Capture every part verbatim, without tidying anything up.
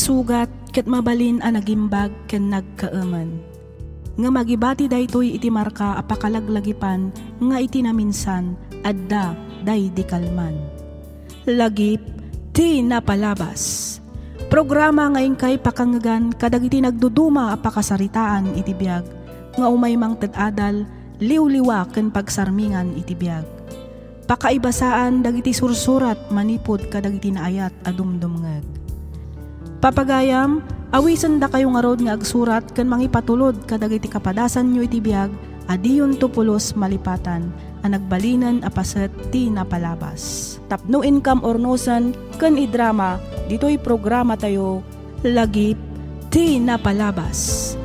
Sugat ket mabalin a nagimbag ken nagkaemen. Ngem agibati daytoy iti marka a pakalaglagipan nga iti naminsan, adda daydi kalman. Lagip ti napalabas. Programa nga inkay pakangngegan kadagiti nagduduma a pakasaritaan iti biag, nga umay mangted adal, liwliwa ken pagsarmingan iti biag. Pakaibasaan dagiti sursurat manipud kadagiti naayat a dumdumngeg. Papagayam, awisendakayo ngarud nga agsurat ken mangipatulod kadagiti kapadasanyo iti biag a diyonto pulos malipatan a nagbalinen a paset ti napalabas. Tapno inkam urnosen ken idrama ditoy programatayo, Lagip ti Napalabas.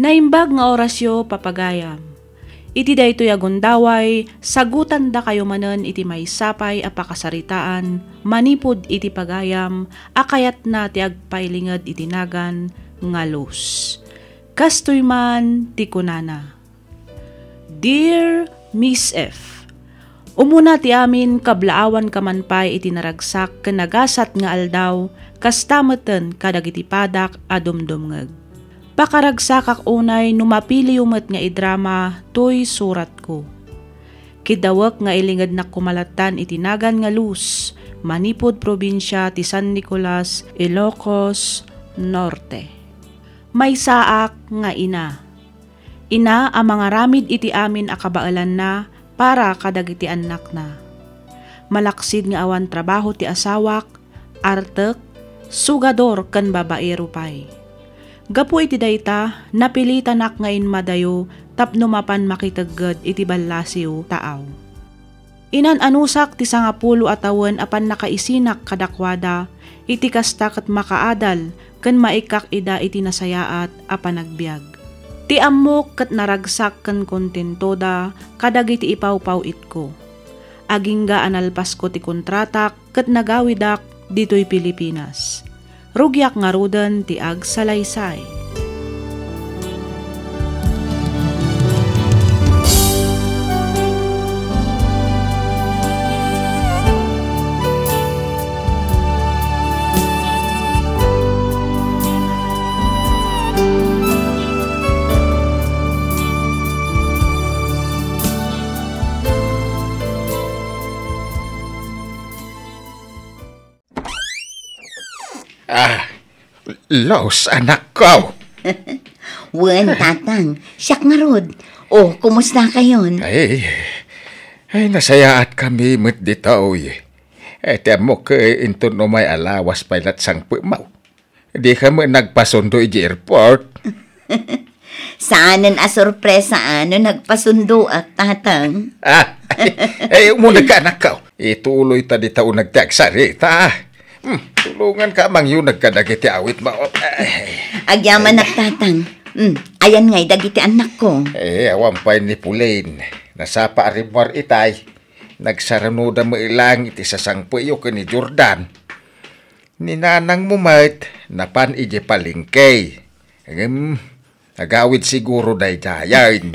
Naimbag nga orasyo, papagayam. Iti daytoy a gundaway, sagutandakayo manen iti maysa pay a pakasaritaan manipud iti pagayam a kayatna ti agpailinged iti nagan nga luz. Kastoy man ti kunana, Dear Miss F, umuna ti amin, kablaawanka man pay iti naragsak ken nagasat nga aldaw, kasta meten kadagiti padak a dumdumngeg. Pakaragsakak unay no mapiliyo met nga idrama toy suratko. Kiddawek nga ilingednak koma lattan iti nagan nga luz manipud probinsia ti San Nicolas, Ilocos Norte. Maysaak nga ina. Ina a mangaramid iti amin a kabaelanna para kadagiti annakna. Malaksid nga awan trabaho ti asawak, artek, sugador ken babaero pay. Gapu iti dayta, napilitanak nga inmadayo tapno mapan makitegged iti ballasiw taaw. Inan-anusak ti sangapulo a tawen a pannakaisinak kadakuada, iti kasta ket makaadal ken maikkak ida iti nasayaat a panagbiag. Ti ammok ket naragsak ken kontentoda kadagiti ipawpaw-itko. Agingga a nalpasko ti kontratak ket nagawidak ditoy Pilipinas. Rugiak ngaruden ti agsalaysay. Ah, Luz, anakko. Wen, tatang. Siak ngarud. O, kumustakayon? Ay, ay, nasayaatkami met ditoy. Ay, ti ammok, eh, inton umay a lawas pay lat sangpetmo. Dika met nagpasundo iti airport. Saanen a sorpresa, a, no nagpasundoak, tatang. Ah, ay, ay, umunegka, anakko. Ituloy ta dita uneg ti agsarita. Hmm, tulonganka a mangyuneg kadagiti awitmo. Ay. Agyamanak, tatang. Hmm, ayan ngay dagiti annakko. Eh, awan pay ni Pauline. Nasapa a rimmuar itay. Nagsarunoda met lang iti sasangpetyo ken ni Jordan. Ni nanangmo met, napan idiay palengke. Ngem, agawid siguro daydiayen.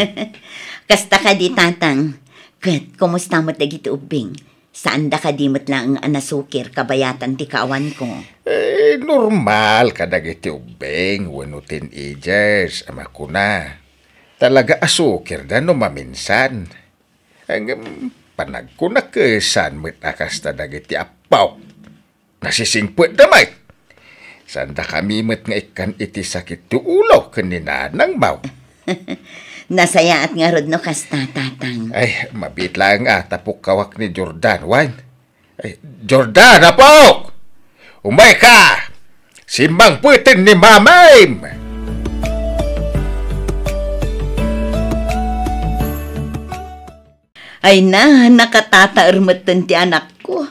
Kasta kadi, tatang. Ket, kumusta met dagiti ubbing? Saanda kadi met laeng a nasukir kabayatan ti kaawanko? Eh, normal kadagiti ubbing wenno teenagers a makuna. Talaga a sukirda no maminsan. Ngem, panagkunak, saan met a kasta dagiti appok. Nasisingpetda met. Saandakami met nga ikkan iti sakit ti ulo ken ni nanangmo. Nasayaat ngarud no kasta, tatang. Ay, mabiit laeng a ta pukkawak ni Jordan, wen. Ay, Jordan, apok! Umayka! Simmangpeten ni mamim! Ay na, nakatataer metten ti anakko.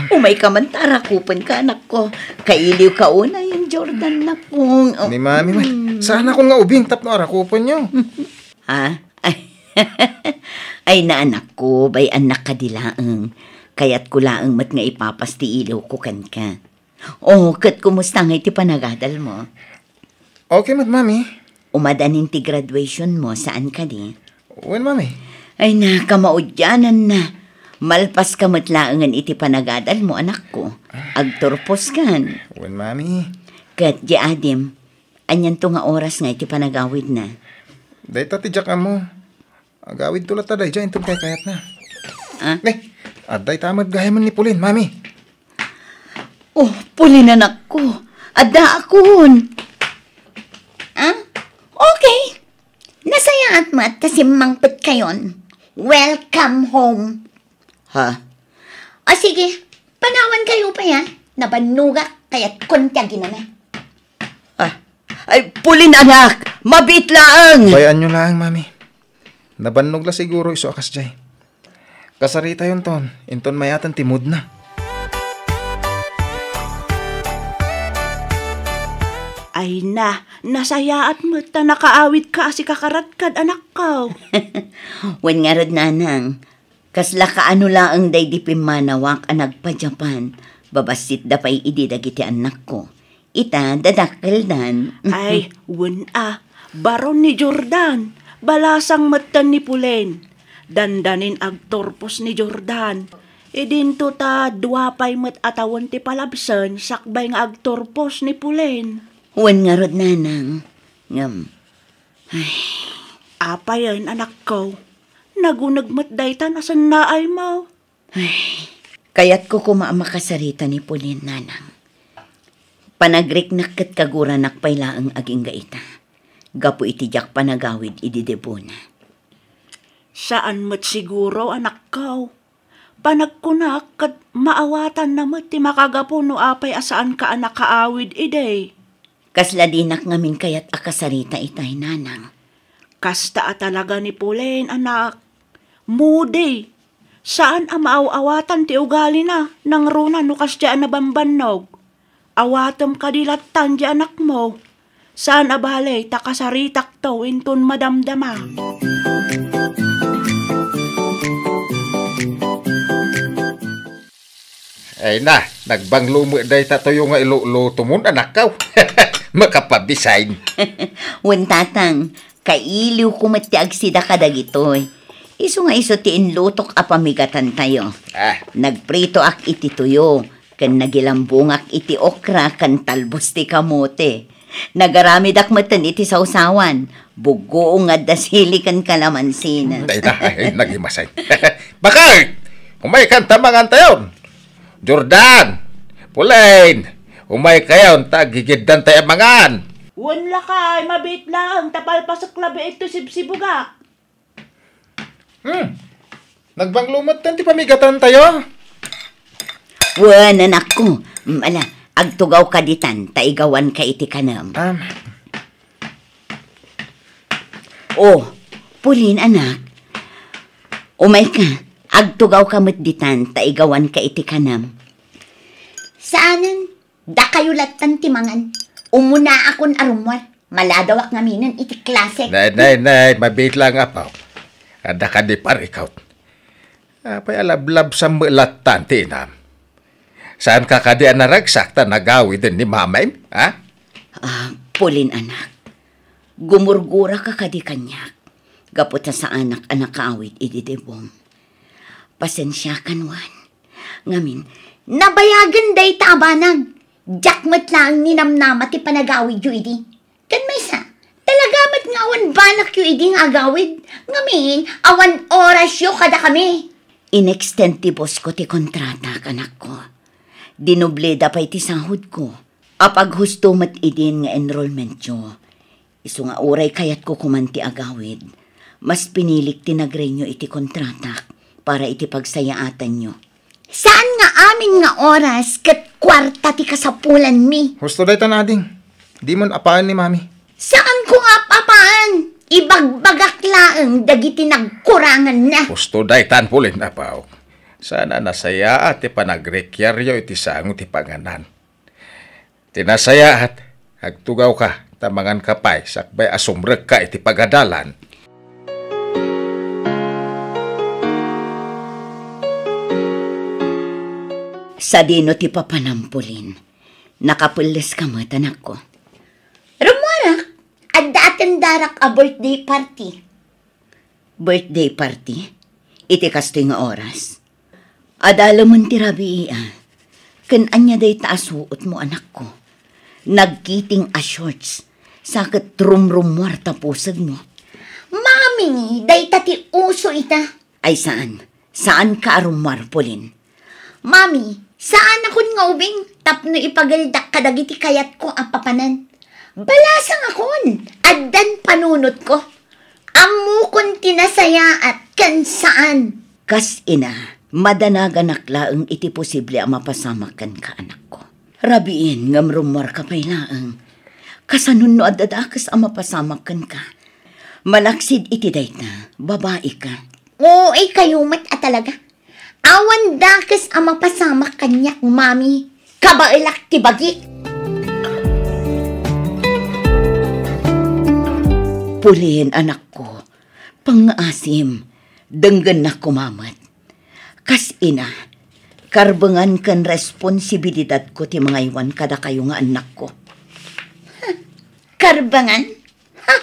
Umayka man ta arakupenka, anakko. Kailiwka unay, Jordan, nakong. Ni Mami, man. Mm. Saanakon nga ubing tapno arakupenyo? Ha? Ay, ay na, anakko, bay-annak kadi laeng. Kayatko laeng met nga ipapas ti iliwko kenka. Oh, ket kumusta ngay ti panagadalmo? Okay met, Mami. Umadanin ti graduationmo, saan kadi? Wen, Mami. Ay, nakamaudiananna. Malpaska met laengen iti panagadalmo, anakko. Agturposkan. Wen, Mami. Ket di adim, anianto nga oras ngay ti panagawidna? Dayta ti diak ammo. Agawidto latta daydiay inton kaykayatna. Ah? Ne, adda ita met gayam ni Pauline, Mami. Oh, Pauline, anakko. Addaakon. Ah? Okay. Nasayaat met ta simmangpetkayon. Welcome home. Ha? O sige, panawankayo pay, a. Nabannogak, kayatkon ti aginana. Ah, ay, Pauline, anak, mabiit laeng. Bay-anyo laeng, Mami. Nabannog la siguro isu a kasdiay. Kasaritayonton, inton mayaten ti moodna. Ay na, nasayaat met ta nakaawidka a sikakaratkad, anakko. Wen ngarud, nanang, kasla kaano laeng daydi pimmanawak a nagpadiapan, babassitda pay idi dagiti annakko. Ita, dadakkeldan. Ay, wen a, baron ni Jordan, balasang metten ni Pauline. Dandanin agturpos ni Jordan. Idinto ta dua pay met a tawen ti palabsen sakbay nga agturpos ni Pauline. Wen ngarud, nanang. Ngem, ay. Apayen, anakko? Naguneg met daytan a sennaaymo. Ay, kayatko koma a makasarita ni Pauline, nanang. Panagriknak ket kaguranak pay laeng agingga ita, gapu iti diak panagawid idi debona. Saan met siguro, anakko. Panagkunak ket maawatanna met ti makagapu no apay a saanka a nakaawid idi. Kasla dinak ngamin kayat a kasarita itay, nanang. Kasta a talaga ni Pauline, anak. Moody. Saan a maaw-awatan ti ugalina, nangruna no kasdiay a nabambannog. Awatem kadi lattan di anakmo. Saan a bale ta kasaritakto inton madamdama. Ay na, nagbanglo met dayta tuyo nga ilulutomon, anakko. Makapabisain. Wen, tatang, kailiwko met ti agsida kadagitoy. Isu nga isu ti inlutok a pamigatantayo. Ah. Nagpritoak iti tuyo, ken nagilambongak iti okra ken talbos ti kamote. Nagaramidak metten iti sawsawan, buggoong nga adda sili ken kalamansi. Dayta, ay, nagimasay. Bakit? Umaykan ta mangantayon. Jordan, Pauline, umaykayon ta agigiddantay a mangan. Wen lakay, mabiit laeng ta palpasek labi iti sibsibugak. Hmm. Nagbanglo metten ti pamigatantayo? Wen, anakko. Mm, ala, agtugawka ditan, ta igawanka iti kanem. Am. Oh, Pauline, anak. Umayka, agtugawka met ditan, ta igawanka iti kanem. Saanen, dakayo lattan ti mangan. Umunaakon a rummuar. Maladawak ngaminen iti klase. Nay, nay, nay, mabiit laeng, apo. Adda kadi parikut. Apay a lablabsam met lattan ti inam? Saanka kadi a naragsak ta nagawiden ni mamaymi, ha? Ah, Pauline, anak. Gumurguraka kadi kaniak, gapu ta saanak a nakaawid idi debom. Pasensiakan, wen. Ngamin, nabayagen dayta a banag. Diak met laeng ninamnama ti panagawidyo idi. Ken maysa, talaga met nga awan banakyo idi nga agawid. Ngamin, awan orasyo kadakami. Inextend ti bosko ti kontratak, anakko. Dinobleda pay ti sahodko. Apaghusto met idin nga enrollmentyo. Isu nga uray kayatko koman ti agawid, mas pinilik ti nagrenyo iti kontratak para iti pagsayaatanyo. Saan nga amin nga oras ket kuarta ti kasapulanmi? Husto daytan, ading. Dimon apaen ni Mami. Saanko nga ap-apaen. Ibagbagak laeng dagiti nagkuranganna. Husto daytan, Pauline, apo. Saan a nasayaat ti panagrekiaryo iti sango ti panganan. Ti nasayaat, agtugawka, ta manganka pay sakbay a sumrekka iti pagadalan. Sadino ti papanam, Pauline? Nakapelleska met, anakko. Rummuarak, adda atendarak a birthday party. Birthday party? Iti kastoy nga oras? Adalemen ti rabii, a. Ken ania dayta a suotmo, anakko? Nagkiting a shorts, sa ket rumrummuar ta pusegmo. Mami, dayta ti uso ita. Ay saan. Saanka a rummuar, Pauline. Mami, saanakon nga ubing tapno ipageldak kadagiti kayatko a papanan. Balasangakon, addan panunotko. Ammokon ti nasayaat ken saan. Kas ina, madanaganak laeng iti posible a mapasamak kenka, anakko. Rabiin ngem rummuarka pay laeng. Kasanon no adda dakes a mapasamak kenka? Malaksid iti dayta, babaika. Uy, kayo met a talaga. Awan dakes a mapasamak kaniak, Mami. Kabaelak ti bagik. Pauline, anakko, pangngaasim, denggennak koma met. Kas ina, karbengan ken responsibilidadko ti mangaywan kadakayo nga annakko. Karbengan? Ha?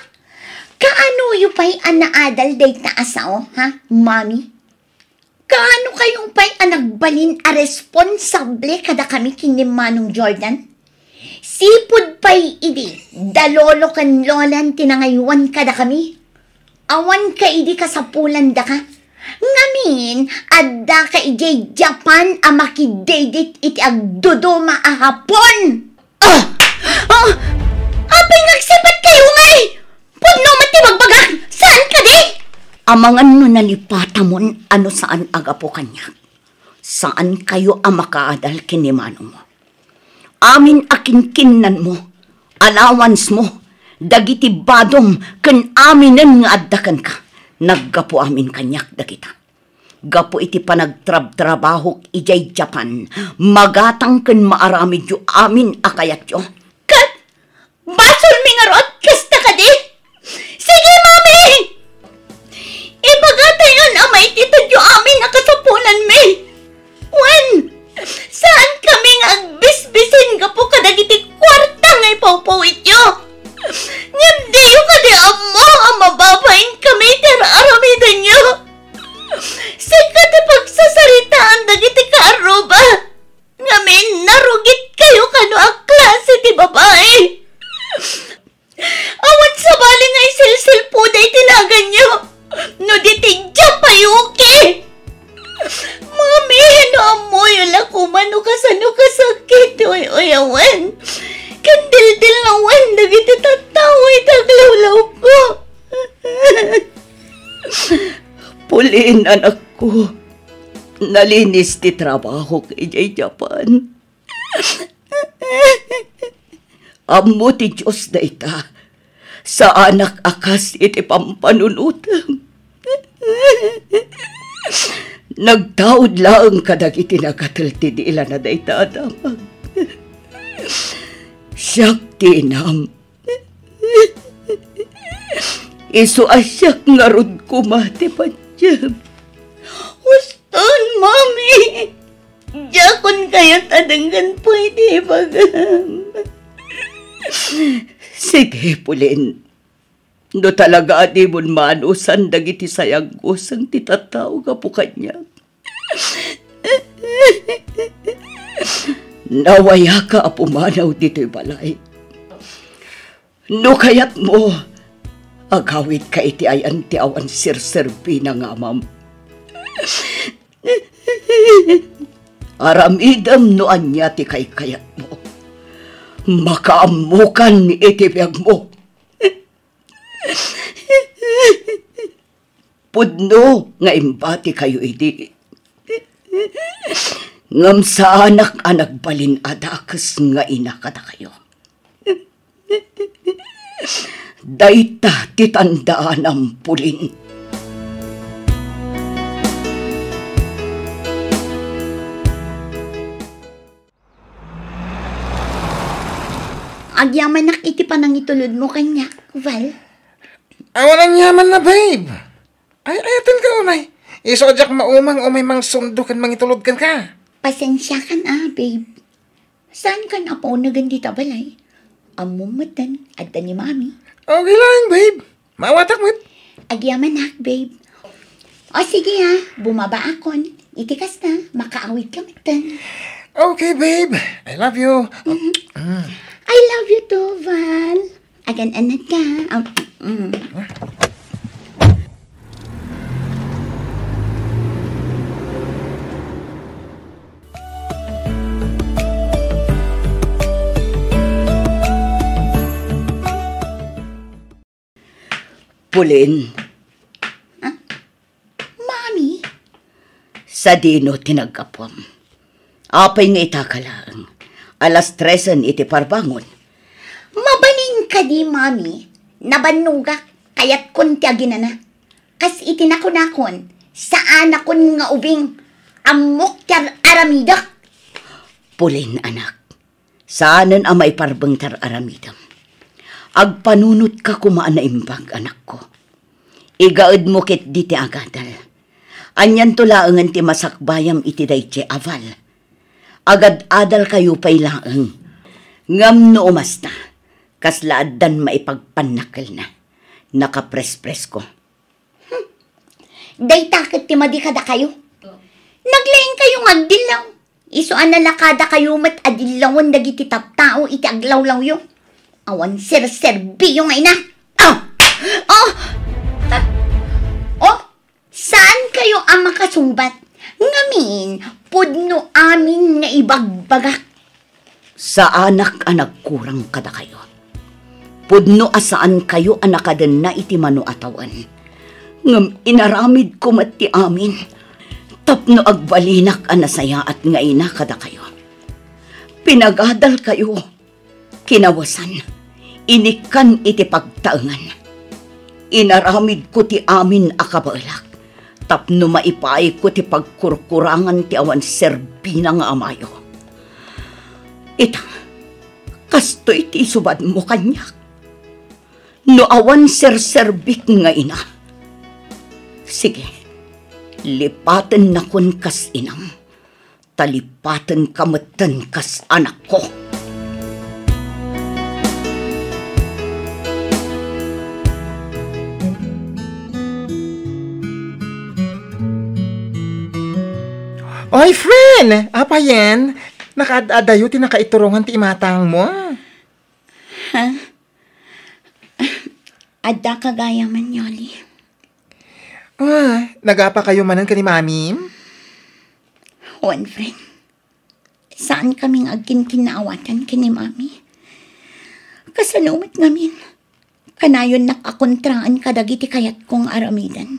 Kaanoyo pay a naadal dayta a sao, ha, Mami? Kaano kayo pay a nagbalin a responsable kadakami ken ni Manong Jordan? Sipud pay idi, da lolo ken lolan ti nangaywan kadakami. Awan ka idi kasapulandaka. Ngamin, adda ka idiay Japan a makideydit iti agduduma a Hapon. Ah! Ah! Apay nga agsipat kayo, ngay? Pudno met ti bagbagak! Saan kadi? Amangan no nalipatamon a no saan a gapu kaniak. Saan kayo a makaadal ken ni manongmo. Amin a kinkinnanmo, allowance mo, dagiti badom ken aminen nga adda kenka, naggapu amin kaniak dagita. Gapu iti panagtrabtrabahok idiay Japan, magatang ken maaramidyo amin a kayatyo. Ket basolmi ngarud, kasta kadi? Sige, Mami! Ibagatayon a maitedyo amin a kasapulanmi. Wen, saan kami nga agbisbisin gapu kadagiti kuarta nga ipawpawityo. Ngem diyo kadi ammo a mababain kami iti ar-aramidenyo? Sika ti pagsasaritaan dagiti kaarruba. Ngamin, narugit kayo kano a klase ti babai. Awan sabali nga isilsilpuda iti naganyo. No di ti Japayuki. Mami, no ammoyo la koma no kasano kasakit ti uy-uyawen ken dildilnawen dagiti tattao iti aglawlawko. Pauline, anakko, nalinis ti trabahok idiay Japan. Ammo ti Dios dayta. Saanak a kas iti pampanunotem. Nagtaud laeng kadagiti nagatel ti dilana dayta a damag. Siak ti inam. Isu a siak ngarud koma ti patiem. Uston, Mami! Diakon kayat a denggen pay ti ibagam. Sige, Pauline. No talaga a dimon maanusan dagiti sayanguseng ti tattao gapu kaniak, nawayaka a pumanaw ditoy balay. No kayatmo, agawidka iti ayan ti awan serserbina nga amam. Aramidem no ania ti kaykayatmo. Makaammokan iti biagmo. Pudno nga imbatikayo idi. Ngem saanak a nagbalin a dakes nga ina kadakayo. Dayta ti tandaanam, Pauline. Agyamanak iti panangitulodmo kaniak, Val. Awan aniamanna, babe. Ay, ayatenka unay. Isu a diak maumang umay mangsundo ken mangitulod kenka. Pasensiakan a, babe. Saankan a paunegen dita balay? Ammom metten, adda ni Mami. Okay lang, babe. Maawatak met. Agyamanak, babe. O sige ha, bumabaakon. Iti kasta, makaawidka metten. Okay, babe. I love you. Mm. I love you too, Val. Agan-anad ka. Um, mm. Pauline. Ah? Mami? Sadino ti naggapuam? Apay nga ita ka laeng? Alas tresen iti parbangon. Mabalin kadi, Mami? Nabannogak, kayatkon ti aginana. Kas iti nakunakon, saanakon nga ubing, ammok ti ar-, aramidek. Pauline, anak, saanen a maiparbeng ti ar-aramidem. Agpanunotka koma a naimbag, anakko. Igaedmo ketdi ti agadal. Anianto laengen ti masakbayam iti daydiay a Val? Agad-adalkayo pay laeng. Ngem no umasta, kasla addan maipagpannakkelna. Nakaprespresko. Hmm. Dayta ket ti madi kadakayo. Naglaingkayo nga agdillaw. Isu a nalakadakayo met a dillawen dagiti tattao iti aglawlawyo. Awan serserbiyo nga ina. Oh! Oh! Ah! Oh! Saankayo a makasungbat. Ngamin, pudno amin nga ibagbagak. Saanak a nagkurang kadakayo. Pudno a saankayo a nakadenna iti mano a tawen. Ngem inaramidko met ti amin tapno agbalinak a nasayaat nga ina kadakayo. Pinagadalkayo. Kinawesan, inikkan iti pagtaengan. Inaramidko ti amin a kabaelak tapno maipaayko ti pagkurkurangan ti awan serbina nga amayo. Ita, kastoy ti isubadmo kaniak. No awan serserbik nga ina, sige, lipatennakon kas inam. Talipatenka metten kas anakko. Oy, friend! Apayen? Nakaad-adayo ti nakaiturongan ti imatangmo? Ha? Adda ka gayam, Yoli. Ah, nagapakayo manen ken ni Mami? Wen, friend. Saankami nga agkinkinnaawatan ken ni Mami. Kasano met ngamin? Kanayonnak a kontraan kadagiti kayatko nga aramiden.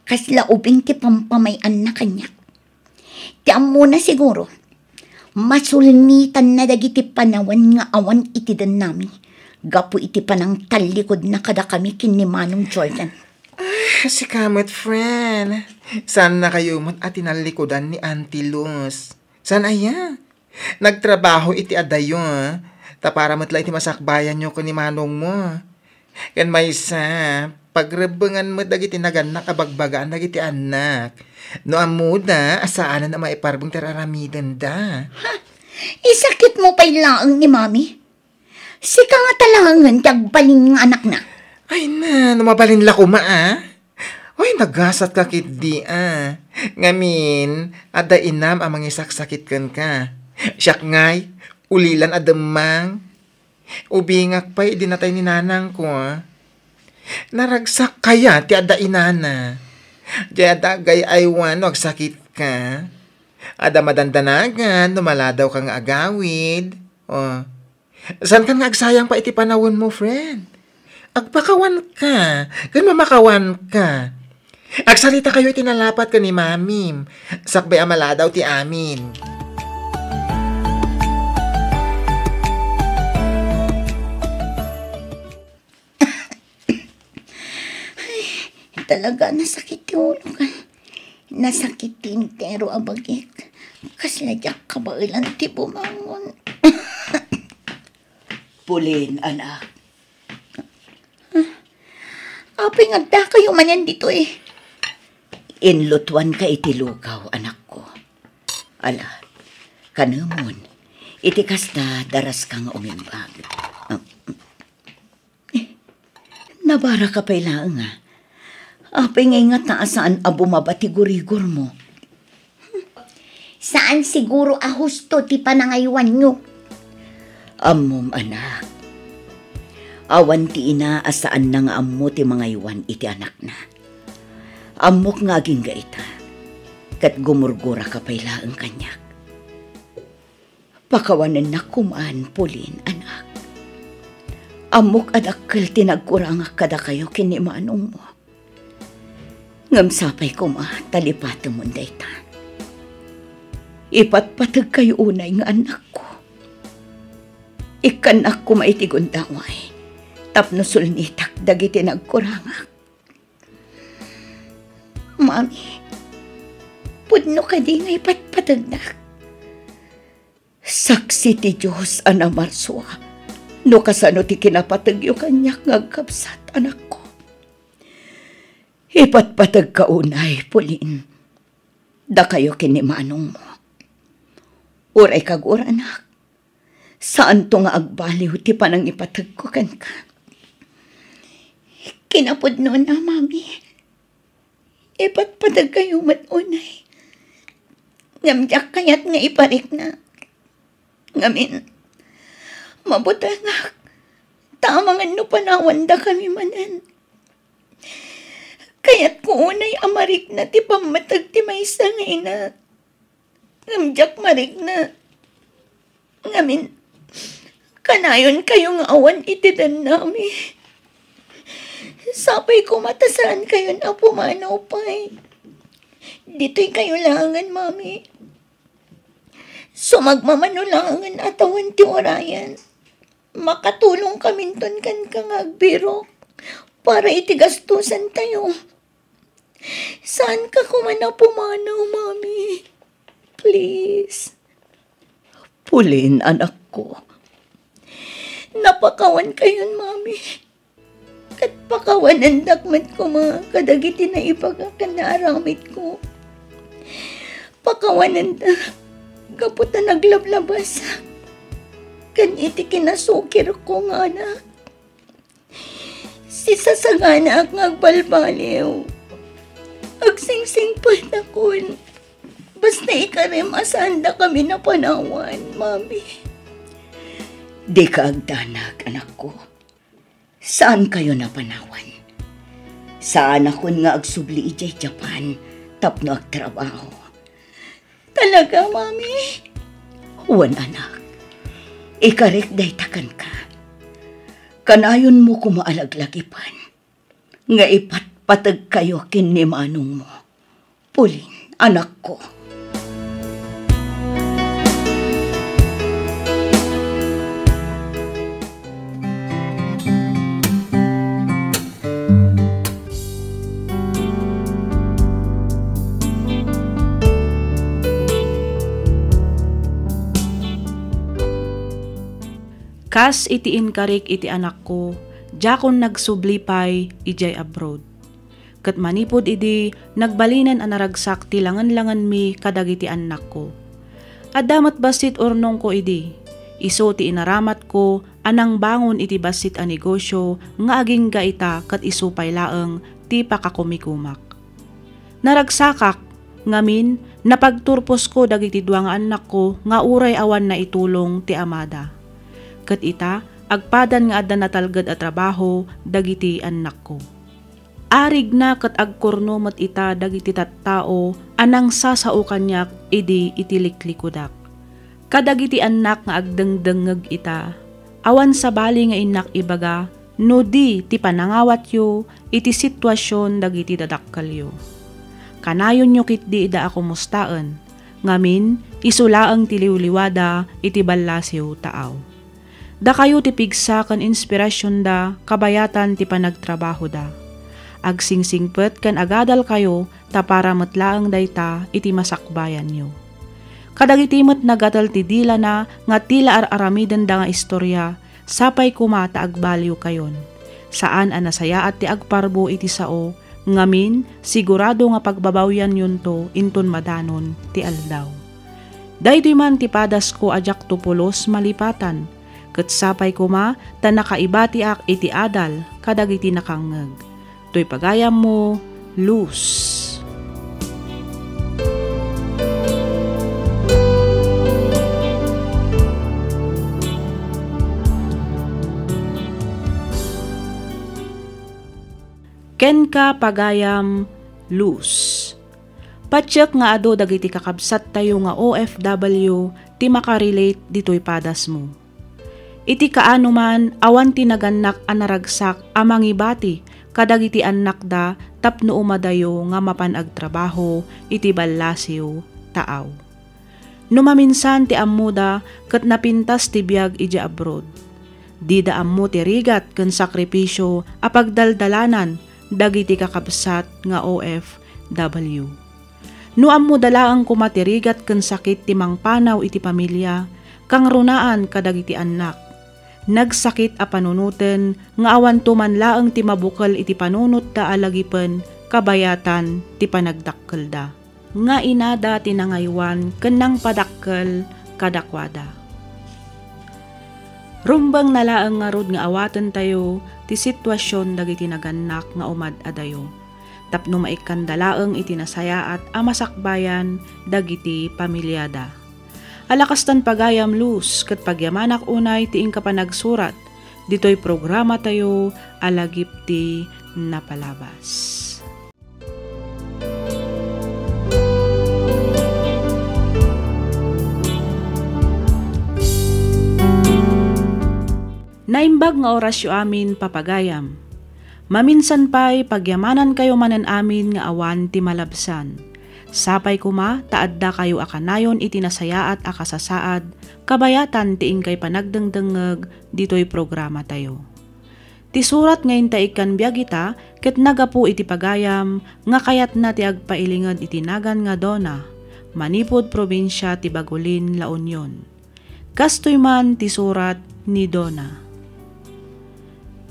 Kasla ubing ti pampamay-anna kaniak. Ti ammona siguro, masulnitanna dagiti panawen nga awan iti dennami gapu iti panangtallikudna kadakami ken ni Manong Jordan. Ah, sika met, friend. Saannakayo met a tinallikudan ni Auntie Luz. Saan aya? Nagtrabaho iti adayo, ta para met la iti masakbayanyo ken ni manongmo. Ken maysa, pagrebbengan met dagiti nagannak a bagbagaan dagiti annak. No ammoda a saanen a maiparbeng ti ar-aramidenda. Ha? Isakitmo pay laeng ni Mami? Sika ngata laengen ti agbalin nga anakna. Ay na, no mabalin la koma, a? Oy, nagasatka ketdi, a. Ngamin, adda inam a mangisaksakit kenka. Siak ngay, ulilan a demmang. Ubingak pay idi natay ni nanangko, a. Naragsak kaya ti adda inana. Diay adda agay-aywan no agsakitka. Adda madandanagan no maladawka nga agawid. O, saankan nga agsayang pay iti panawenmo, friend? Agpakawanka, ken mamakawanka. Agsaritakayo iti nalapat ken ni Mamim, sakbay a maladaw ti amin. Ay, talaga, nasakit ti ulok. Nasakit ti entero a bagik. Kasla diak kabaelan ti bumangon. Pauline, anak. Apay nga addakayo manen ditoy? Inlutoanka iti lukaw, anakko. Ala, kanemon, Iti kasta, daraska nga umimbag. Ah, eh, nabaraka pay laeng, a. Apay nga ingata a saan a bumaba ti gurigormo? Saan siguro a husto ti panangaywanyo. Ammom, anak. Awan ti ina a saanna nga ammo ti mangaywan iti anakna. Ammok nga agingga ita, ket gumurguraka pay laeng kaniak. Pakawanennak koman, Pauline, anak. Ammok a dakkel ti nagkurangak kadakayo ken ni manongmo. Ngem sapay koma ta lipatemon dayta. Ipatpategkayo unay nga annakko. Ikkannak koma iti gundaway tapno sulnitak dagiti nagkurangak. Mami, pudno kadi nga ipatpategnak? Saksi ti Dios a namarsua no kasano ti kinapategyo kaniak nga agkabsat, anakko. Ipatpategka unay, Pauline, dakayo ken ni manongmo. Uray kaguranak, saanto nga agbaliw ti panangipategko kenka. Kinapudnona, Mami. Ipatpategkayo met unay. Ngem diak kayat nga iparikna. Ngamin, mabutengak. Ta amangan no panawandakami manen. Kayatko unay a marikna ti pammateg ti maysa nga ina. Ngem diak marikna. Ngamin, kanayonkayo nga awan iti dennami. Sapay koma ta saankayon a pumanaw pay. Ditoykayo laengen, Mami. Sumagmamano laengen a tawen ti urayan. Makatulongkaminton kenka nga agbirok para iti gastusantayo. Saanka koma a pumanaw, Mami? Please. Pauline, anakko. Napakawankayon, Mami. Ket pakawanendak met koma kadagiti naibaga ken naaramidko. Pakawanendak gapu ta naglablabasak ken iti kinasukirko nga anak. Sisasaganaak nga agbalbaliw. Agsingsingpetakon. Basta ikarem a saandakami a panawan, Mami. Dika agdanag, anakko. Saankayo a panawan. Saanakon nga agsubli idiay Japan tapno agtrabaho. Talaga, Mami? Wen, anak. Ikarek dayta kenka. Kanayonmo koma a laglagipen nga ipatpategkayo ken ni manongmo. Pauline, anakko. Kas iti inkarik iti anakko, diakon nagsubli pay idiay abroad. Ket manipud idi, nagbalinen a naragsak ti langenlangenmi kadagiti annakko. Adda met bassit urnongko idi, isu ti inaramatko a nangbangon iti bassit a negosio nga agingga ita ket isu pay laeng ti pakakumikumak. Naragsakak, ngamin, napagturposko dagiti dua nga annakko nga uray awan naitulong ti amada. Ket ita, agpadan nga adda natalged a trabaho dagiti annakko. Arigna ket agkurno met ita dagiti tattao a nangsasao kaniak idi iti liklikudak. Kadagiti annak nga agdengdengngeg ita, awan sabali nga innak ibaga no di ti panangawatyo iti situasion dagiti dadakkelyo. Kanayonyo ketdi ida a kumustaen, ngamin, isu laeng ti liwliwada iti ballasiw taaw. Dakayo ti pigsa ken inspirasionda kabayatan ti panagtrabahoda. Agsingsingpet ken agadalkayo ta para met laeng dayta iti masakbayanyo. Kadagiti met nagatel ti dilana nga ti la ar-aramidenda nga istorya, sapay koma ta agbaliwkayon. Saan a nasayaat ti agparbo iti sao, ngamin, sigurado nga pagbabawianyonto inton madanon ti aldaw. Daytoy man ti padasko a diakto pulos malipatan, ket sapay koma ta nakaibatiak iti adal kadagiti nakangngeg. Toy pagayammo, Luz. Kenka, pagayam, Luz. Patiek nga adu dagiti kakabsattayo nga O F W ti makarelate ditoy padasmo. Iti kaano man, awan ti nagannak a naragsak a mangibati kadagiti annakda tapno umadayo nga mapan agtrabaho iti ballasiw taaw. No maminsan ti ammoda ket napintas ti biag idiay abroad. Dida ammo ti rigat ken sakripisio a pagdaldalanan dagiti kakabsat nga O F W. No ammoda laeng koma ti rigat ken sakit ti mangpanaw iti pamilia, kangrunaan kadagiti annak. Nagsakit a panunoten nga awanto man laeng ti mabukel iti panunotda a lagipen kabayatan ti panagdakkelda. Nga inada ti nangaywan ken nangpadakkel kadakuada. Rumbengna laeng ngarud nga awatentayo ti situasion dagiti nagannak nga umad-adayo, tapno maikkanda laeng iti nasayaat a masakbayan dagiti pamiliada. Alakastan pagayam Luz ket pagyamanak unay ti inka panagsurat ditoy programatayo a Lagip ti Napalabas. Naimbag nga orasyo amin, papagayam. Maminsan pay, pagyamanankayo manen amin nga awan ti malabsan. Sapay koma ta addakayo a kanayon iti nasayaat a kasasaad, kabayatan ti inkay panagdengdengngeg ditoy programatayo. Ti surat nga intaig kan biag ita ket nagapu iti pagayam nga kayatna ti agpailinged iti nagan nga Donna, manipud probinsia ti Bagulin, La Union. Kastoy man ti surat ni Donna.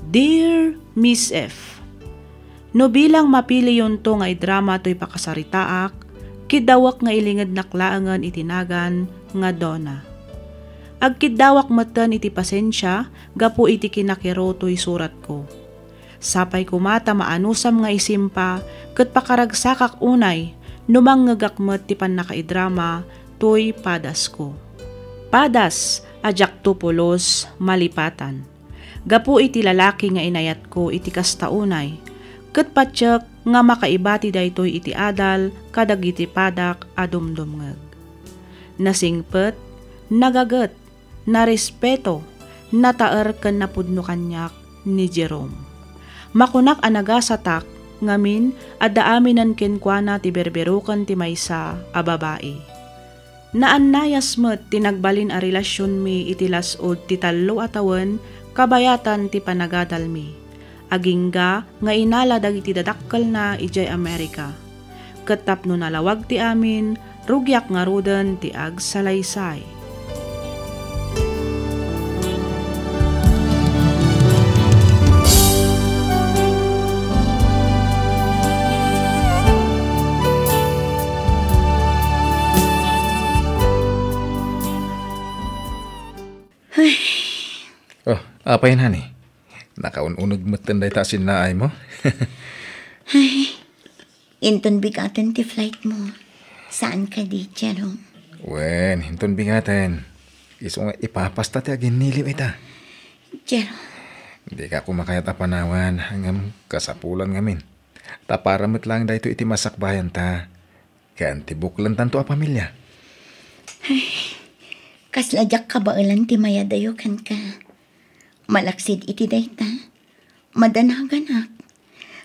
Dear Miss F, no bilang mapiliyonto nga idrama toy pakasaritaak, kiddawek nga ilingednak laengen iti nagan nga Donna. Agkiddawak metten iti pasensia gapu iti kinakiro toy suratko. Sapay koma ta maanusam nga isimpa ket pakaragsakak unay no mangngegak met ti pannakaidrama toy padasko. Padas a diakto pulos malipatan. Gapu iti lalaki nga inayatko iti kasta unay, ket patiek nga makaibati daytoy iti adal kadagiti padak a dumdumngeg. Nasingpet, nagaget, narespeto, nataer ken napudno kaniak ni Jerome. Makunak a nagasatak, ngamin, adda aminen kenkuana ti berberoken ti maysa a babai. Naannayas met ti nagbalin a relasionmi iti las-ud ti tallo a tawen kabayatan ti panagadalmi. Agingga nga inala dagiti dadakkelna idiay Amerika. Ket tapno nalawag ti amin, rugiak ngaruden ti agsalaysay. Ay. Oh, apay, honey? Nakaun-uneg metten dayta a sinnaaymo? Ay, inton bigaten ti flight mo. Saan kadi, Jerome? Wen, inton bigaten. Isu nga ipapasta ti aginniliw ita. Jerome. Dika koma kayat a panawan, ngem kasapulan ngamin. Ta para met laeng daytoy iti masakbayanta. Ken ti buklentanto a pamilia. Ay, kasla diak kabaelan ti mayadayo kenka. Malaksid iti dayta, madanaganak.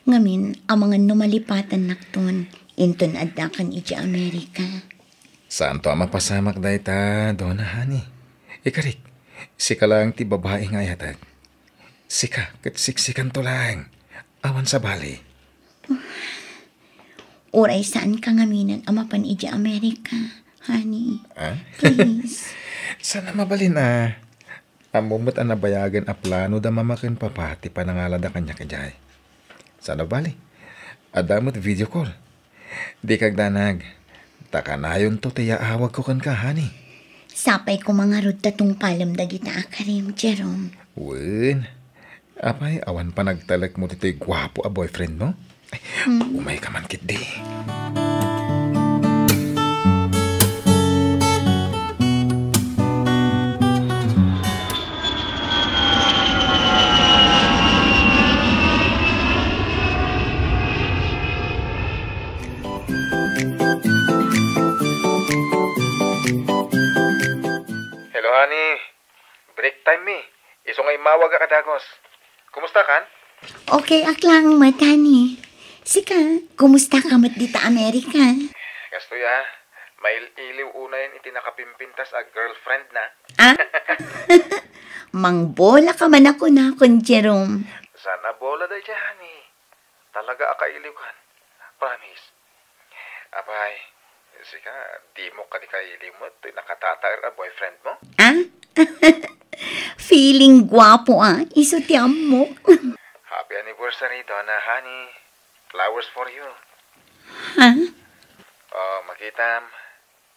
Ngamin, amangan no malipatannakton inton addakan idiay Amerika. Saanto a mapasamak dayta, Donna, honey. Ikarik, sika laeng ti babai nga ayatek. Sika ket siksikanto laeng. Awan sabali. Uray saanka ngaminen a mapan idiay Amerika, honey. Ah? Please. Saan a mabalin a? Ammom met a nabayagen a plano da mama ken papa ti panangalada kaniak idiay. Saan a bali? Adda met video call. Dika agdanag. Ta kanayonto ti yaawagko kenka, honey. Sapay koma ngarud ta tungpalem dagita a karim, Jerome. Wen, apay, awan panagtalekmo ditoy guapo a boyfriend mo? Ay, hmm, umayka man ketdi. Hello, honey. Break time mi. Isu nga immawagak a dagus. Kumustakan? Okay ak lang met, honey. Sika, kumusta ka met dita Amerika? Kastoy a, mail-iliw unayen iti nakapimpintas a girlfriend na. Ah? Mangbola ka man a kunakon, Jerome. Saan a bola daydiay, honey. Talaga a kailiwkan. Promise. Apay, sika, dimo kadi kailiw met toy nakatataer a boyfriend mo? Ah? Feeling guapo, ah. Isu ti ammok. Happy anniversary, Donna, honey. Flowers for you. Ha? Oh, makitam.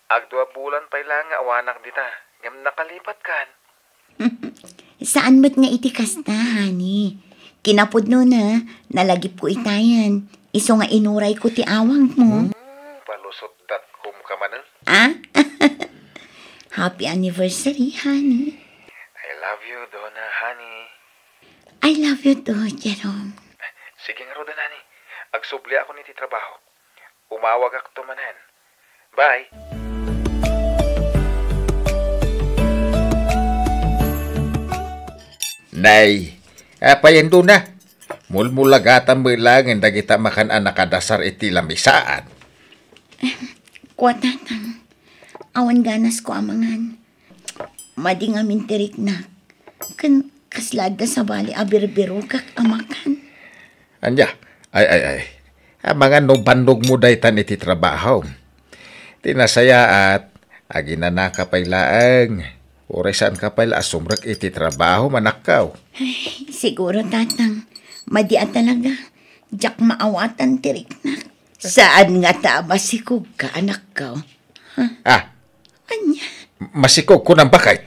Agdua bulan pay laeng nga awanak dita, ngem nakalipatkan. Saan met nga iti kasta, honey. Kinapudnona, nalagipko itayan. Isu nga inurayko ti awangmo. Hmm, palusot dot com ka manen. Ah? Happy anniversary, honey. I love you, Donna, honey. I love you too, Jerome. Sige ngaruden, honey. Agsubliakon iti trabaho. Umawagakto manen. Bye. Nay, apayen, Donna? Mulmulagatan met laengen dagita makan a nakadasar iti lamisaan. Kua, Tatang. Awan ganasko a mangan. Madi ngamin ti riknak. Ken kasla adda sabali a birbirokak a makan. Ania? Ay, ay, ay. Amangan no bannogmo daytan iti trabaho. Ti nasayaat, aginanaka pay laeng. Uray saanka pay la a sumrek iti trabaho, anakko. Ay, siguro, Tatang. Madi a talaga. Diak maawatan ti riknak. Saan ngata a masikogka, anakko? Ha? Ah. Ania? Masikog, kunam, baket?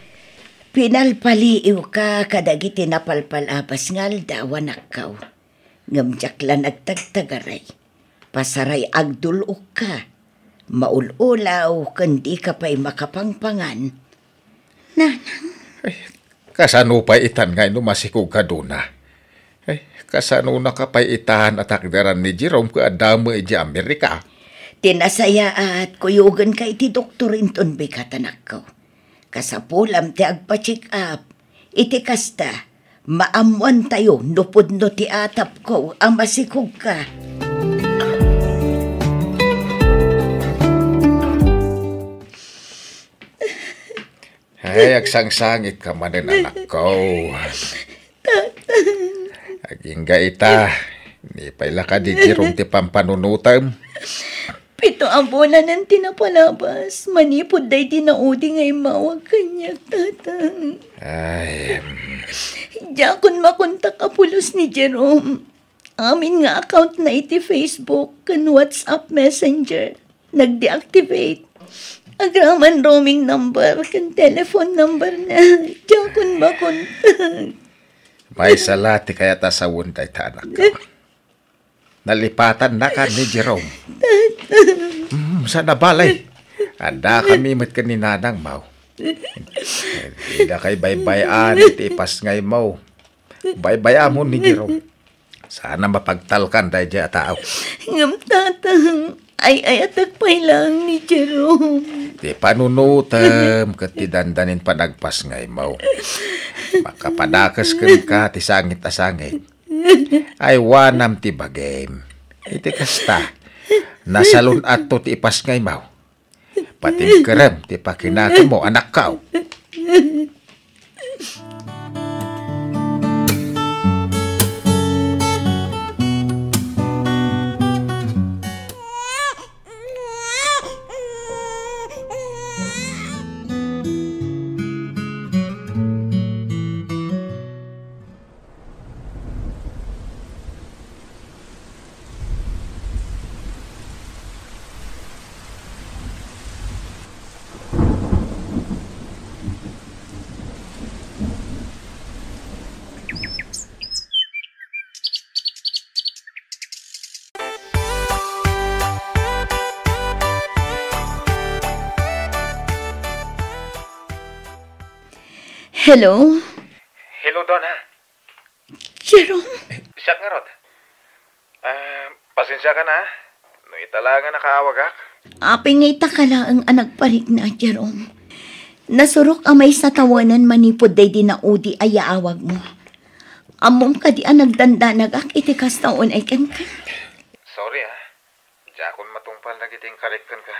Pinalpaliiwka kadagiti napalpalabas nga aldaw, anakko. Ngem diak la nagtagtagaray. Pasaray agdul-okka. Maul-ulaw ken dika pay makapangpangan. Nanang. Ay, kasano pay itan nga no masikogka, Donna? Ay, kasanonaka pay itan a takderan ni Jerome ket adda met idiay Amerika? Ti nasayaat, kuyogenka iti doktor inton bigat, anakko. Kasapulam ti agpa-check up. Iti kasta, maammoantayo no pudno ti atapko a masikogka. Ay, agsangsangitka manen, anakko. Agingga ita, ni pay la kadi Jerome ti pampanunotem. Pito a bulanen ti napalabas, manipud daydi naudi nga immawag kaniak, Tatang. Ay, em. Diakon makontak a pulos ni Jerome. Amin nga account na iti Facebook ken WhatsApp Messenger, nag-deactivate. Agraman roaming number ken telephone number na, diakon makontak. Maysa la ti kayat a sawen dayta, anakko. Nalipatannaka ni Jerome. Mm, saan a bale. Addakami met ken ni nanangmo. Didakay baybay-an iti ipasngaymo. Baybay-amon ni Jerome. Saan a mapagtalkan daydiay a tao. Ngem, Tatang, ay-ayatek pay laeng ni Jerome. Ti panunotem ket ti dandanin panagpasngaymo. Makapadakes kenka ti sangit a sangit. Aywanam ti bagim. Iti kasta, nasalun-atto ti ipasngaymo. Patimkerem ti pakinakemmo, anakko. Hello? Hello, Donna. Jerome? Siak ngarud. Ah, pasensiakan, ha? No ita la nga nakaawagak. Apay nga ita ka laeng a nagparikna, Jerome? Nasurok a maysa tawenan manipud daydi naudi a yaawagmo. Ammom kadi a nagdandanagak iti kasta unay kenka? Sorry, ha. Diakon matungpal dagiti inkarik kenka.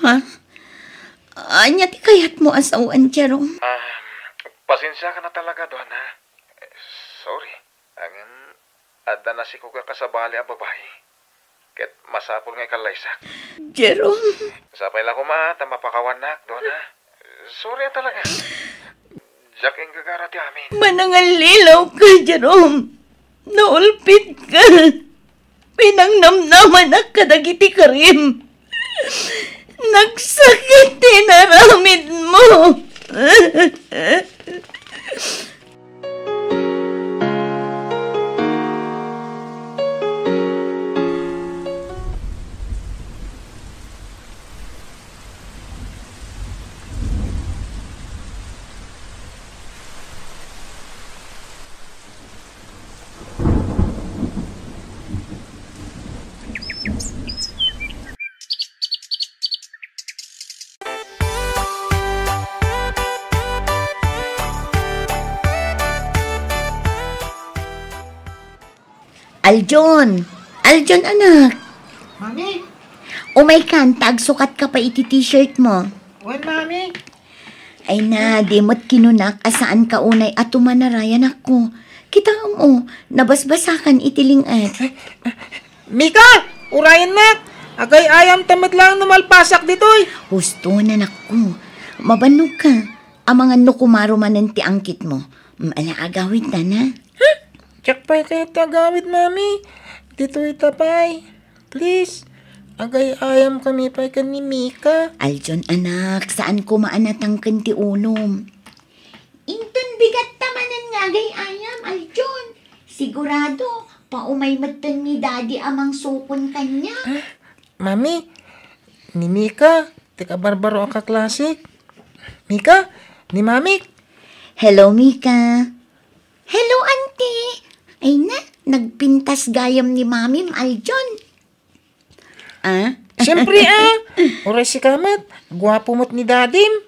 Ha? Ania ti kayatmo a sawen, Jerome? Ah, pasensiakan a talaga, Donna. Eh, sorry. Ngem adda nasikogak a sabali a babai. Ket masapul nga ikallaysak. Jerome. Sapay la koma ta mapakawannak, Donna. Sorry a talaga. Diak inggagara ti amin. Manangallilaw ka, Jerome. Naulpit ka. Pinangnamnamanak kadagiti karim. Nagsakit ti inaramidmo. Aljon! Aljon, anak! Mami! Umaykan, ta agsukatka pay iti t-shirt mo. Wen, Mami? Ay na, di met kinunak a saanka unay a tumanarayan ako. Kitaem, o, nabasbasakan iti ling-et. Mika! Urayennak! Agay-ayam ta met laeng no malpasak ditoy! Husto, anakko. Mabannog ka. Amangan no kumaro manen ti angkit mo. Mm, ala, agawid ta na. Ha? Diak pay kayat ti agawid, Mami. Ditoy ta pay. Please, agay-ayam kami pay ken ni Mika. Aljon, anak, saan koma a natangken ti ulom. Inton bigat ta manen nga agay-ayam, Aljon. Sigurado, paumay metten ni Daddy a mangsukon kaniak. Ah, Mami, ni Mika, ti kabarbaro a kaklasik. Mika, ni Mamik. Hello, Mika. Hello, Auntie. Ay na, nagpintas gayam ni Mamim, Aljon. Ah? Siyempre, ah. Uray sika met, guapo met ni Dadim.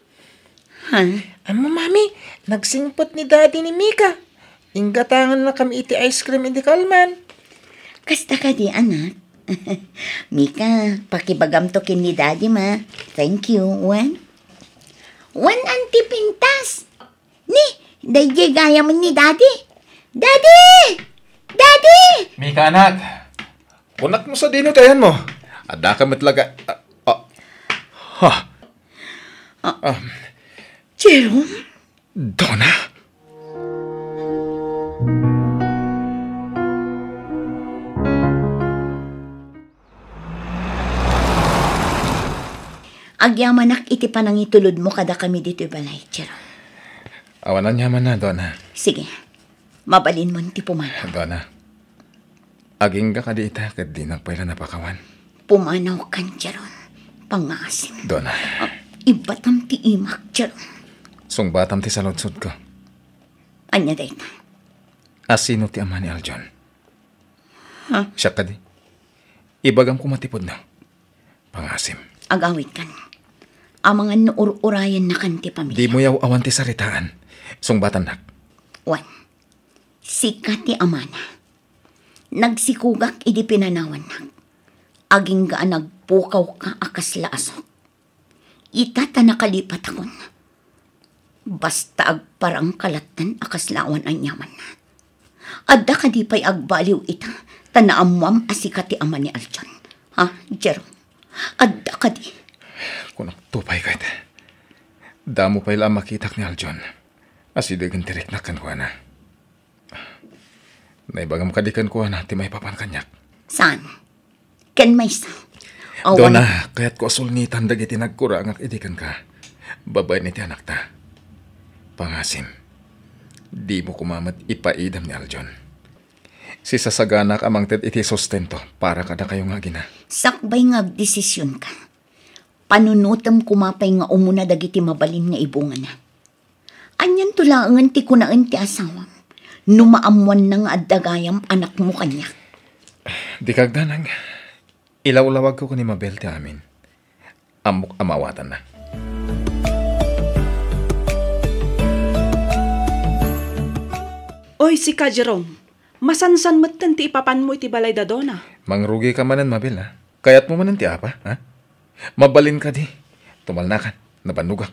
Ha? Ammom, Mami, nagsingpet ni Daddy ni Mika. Inggatangannakami iti ice cream idi kalman. Kasta kadi, anak? Mika, pakibagamto ken ni Daddy, ma. Thank you. Wen? Wen, Auntie, pintas. Ni, daydiay gayam ni Daddy. Daddy! Daddy! Mika, anak. Kunak no sadino ti ayanmo. Addaka met laga-, ah, ah. Ha? Ah. Ah. Jerome? Donna? Agyamanak iti panangitulodmo kadakami ditoy balay, Jerome. Awan aniamanna, Donna. Sige. Mabalinmon ti pumanaw. Donna, agingga kadi ita ket dinak pay la napakawan. Pumanawkan, Jerome. Pangngaasim. Donna. Ah, ibbatam ti imak, Jerome. Sungbatam ti saludsodko. Ania dayta? Asino ti ama ni Aljon? Ha? Siak kadi. Ibagam koma ti pudno. Pangngaasim. Agawidkan. Amangan no ur-urayennakan ti pamilya. Dimo yaw-awan ti saritaan. Sungbatannak. Wen, sika ti amana. Nagsikogak idi pinanawannak. Agingga a nagpukawka a kasla a sok. Ita ta nakalipatakon. Basta agparangka latten a kasla awan aniamanna. Adda kadi pay agbaliw ita ta naammoam a sika ti ama ni Aljon? Ha, Jerome? Adda kadi? Kunakto pay ket, damo pay la a makitak ni Aljon. Asidegen ti riknak kenkuana. Naibagam kadi kenkuana ti maipapan kaniak? Saan? Ken maysa. Awan. Donna, kayatko a sulngitan dagiti nagkurangak idi kenka. Babaen iti anakta. Pangngaasim, dimo koma met ipaidam ni Aljon. Sisasaganak a mangted iti sustento para kadakayo nga agina. Sakbay nga agdesisionka, panunotem koma pay nga umuna dagiti mabalin nga ibungana. Anianto laengen ti kunaen ti asawam no maammoanna nga adda gayam anakmo kaniak? Dika agdanag. Ilawlawagko ken ni Mabel ti amin. Ammok a maawatanna. Oy, sika, Jerome. Masansan metten ti ipapanmo iti balay da Dona. Mangrugika manen, Mabel, a? Kayatmo manen ti apa, a? Mabalin kadi. Tumalnakan, nabannogak.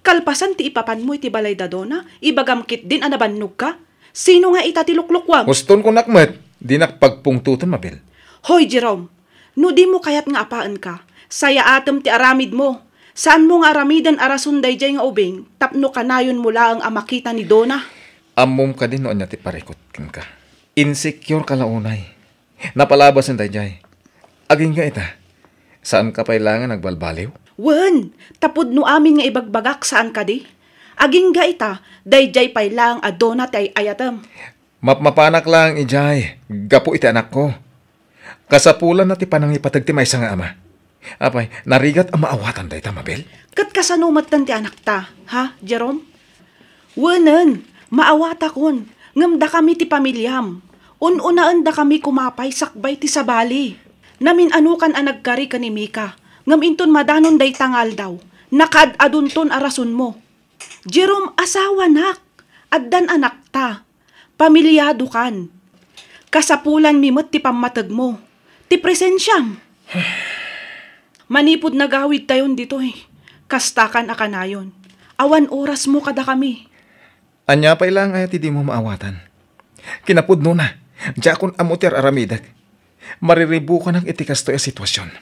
Kalpasan ti ipapanmo iti balay da Dona, ibagam ketdin a nabannogka? Sino nga ita ti luklukuam? Uston kunak met, dinak pagpungtoton, Mabel. Hoy, Jerome, no dimo kayat nga apaenka, sayaatem ti aramidmo. Saanmo nga aramiden a rason daydiay nga ubing tapno kanayonmo laeng a makita ni Dona. Ammom kadi no ania ti parikut kenka? Insecure ka la unay. Napalabasen daydiay. Agingga ita, saanka pay laeng a nagbalbaliw? Wen, ta pudno amin nga ibagbagak, saan kadi? Agingga ita, daydiay pay laeng a Dona ti ay-ayatem. Mapmapanak laeng idiay gapu iti anakko. Kasapulanna ti panangipateg ti maysa nga ama. Apay, narigat a maawatan dayta, Mabel? Ket kasano metten ti anakta, ha, Jerome? Wenen, maawatakon, ngem dakami ti pamiliam. Un-unaendakami koma pay sakbay ti sabali. Namin-anokan a nagkari ken ni Mika, ngem inton madanon dayta nga aldaw, nakaad-adonton a rasonmo. Jerome, asawanak, addan anakta. Pamiliadokan. Kasapulanmi met ti pammategmo, ti presensiam. Manipud nagawidtayon ditoy, kastakan a kanayon. Awan orasmo kadakami. Ania pay laeng aya ti dimo maawatan? Kinapudnona, diakon ammo ti ar-aramidek. Mariribukanak iti kastoy a sitwasion.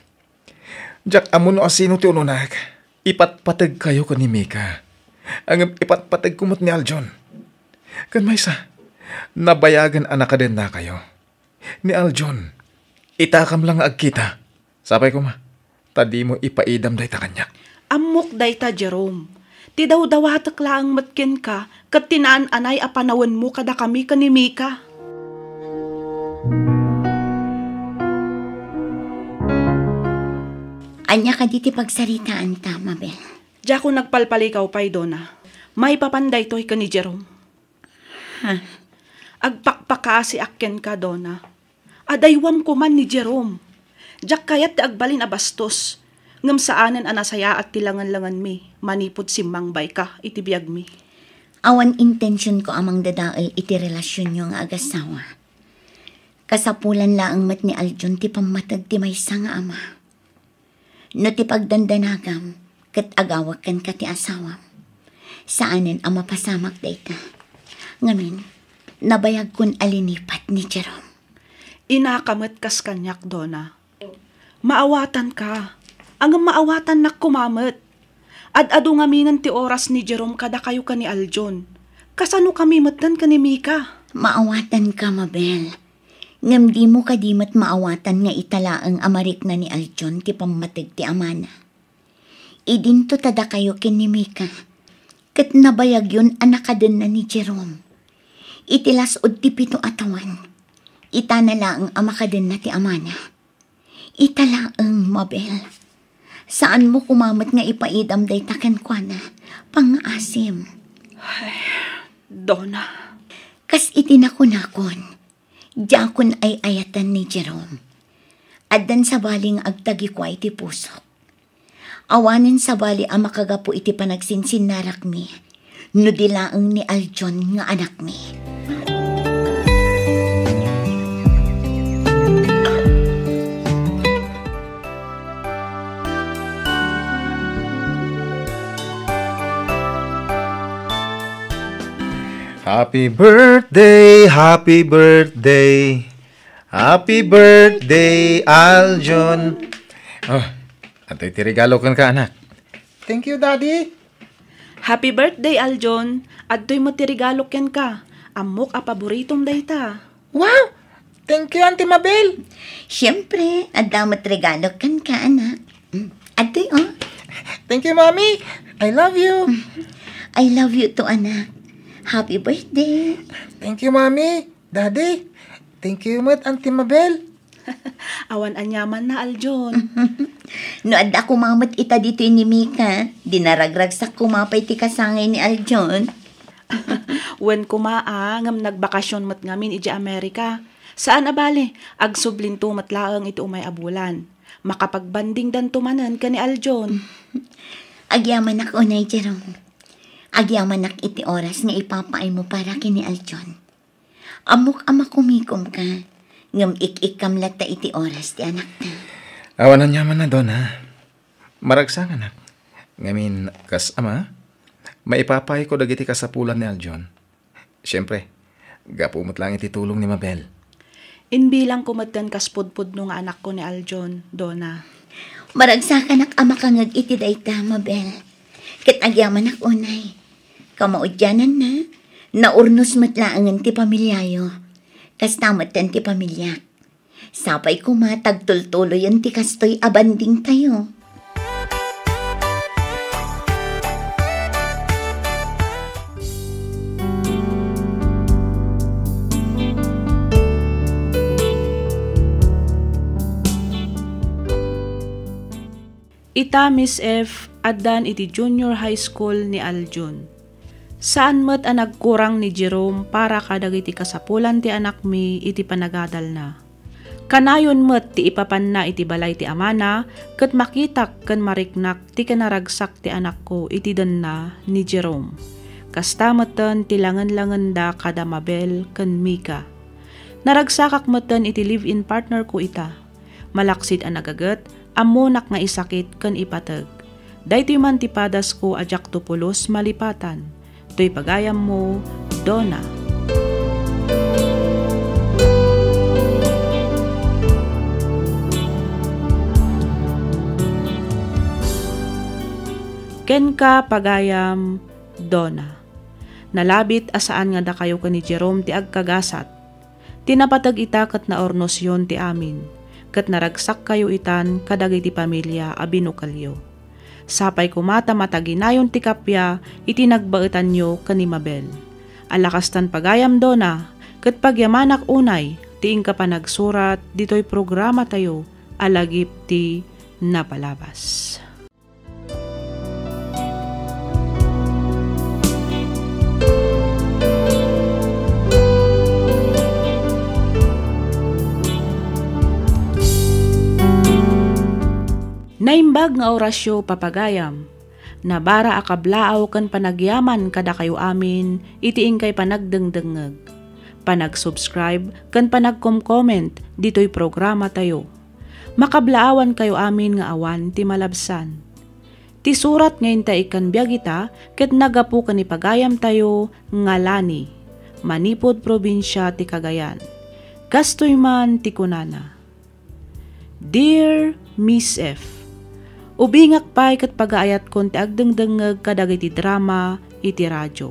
Diak ammo no asino ti ununak. Ipatpategkayo ken ni Mika. Ngem ipatpategko met ni Aljon. Ken maysa, nabayagen a nakadennakayo. Ni Aljon, itakam la nga agkita. Sapay koma, ta dimo ipaidam dayta kaniak. Ammok dayta, Jerome. Ti dawdawatek laeng met kenka ket ti naan-anay a panawenmo kadakami ken ni Mika. Ania kadi ti pagsaritaanta, Mabel? Diakon nagpalpalikaw pay, Dona. Maipapan daytoy ken ni Jerome. Ha? Agpakpakaasiak kenka, Dona. Adaywam koman ni Jerome. Diak kayat ti agbalin a bastos, ngem saanen a nasayaat ti langenlangenmi manipud simmangbayka iti biagmi. Awan intensionko a mangdadael iti relasionyo nga agasawa. Kasapulan laeng met ni Aljon ti pammateg ti maysa nga ama. No ti pagdandanagam ket agawek kenka ti asawam, saanen a mapasamak dayta. Ngamin, nabayagkon a linipat ni Jerome. Inaka met kas kaniak, Dona. Maawatanka. Ngem maawatannak koma met. Ad-adu ngaminen ti oras ni Jerome kadakayo ken ni Aljon. Kasano kami metten ken ni Mika? Maawatanka, Mabel. Ngem dimo kadi met maawatan nga ita laeng a marikna ni Aljon ti pammateg ti amana? Idinto ta dakayo ken ni Mika, ket nabayagyon a nakadenna ni Jerome. Iti las-ud ti pito a tawen, itana laeng a makadenna ti amana. Ita laeng, Mabel. Saanmo koma met nga ipaidam dayta kenkuana, pangngaasim. Ay, Dona. Kas iti nakunakon, diakon ay-ayatan ni Jerome. Addan sabali nga agtagikua iti pusok. Awanen sabali a makagapu iti panagsinsinnarakmi no di laeng ni Aljon nga anakmi. Happy birthday, happy birthday. Happy birthday, Aljon. Oh, adtoy ti regalo kenka, anak. Thank you, Daddy. Happy birthday, Aljon. Adtoy met ti regalo kenka. Ammok a paboritom dayta. Wow! Thank you, Auntie Mabel. Siyempre, adda met regalo kenka, anak. Mm, adtoy, oh. Thank you, Mommy. I love you. I love you too, anak. Happy birthday. Thank you, Mommy. Daddy, thank you met, Auntie Mabel. Awan aniamanna, Aljon. No adda koma met ita ditoy ni Mika, di naragragsak koma pay ti kasangay ni Aljon. Wen koma a, ngem nagbakasyon met ngamin idiay Amerika. Saan a bale, agsublinto met laeng iti umay a bulan. Makapagbandingdanto manen ken ni Aljon. Agyamanak unay, Jerome. Agyamanak iti oras nga ipapaaymo para ken ni Aljon. Ammok a makumikom ka, ngem ik-ikkam latta iti oras ti anakta. Awan aniamanna, Dona. Maragsakanak. Ngamin, kas ama, maipapaayko dagiti kasapulan ni Aljon. Siempre, gapu met laeng iti tulong ni Mabel. Imbilangko metten kas pudpudno nga anakko ni Aljon, Dona. Maragsakanak a makangngeg iti dayta, Mabel. Ket agyamanak unay. Kamaudiananna, naurnos met laengen ti pamiliayo. Kasta metten ti pamiliak. Sapay koma ta agtultuloyen ti kastoy a bandingtayo. Ita, Miss F, addan iti junior high school ni Aljon. Saan met a nagkurang ni Jerome para kadagiti kasapulan ti anakmi iti panagadalna. Kanayon met ti ipapanna iti balay ti amana ket makitak ken mariknak ti kinaragsak ti anakko iti denna ni Jerome. Kasta metten ti langenlangenda kada Mabel ken Mika. Naragsakak metten iti live-in partner ko ita. Malaksid a nagaget, ammonak nga isakit ken ipateg. Daytoy man ti padasko a diakto pulos malipatan. Toy pagayammo, Dona. Kenka, pagayam, Dona. Nalabit a saan nga dakayo ken ni Jerome ti agkagasat. Ti napateg ita ket naurnosyon ti amin, ket naragsakkayo itan kadagiti pamilia a binukelyo. Sapay koma ta mataginayon ti kappia iti nagbaetanyo ken ni Mabel. Ala kastan pagayam, Dona, ket pagyamanak unay ti inka panagsurat ditoy programatayo a Lagip ti Napalabas. Naimbag nga orasyo, papagayam. Nabara a kablaaw ken panagyaman kadakayo amin iti inkay panagdengdengngeg, panag-subscribe ken panagkom-comment ditoy programatayo. Makablaawankayo amin nga awan ti malabsan. Ti surat nga inta ikkan biag ita ket naggapu ken ni pagayamtayo nga Lani, manipud probinsia ti Cagayan. Kastoy man ti kunana, "Dear Miss F, ubingak pay ket pagayatkon ti agdengdengngeg kadagiti drama iti radio.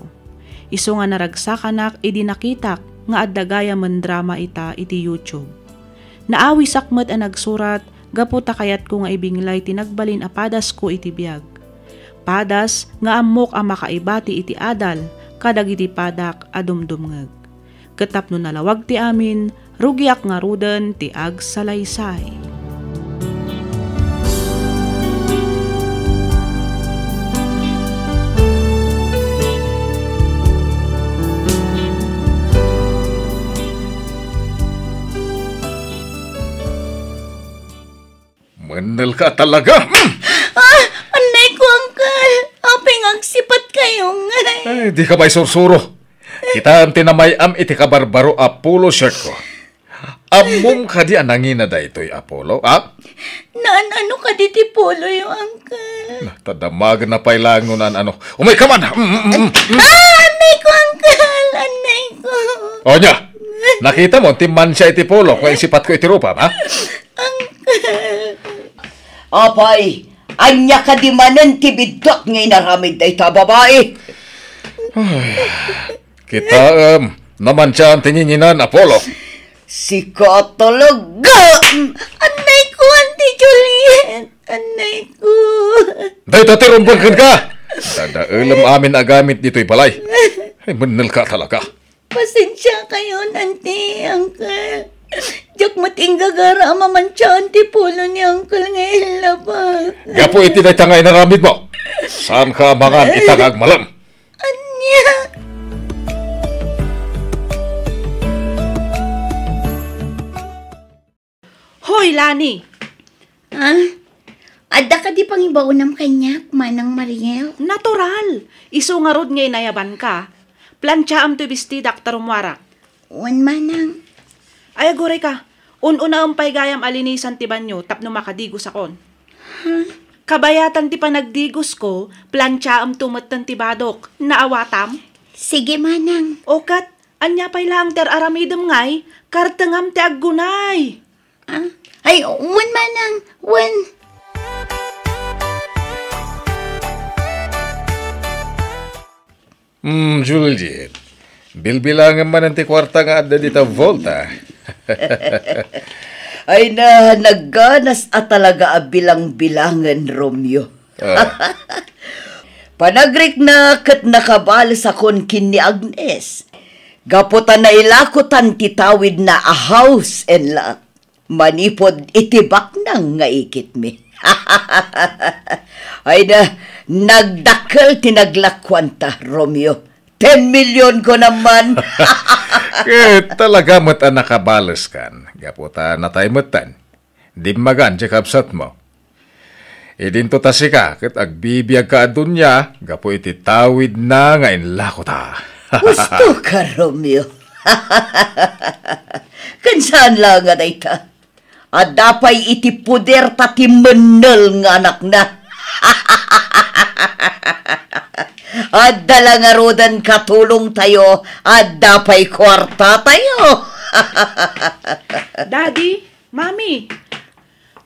Isu nga naragsakanak idi nakitak nga adda gayamen drama ita iti YouTube. Naawisak met a nagsurat gapu ta kayatko nga ibinglay ti nagbalin a padasko iti biag. Padas nga ammok a makaibati iti adal kadagiti padak a dumdumngeg. Ket tapno nalawag ti amin, rugiak ngaruden ti agsalaysay." Mennel ka talaga! Mm! Ah! Annay ko, Uncle! Apay nga agsipatkayo, ngay? Ay, di ka pay sursuro. Kitam ti namay-am iti kabarbaro a polo shirt ko. Ammom kadi a nangina daytoy a polo, ha? Naan-ano kadi ti poloyo, Uncle? Na, ta damagen na pay laeng no naan-ano. Umay ka man! Mm, mm, mm, mm. Ah! Annay ko, Uncle! Annay ko! O, nia? Nakita mo, ti mansia iti polo, kung isipatko iti rupam, ha? Uncle! Apay, ania kadi manen ti biddut nga inaramid dayta a babai? Ay, kitaem, namansiaan ti nginginan a polo. Sika talaga! Annay ko, Auntie Juliet! Annay ko! Dayta ti rumbeng kenka! Dadaelem amin a gamit ditoy balay. Ay, mennel ka talaga. Pasensiakayon, Auntie, Uncle. Diak met inggagara a mamantiaan ti pulo ni Uncle nga illabas. Gapu iti dayta nga inaramidmo, saanka a mangan ita nga agmalem. Ania? Hoy, Lani! Ah? Adda kadi pangibaonam kaniak, Manang Mariel? Natural! Isu ngarud nga inayabanka, plantiaam toy bestidak ta rummuarak. Wen, Manang. Ay, aguray ka. Un-unaem pay gayam a linisan ti banio tapno makadigosakon. Ha? Kabayatan ti panagdigosko, plantiaemto metten ti badok. Naawatam? Sige, Manang. O ket, ania pay laeng ti ar-aramidem ngay? Kartengam ti aggunay. Ah? Ay, wen, Manang. Wen. Hmm, Juliet. Bilbilangem manen ti kuarta nga adda dita vault, a. Ay na, nagganas a talaga a bilang-bilangen, Romeo. Ah. Panagriknak ket nakabalesakon ken ni Agnes. Gapu ta nailakotan ti tawidna a house and lot. Manipud iti baknang nga ikitmi. Ay na, nagdakkel ti naglakuanta, Romeo. Ten million ko naman. Ket talaga met a nakabaleskan, gapu ta natay metten. Dimmagan ti kabsatmo. Idinto ta sika ket agbibiagka a dunia gapu iti tawidna nga inlakota. Husto ka, Romeo. Ken saan la nga dayta? Adda pay iti poder ta ti mennel nga anakna. Adda la ngaruden katulongtayo, adda pay kuartatayo. Daddy, Mami,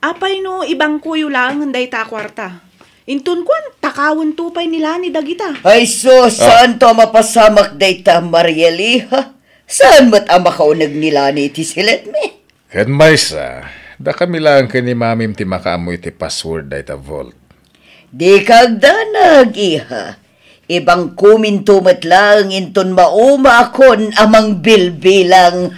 apay no ibangkoyo laengen dayta a kuarta? Inton kuan, takawento pay ni Lani dagita. Ay sus, ah, saanto a mapasamak dayta, Mariel, iha? Saan met a makauneg ni Lani iti siletmi? Ken maysa, dakami laeng ken ni Mamim ti makaammo iti password dayta vault. Dika agdanag, iha. Ibangkominto met laeng inton maumaakon a mangbilbilang.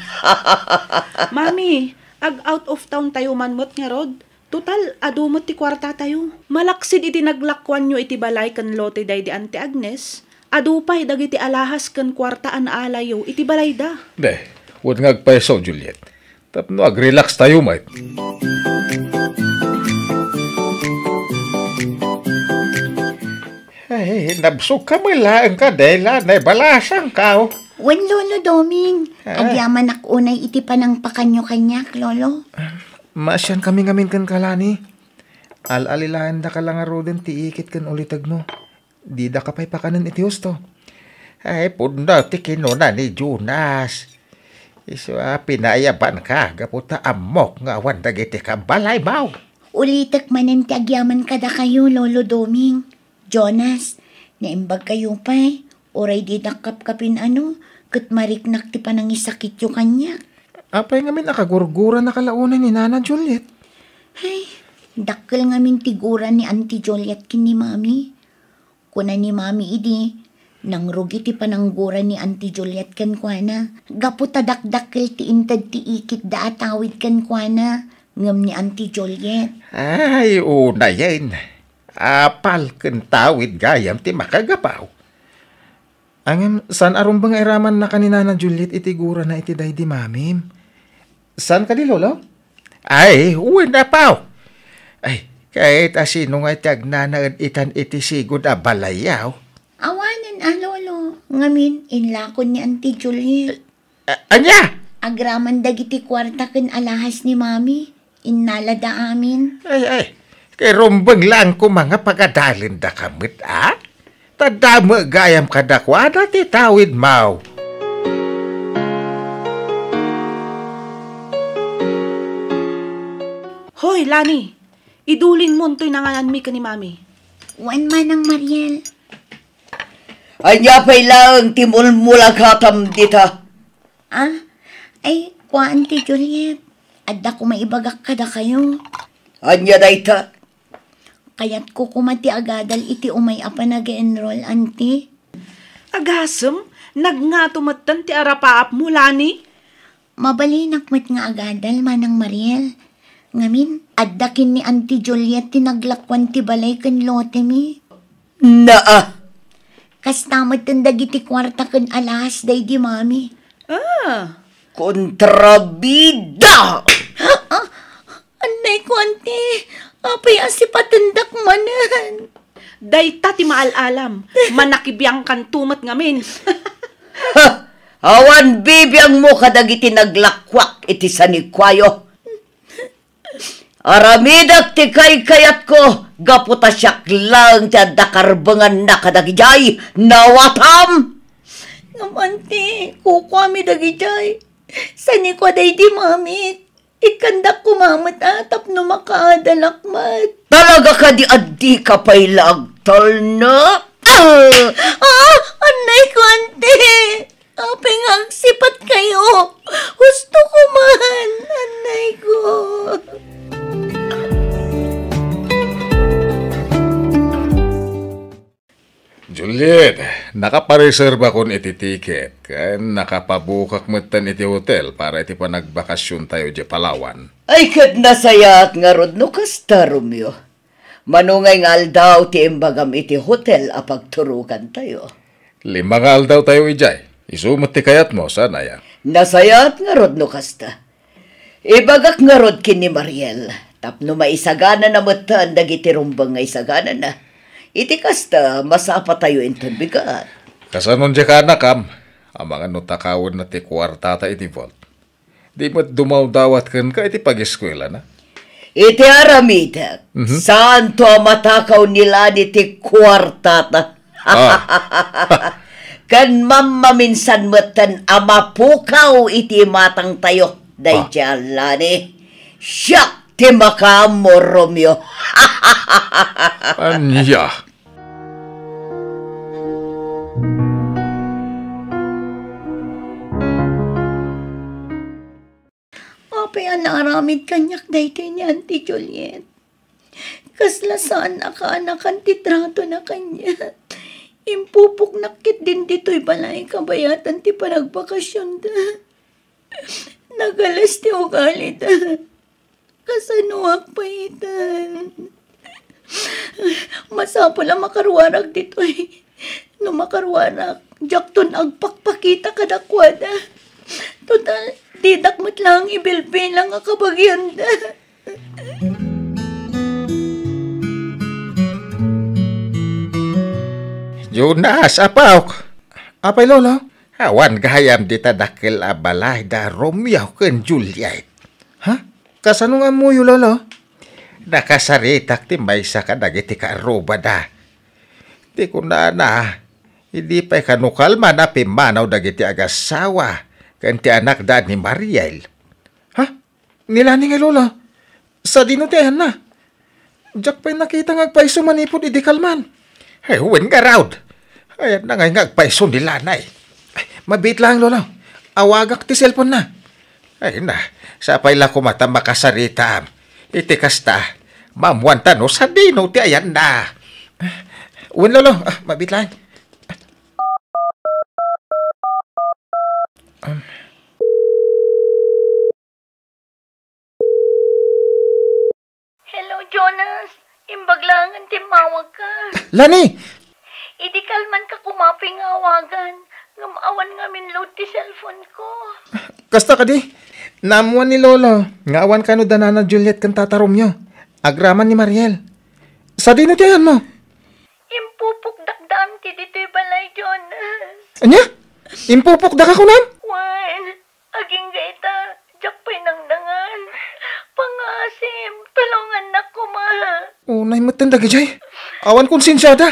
Mami, ag-out of town tayo man met ngarud. Total, adu met ti kuartatayo. Malaksid iti naglakuanyo iti balay ken lote daydi Auntie Agnes, adu pay dagiti alahas ken kuarta a naalayyo iti balayda. De, wen nga agpayso, Juliet. Tapno agrelax tayo met. Ay, nabsog ka met laeng, Adela, naibalasangka. Wen, Lolo Doming, ah, agyamanak unay iti panangpakanyo kaniak, Lolo. Maasian kami ngamin ken Kalani. Al-alilaendaka la ngaruden ti ikit ken ulitegmo. Didaka pay pakanen iti husto. Ay, pudno ti kinuna ni Jonas. Isu a pinayabanka gapu ta ammok nga awan dagiti kabalaymo. Ulitek manen ti agyaman kadakayo, Lolo Doming. Jonas, naimbag kayo pay, uray dinak kapkapin-ano, ket mariknak ti panangisakityo kaniak. Apay ngamin a kagurguranaka la unay ni Nana Juliet? Ay, dakkel ngamin ti gura ni Auntie Juliet ken ni Mami. Kuna ni Mami idi, nangrugi ti pananggura ni Auntie Juliet kenkuana, gapu ta dakdakkel ti inted ti ikitda a tawid kenkuana, ngem ni Auntie Juliet. Ay, unayen. Apal ken tawid gayam ti makagapaw. Ngem, saan a rumbeng nga iramannaka ni Nana Juliet iti gurana iti daydi Mamim? Saan kadi, Lolo? Ay, wen, Apo. Ay, ket asino nga ti agnanaed itan iti sigud a balayyo? Awanen a, Lolo. Ngamin, inlakon ni Auntie Juliet. A-, ania? Agraman dagiti kuarta ken alahas ni Mami. Innalada amin. Ay, ay. Kay rumbeng laeng koma nga pagadalendaka met, a? Ta damo gayam kadakuada ti tawidmo. Hoy, Lani! Idulinmon toy nangananmi ken ni Mami. Wen, Manang Mariel. Ania pay laeng ti mulmulagatam dita? Ah, ay, kua, Auntie Juliet. Adda koma ibagak kadakayo. Ania dayta? Kayatko koma ti agadal iti umay a panag-enroll, Auntie. Agasem, nagngato metten ti arapaapmo, Lani. Mabalinak met nga agadal, Manang Mariel. Ngamin, adda ken ni Auntie Juliet ti naglakuan ti balay ken lotemi. Naa! Kasta met dagiti kuarta ken alahas daydi mami. Ah. Kontrabida! Ah, annay ko, Auntie. Apay a sipatendak manen? Dayta ti maal-alam. Manakibiangkanto met ngamin. Ha! Awan bibiangmo kadagiti naglakuak iti sanikuayo. Aramidek ti kaykayatko gapu ta siak laeng ti adda karbenganna kadagidiay. Nawatam! Ngem, Auntie, kukuami dagidiay. Sanikua daydi mamit. Ikkandak koma met a tapno makaadalak met. Talaga kadi a dika pay la agtalna? Ah! Ah! Annay ko, Auntie! Apay nga agsipatkayo? Husto ko man! Annay ko! Juliet, nakapareserbakon iti tiket, ken nakapabukak metten iti hotel para iti panagbakasiontayo idiay Palawan. Ay, ket nasayaat ngarud no kasta, Romeo. Mano ngay nga aldaw ti imbagam iti hotel a pagturogantayo? Lima nga aldawtayo idiay. Isu met ti kayatmo, saan aya? Nasayaat ngarud no kasta. Ibagak ngarud ken ni Mariel, tapno maisaganana metten dagiti rumbeng nga isaganana. Iti kasta, masapatayo inton bigat. Kasano diay kaanakam? Amangan no takawenna ti kuartata iti vault. Di met dumawdawat kenka iti pageskuelana? Iti aramidek, mhm, saanto a matakaw ni Lani ti kuartata. Ah. Ken mammaminsan metten a mapukaw iti imatangtayo daydiay a Lani. Siak ti makaammo, Romeo. Ania? Apay a naaramid kaniak daytoy ni Auntie Juliet? Kasla saan a kaanakan ti tratona kaniak. Impupoknak ketdin ditoy balay kabayatan ti panagbakasionda. Nagalas ti ugalida. Kasanoak pay itan? Masapul a makaruarak ditoy. No makaruarak, diakton agpakpakita kadakuada. Total, didak met laeng ibilbilang a kabagianda. Jonas, apok! Apay, Lolo? Awan gayam dita dakkel a balay da Romeo ken Juliet. Ha? Kasano nga ammoyo, Lolo? Nakasaritak ti maysa kadagiti kaarrubada. Ti kunana, idi pay kano kalman a pimmanaw dagiti agassawa ken ti anakda ni Mariel. Ha? Ni Lani ngay, Lola? Sadino ti ayanna? Diak pay nakita nga agpayso manipud idi kalman. Ay, wen ngarud. Ayanna ngay nga agpayso ni Lani. Ay, mabiit laeng, Lola. Awagak ti cellphone-na. Ay na, sapay la koma ta makasaritam. Iti kasta, maammuanta no sadino ti ayanna. Wen, Lolo, ah, mabiit laeng. Um. Hello, Jonas. Imbag laengen ti immawagka. Lani! Idi kalmanka koma pay nga awagan, ngem awan ngamin load ti cellphone-ko. Kasta kadi, naammuan ni Lolo nga awan kano da Nana Juliet ken Tata Romeo. Agraman ni Mariel. Sadino ti ayanmo? Impupokdak da Auntie ditoy balay, Jonas. Ania? Impupokdaka kunam? Wen, agingga ita, diak pay nangdangan. Pangaasim, tulongannak koma. Unay metten dagidiay. Awan konsensiada.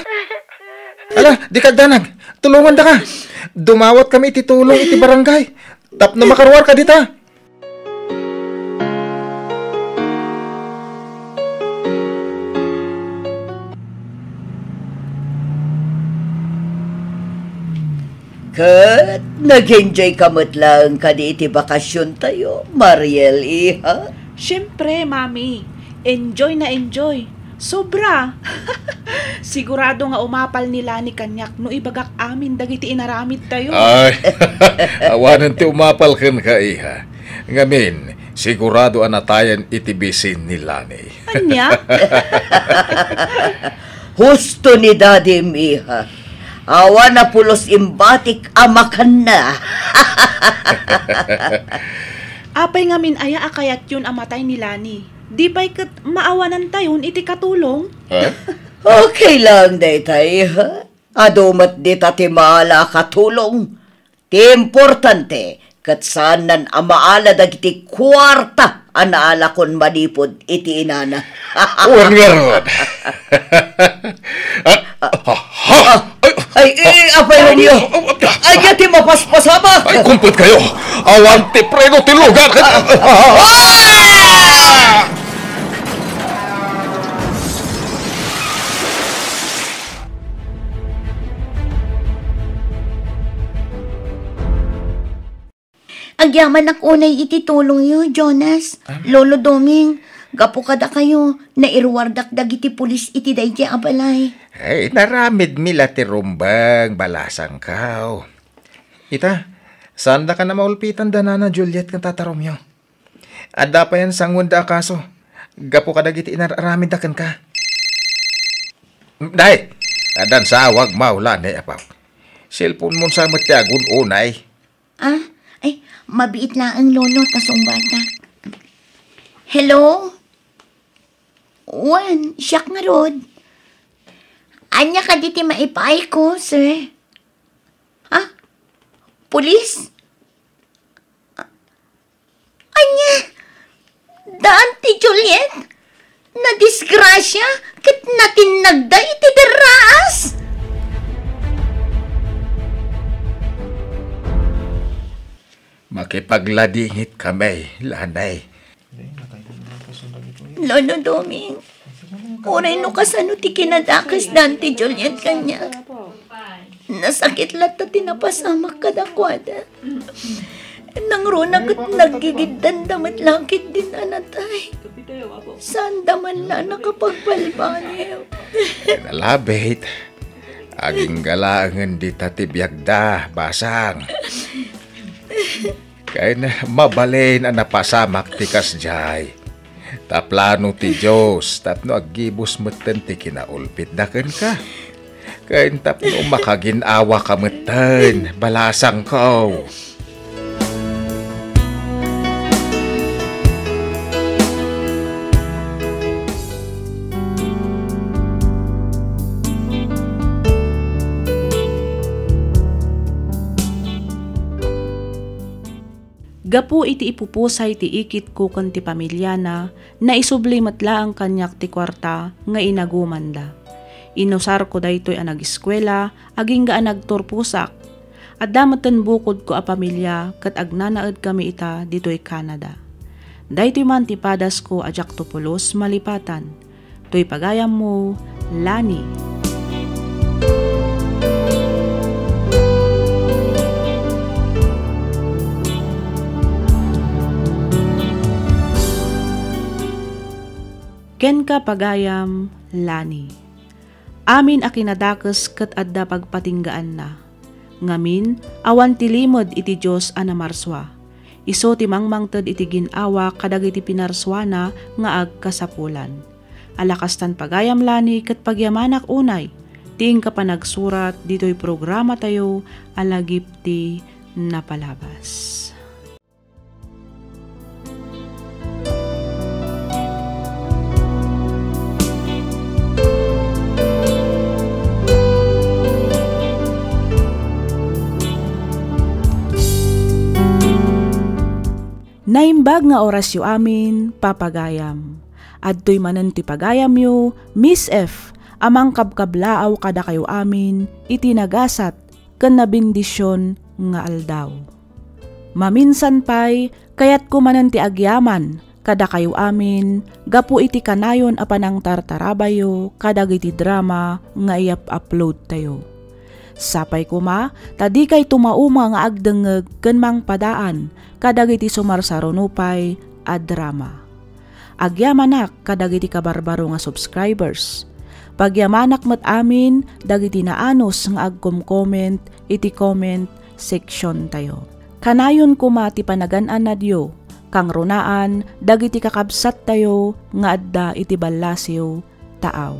Ala, dika agdanag. Tulongandaka. Dumawatkami iti tulong iti barangay tapno makaruarka dita. Ket nag-enjoyka met laeng kadi iti bakasiontayo, Mariel, iha? Siempre, Mami. Enjoy na enjoy. Sobra! Sigurado nga umapal ni Lani kaniak no ibagak amin dagiti inaramidtayo. Ay, awanen ti umapal kenka, iha. Ngamin, sigurado a natayen iti bisin ni Lani. Ania? Husto ni Daddy, iha. Awan a pulos imbatik a makanna. Apay ngamin aya a kayatyon a matay ni Lani? Di pay ket maawanantayon iti katulong? Ha? Okay lang dayta, iha. Adu met dita ti maala a katulong. Ti importante, ket saannan a maala dagiti kuarta a naalakon manipud iti inana. Wen ngarud. Ah, ah, ha? Ay, ay, apay, Romeo. Ania ti mapaspasamak? Ay, kumpetkayo. Awan ti preno ti lugar. Ah! Agyamanak unay iti tulongyo, Jonas. Ah? Lolo Doming, gapu kadakayo, nairuardak dagiti pulis iti daydiay a balay. Ay, inaramidmi la ti rumbeng, balasangko. Ita, saandaka a maulpitan da Nana Juliet ken Tata Romeo. Adda payen sanguenda a kaso gapu kadagiti inar-aramidda kenka. Nay, addan sawag maula ni apaw. Cellphone-mon sa met ti agun-unay. Ah, ay, mabiit laeng, Lolo, ta sungbatak. Hello? Wen, siak ngarud. Ania kadi ti maipaayko, sir? Ha? Pulis? Ania? Daan ti Juliet? Nadisgrasia ket natinnagda iti derraas? Makipagladingit kami, Lanay. Lolo Doming, uray no kasano ti kinadakes daan ti Juliet kaniak. Nasakit latta ti napasamak kadakuada. Nangruna ket naggigiddanda met la ketdin a natay. Saanda man la nakapagbalbaliw. Nalabit. Agingga laengen dita ti biagda, basang. Ken mabalin a napasamak ti kasdiay. Ta plano ti Dios tapno aggibus metten ti kinaulpitda kenka. Ken tapno makagin-awaka metten, balasangko. Gapu iti ipupusay ti ikitko ken ti pamiliana, naisubli met laeng kaniak ti kuarta nga inagumanda. Inusarko daytoy a nageskuela agingga a nagturposak. Adda metten bukodko a pamilia ket agnanaedkami ita ditoy Canada. Daytoy man ti padasko a diakto pulos malipatan. Toy pagayammo, Lani. Kenka, pagayam, Lani. Amin a kinadakes ket adda pagpatinggaanna. Ngamin, awan ti limed iti Dios a namarsua. Isu ti mangmangted iti gin-awa kadagiti pinarsuana nga agkasapulan. Ala kastan, pagayam, Lani, ket pagyamanak unay ti inka panagsurat ditoy programatayo a Lagip ti Napalabas. Naimbag nga orasyo amin, papagayam. Adtoy manen ti pagayamyo, Miss F, a mangkabkablaaw kadakayo amin iti nagasat ken nabendision nga aldaw. Maminsan pay, kayatko manen ti agyaman kadakayo amin gapu iti kanayon a panangtartarabayyo kadagiti drama nga iyap-uploadtayo. Sapay koma ta dikayto mauma nga agdengngeg ken mangpadaan kadagiti sumarsaruno pay a drama. Agyamanak kadagiti kabarbaro nga subscribers. Pagyamanak met amin dagiti naanus nga agcom-comment iti comment section tayo. Kanayon koma ti panagan-anadyo kangrunaan dagiti kakabsattayo nga adda iti ballasiw, taaw.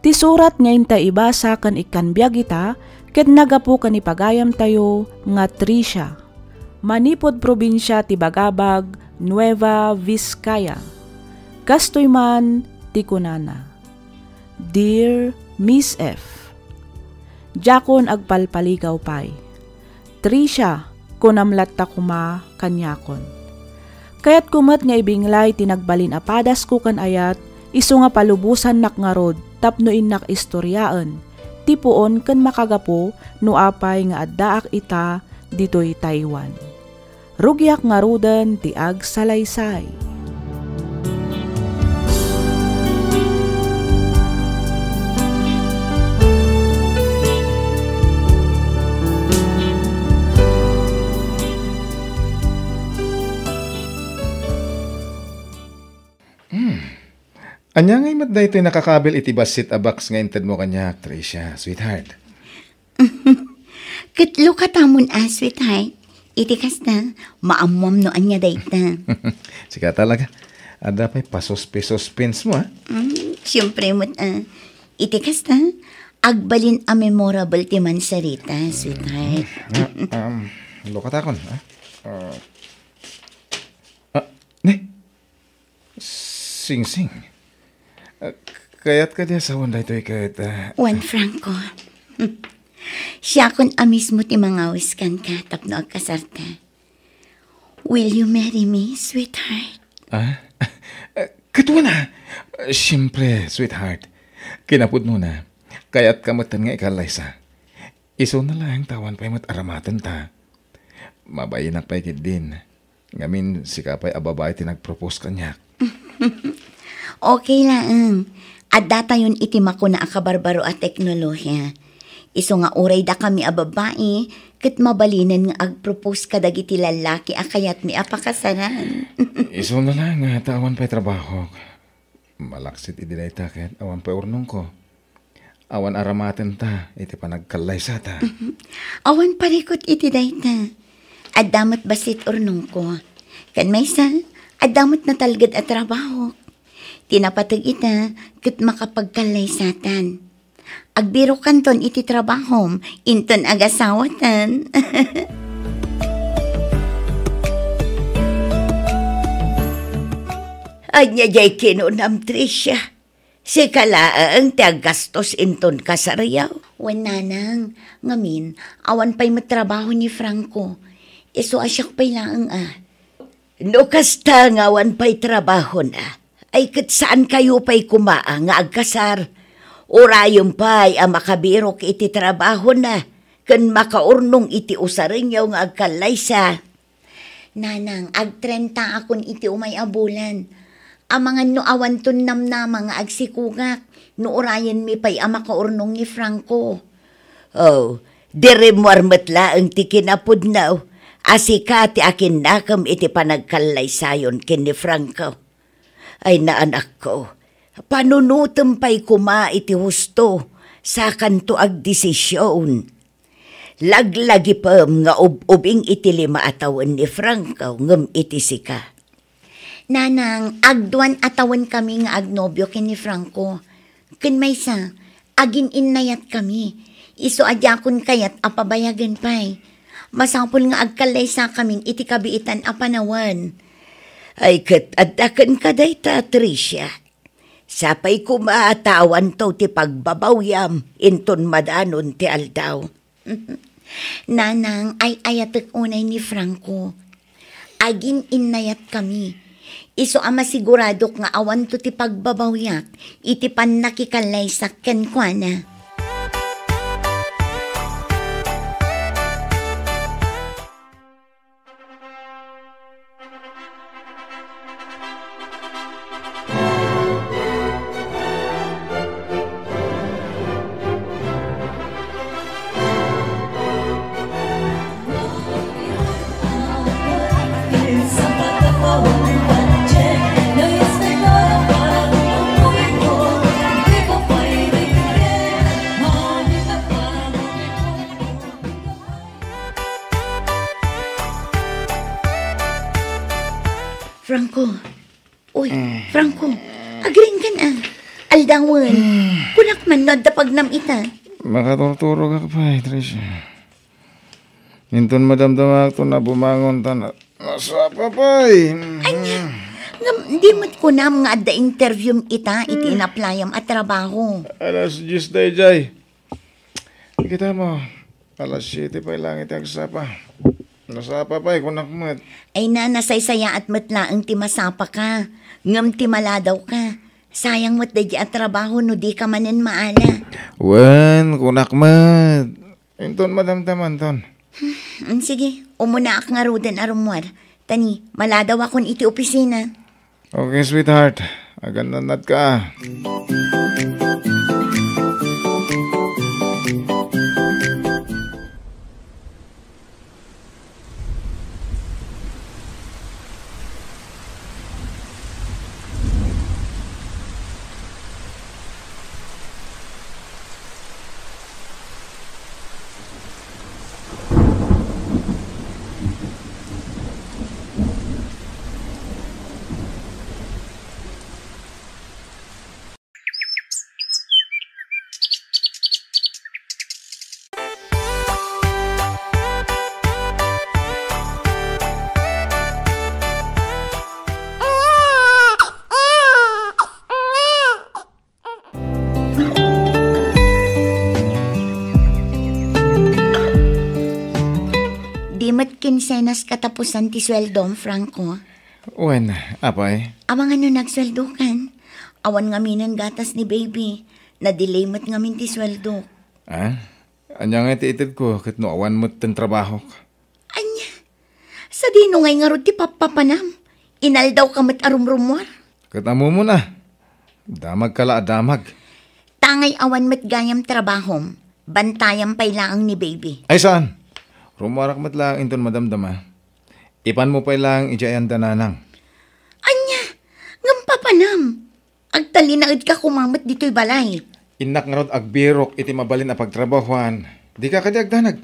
Ti surat nga inta ibasa ken ikkan biag ita ket naggapu ken ni pagayamtayo nga Tricia, manipud probinsia ti Bagabag, Nueva Vizcaya. Kastoy man ti kunana, "Dear Miss F, diakon agpalpaligaw pay. Tricia, kunam latta koma kaniakon. Kayatko met nga ibinglay ti nagbalin a padasko ken ayat, isu nga palubosannak ngarud tapno innak istoriaen ti puon ken makagapu no apay nga addaak ita ditoy Taiwan. Rugiak ngaruden ti agsalaysay." Hmm. Ania ngay met daytoy nakakabil iti bassit a box nga intedmo kaniak, Tricia, sweetheart? Ket lukatamon a, sweetheart. Iti kasta, maammoam no ania dayta. Sika talaga. Adda pay pasuspe-suspensemo, a? Mm, siempre met, a. Iti kasta, agbalin a memorable ti mansarita, sweetheart. Ah, um, lukatakon, a? Ah, ah, ne? Singsing. Ah, kayat kadi a sawen daytoy ket, ah, Juan Franco. Siakon a mismo ti mangawis kenka tapno agkasarta. Will you marry me, sweetheart? Ah? Ah, ket wen a? Siempre, sweetheart. Kinapudnona, kayatka metten nga ikallaysa. Isuna laeng ta awan pay met aramatenta. Mabainak pay ketdin. Ngamin, sika pay a babai ti nagpropose kaniak. Okay laeng. Addatayon iti makuna a kabarbaro a teknolohia. Isu nga uray dakami a babai, ket mabalinen nga agpropose kadagiti lallaki a kayatmi a pakasaran. Isuna laeng ta awan pay trabahok. Malaksid idi dayta ket awan pay urnongko. Awan aramatenta iti panagkallaysata. Mhm. Awan parikut iti dayta. Adda met bassit urnongko. Ken maysa, adda met natalged a trabahok. Ti napateg ita ket makapagkallaysatan. Agbirokanton iti trabahom, inton agasawatan. Ania diay kinunam, Tricia? Sika laeng ti aggastos inton kasaryo? Wen, nanang, ngamin, awan pay met trabaho ni Franco. Isu a siak pay laeng a. No kasta nga awan pay trabahona, ay ket saankayo pay koma nga agkasar. Urayem pay a makabirok iti trabahona ken makaurnong iti usarenyo nga agkallaysa. Nanang, agtrentaakon iti umay a bulan. Amangan no awanton namnama nga agsikogak no urayenmi pay a makaurnong ni Franco. Oh, di rimmuar met laeng ti kinapudno a sika ti akinnakem iti panagkallaysayon ken ni Franco. Ay, naanakko, panunotem pay koma iti husto, sakanto agdesision. Laglagipem nga ub-ubing iti lima a tawen ni Franco ngem iti sika. Nanang, agduan a tawenkami nga agnobio ken ni Franco. Ken maysa, agin-innayatkami. Isu a diakon kayat a pabayagen pay. Masapul nga agkallaysakamin iti kabiitan a panawen. Ay, ket adda kenka dayta, Tricia. Sapay koma ta awanto ti pagbabawyam inton madanon ti aldaw. Nanang, ay-ayatek unay ni Franco. Agin-innayatkami. Isu a masiguradok nga awanto ti pagbabawyak iti pannakikallaysak kenkuana. Franco. Uy, Franco. Agriingkan, a. Aldawen. Kunak man no adda pagnam ita. Makaturturogak pay, Tricia. Inton madamdamaak to na bumangon ta na-, nasapa pay. Ania? Ngem, di met kunam nga adda interview ita iti inaplayam a trabaho. Alas dies daydiay. Kita mo, alas siete pay lang iti agsapa. Nasapa pay, kunak met. Ay na, nasaysayaat met laeng ti masapaka, ngem ti maladawka. Sayang met daydi a trabaho no dika manen maala. Wen, kunak met. Inton madamdamanton. Hmm, sige, umunaak ngaruden a rummuar. Tani, maladawakon iti opisina. Okay, sweetheart. Agannadka. Di met kinsenas katapusan ti sueldom, Franco. Wen, apay? Amangan no nagsueldokan. Awan ngaminen gatas ni baby. Nadelay met ngamin ti sueldo. Ah? Ania ngay ti itedko ket no awan met ten trabahok? Ania? Sadino ngay ngarud ti pappapanam? Inaldawka met a rumrummuar? Ket ammom a. Damagka la a damag. Tangay awan met gayam trabahom, bantayam pay laeng ni baby. Ay saan? Rummuarak met laeng inton madamdama. Ipanmo pay laeng idiay anda nanang. Ania? Ngem papanam? Agtalinaedka koma met ditoy balay. Innak ngarud agbirok iti mabalin a pagtrabahoan. Dika kadi agdanag.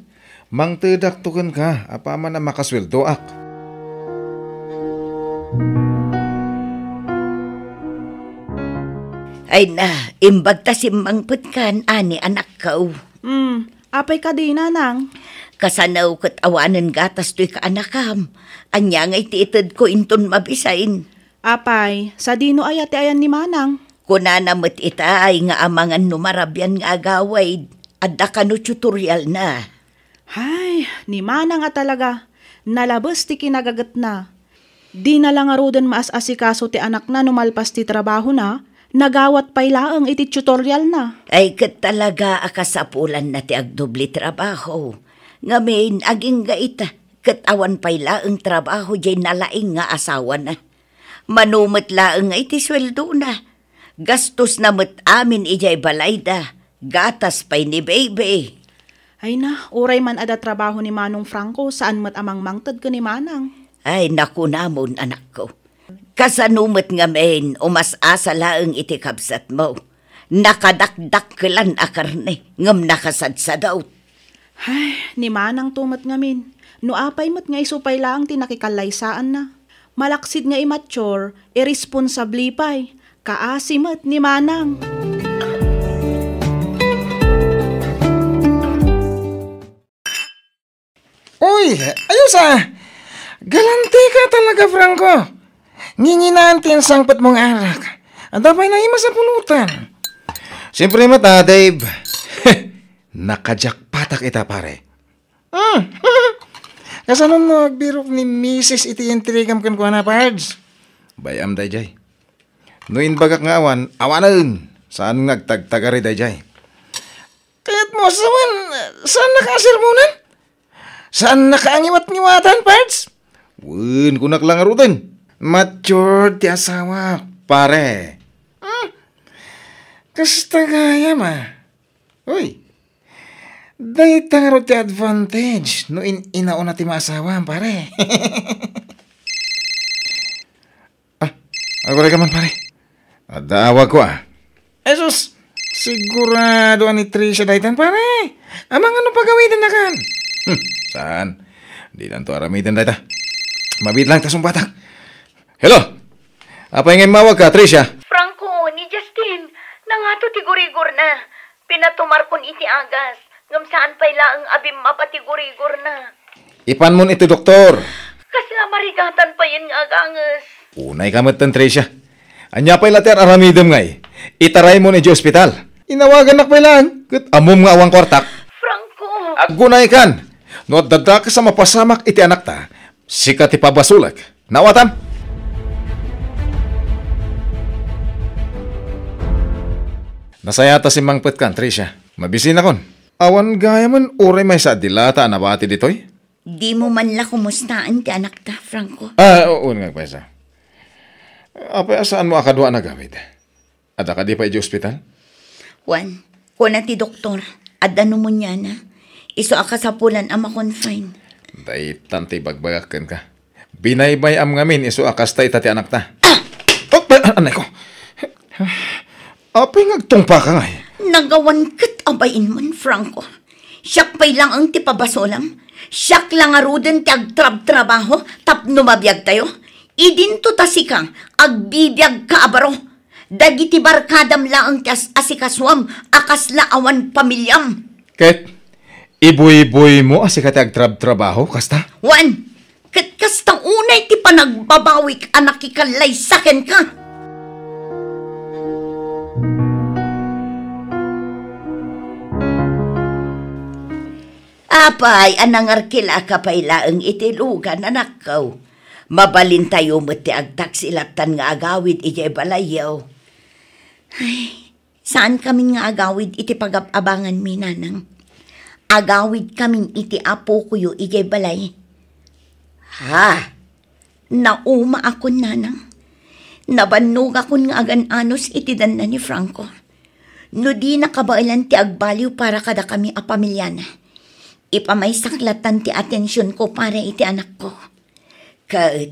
Mangtedakto kenka apaman a makasueldoak. Ay na, imbag ta simmangpetkan, ani, anakko. Hmm, apay kadi, nanang? Kasano ket awanen gatas toy kaanakam? Ania ngay ti itedko inton mabisin? Apay, sadino aya ti ayan ni manang? Kunana met ita ay nga amangan no marabian nga agawid, adda kano tutorialna. Hay, ni manang a talaga, nalabes ti kinagagetna. Dina la ngaruden maas-asikaso ti anakna no malpas ti trabahona, nagawat pay laeng iti tutorialna. Ay, ket talaga a kasapulanna ti agdubli trabaho. Ngamin, agingga ita, ket awan pay laeng trabaho diay nalaing nga asawana. Mano met laeng nga iti sueldona. Gastosna met amin idiay balayda. Gatas pay ni baby. Ay na, uray man adda trabaho ni Manong Franco, saan met a mangmangted ken ni Manang. Ay, nakunamon, anakko. Kasano met ngamin, umas-asa laeng iti kabsatmo. Nakadakdakkelan a karne, ngem nakasadsadot. Ay, ni Manang to met ngamin. No apay met nga isu pay laeng ti nakikallaysaanna. Malaksid nga immature, irresponsable pay. Kaasi met ni Manang. Uy, ayos a! Galantika talaga, Franco. Nginginaan ti insangpetmo nga arak. Adda pay naimas a pulutan. Siyempre met a, Dave. Nakajakpatak ita, pare. Hmm. Kasano no agbirok ni misis iti intrigam kenkuana, Pards? Bay-am daydiay. No imbagak nga awan, awanen. Saan nga agtagtagari daydiay? Kayatmo a sawen, saannaka a sermonan? Saannaka a ngiwat-ngiwatan, Pards? Wen, kunak la ngaruden. Matured ti asawak, pare. Hmm. Kasta gayam a. Uy, dayta ngarud ti advantage no in-inauna ti maasawam, pare. Ah, aguray ka man, pare. Adda awagko, a. Jesus, sigurado a ni Tricia daytan, pare. Amangan no pagawidennakan. Hmm, saan? Dinanto aramiden dayta. Mabiit lang ta sungbatak. Hello? Apay nga immawagka, Tricia? Franco, ni Justin, nangato ti gurigorna. Pinatumarkon iti agas, ngem saan pay laeng a bimmaba ti gurigorna. Ipanmon iti doktor. Kasla marigatan payen nga aganges. Unayka metten, Tricia. Ania pay la ti ar-aramidem ngay? Itaraymon idiay ospital. Inawagannak pay laeng, ket ammom nga awan kuartak. Franco! Aggunaykan! No adda dakes a mapasamak iti anakta, sika ti pabasolek. Naawatam? Nasayaat a simmangpetkan, Tricia. Mabisinakon. Awan gayamen uray maysa a dilata a nabati ditoy? Dimo man la kumustaen ti anakta, Franco? Ah, wen nga agpaysa. Apay a saanmo a kadua a nagawid? Adda kadi pay idiay ospital? Wen, kuna ti doktor, adda pneumonia-na. Isu a kasapulan a ma-confine. Daytan ti ibagbagak kenka. Binaybay-am ngamin isu a kasta ita ti anakta. Ah! Oh, ay, anay ko. Apay nga agtungpaka ngay? Nagawan ket abain man, Franco. Siak pay laeng ti pabasolam. Siak la ngaruden ti agtrabtrabaho tapno mabiagtayo. Idinto ta sika, agbibiagka a baro. Dagiti barkadam laeng ti as-, asikasuam a kasla awan pamiliam. Ket ibuybuymo a sika ti agtrabtrabaho, kasta? Wen, ket kasta unay ti panagbabawik a nakikallaysa kenka. Apay a nangarkilaka pay laeng iti lugan, anakko? Mabalintayo met ti agtaksi lattan nga agawid idiay balayyo. Ay, saankamin nga agawid iti pagab-abanganmi, nanang. Agawidkamin iti apokoyo idiay balay. Ha? Naumaakon, nanang. Nabannogakon nga agan-anos iti danna ni Franco. No dina kabaelan ti agbaliw para kadakami a pamiliana, ipamaysak lattan ti atensionko para iti anakko. Ket,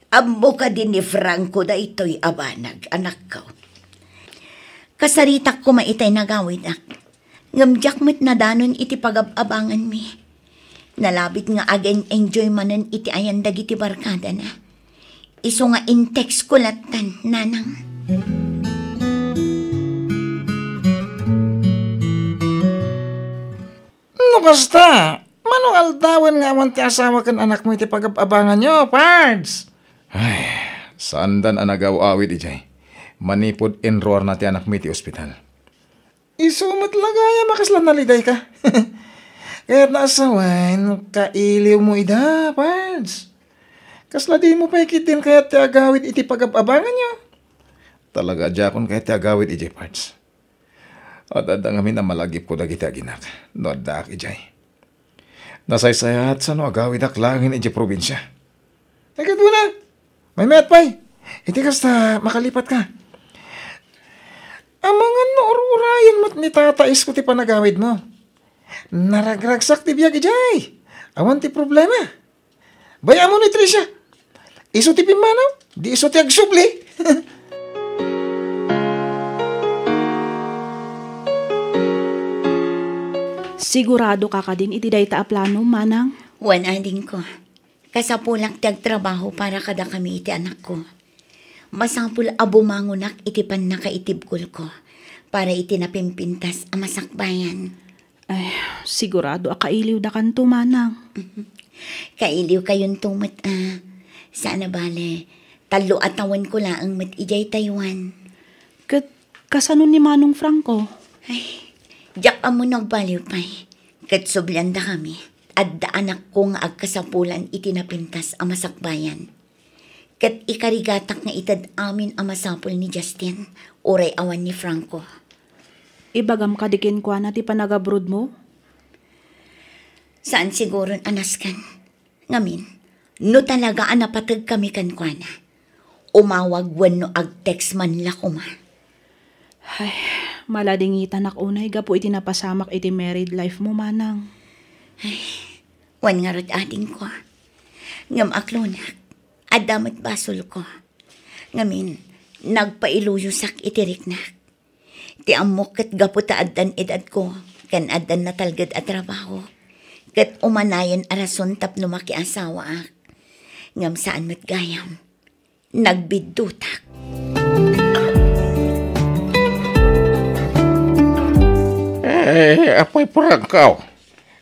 ammo kadi ni Franco daytoy a banag, anakko? Kasaritak koma itay nagawidak. Ngem diak met nadanon iti pagab-abanganmi. Nalabit nga agen-enjoy manen iti ayan dagiti barkadana. Isu nga in-text ko lattan, nanang. No kasta, mano nga aldawen nga awan ti asawa ken anakmo iti pagab-abanganyo, Pards? Ay, saandan a nagaw-awid idiay. Manipud inruarna ti anakmi iti ospital. Isu met la gayam a kasla nalidayka. Kayatna a sawen, kailiwmo ida, Pards. Kasla dimo pay ketdin kayat ti agawid iti pagab-abanganyo? Talaga a diakon kayat ti agawid idiay, Pards. Ad-adda ngamin a malagipko dagiti aginak no addaak idiay. Nasaysayaat sano agawidak laengen idiay probinsia. Ay, kadua na. Maymayat pay. Iti kasta, makalipatka. Amangan no ur-urayen met ni tataisko ti panagawidmo. Naragragsak ti biag idiay. Awan ti problema. Bay-am ni Tricia. Isu ti pimmanaw, di isu ti agsubli. Sigurado ka kadin iti dayta a plano, manang? Wen, adingko. Kasapulak ti agtrabaho para kadakami iti anakko. Masapul a bumangonak iti pannakaitibkolko para iti napimpintas a masakbayan. Ay, sigurado a kailiwdakanto, manang. Kailiwkayonto met a. Saan a bale, tallo a tawenko laeng met idiay Taiwan. Ket kasano ni Manong Franco? Ay, diak ammo no agbaliw pay. Ket subliandakami. Adda anakko nga agkasapulan iti napintas a masakbayan. Ket ikarigatak nga ited amin a masapul ni Justin, uray awan ni Franco. Ibagam kadi kenkuana ti panagabrodmo? Saan siguron a nasken. Ngamin, no talaga a napategkami kenkuana, umawag wenno ag-text man la koma. Ay, maladingitanak unay gapu iti napasamak iti married life mo, manang. Ay, wen ngarud, adingko. Ngem aklonak, adda met basolko. Ngamin, nagpailuyosak iti riknak. Ti ammok ket gapu ta addan edadko, ken addan natalged a trabaho, ket umanayen a rason tapno makiasawaak. Ngem saan met gayam. nagbiddutak. Eh, Apoy Franco,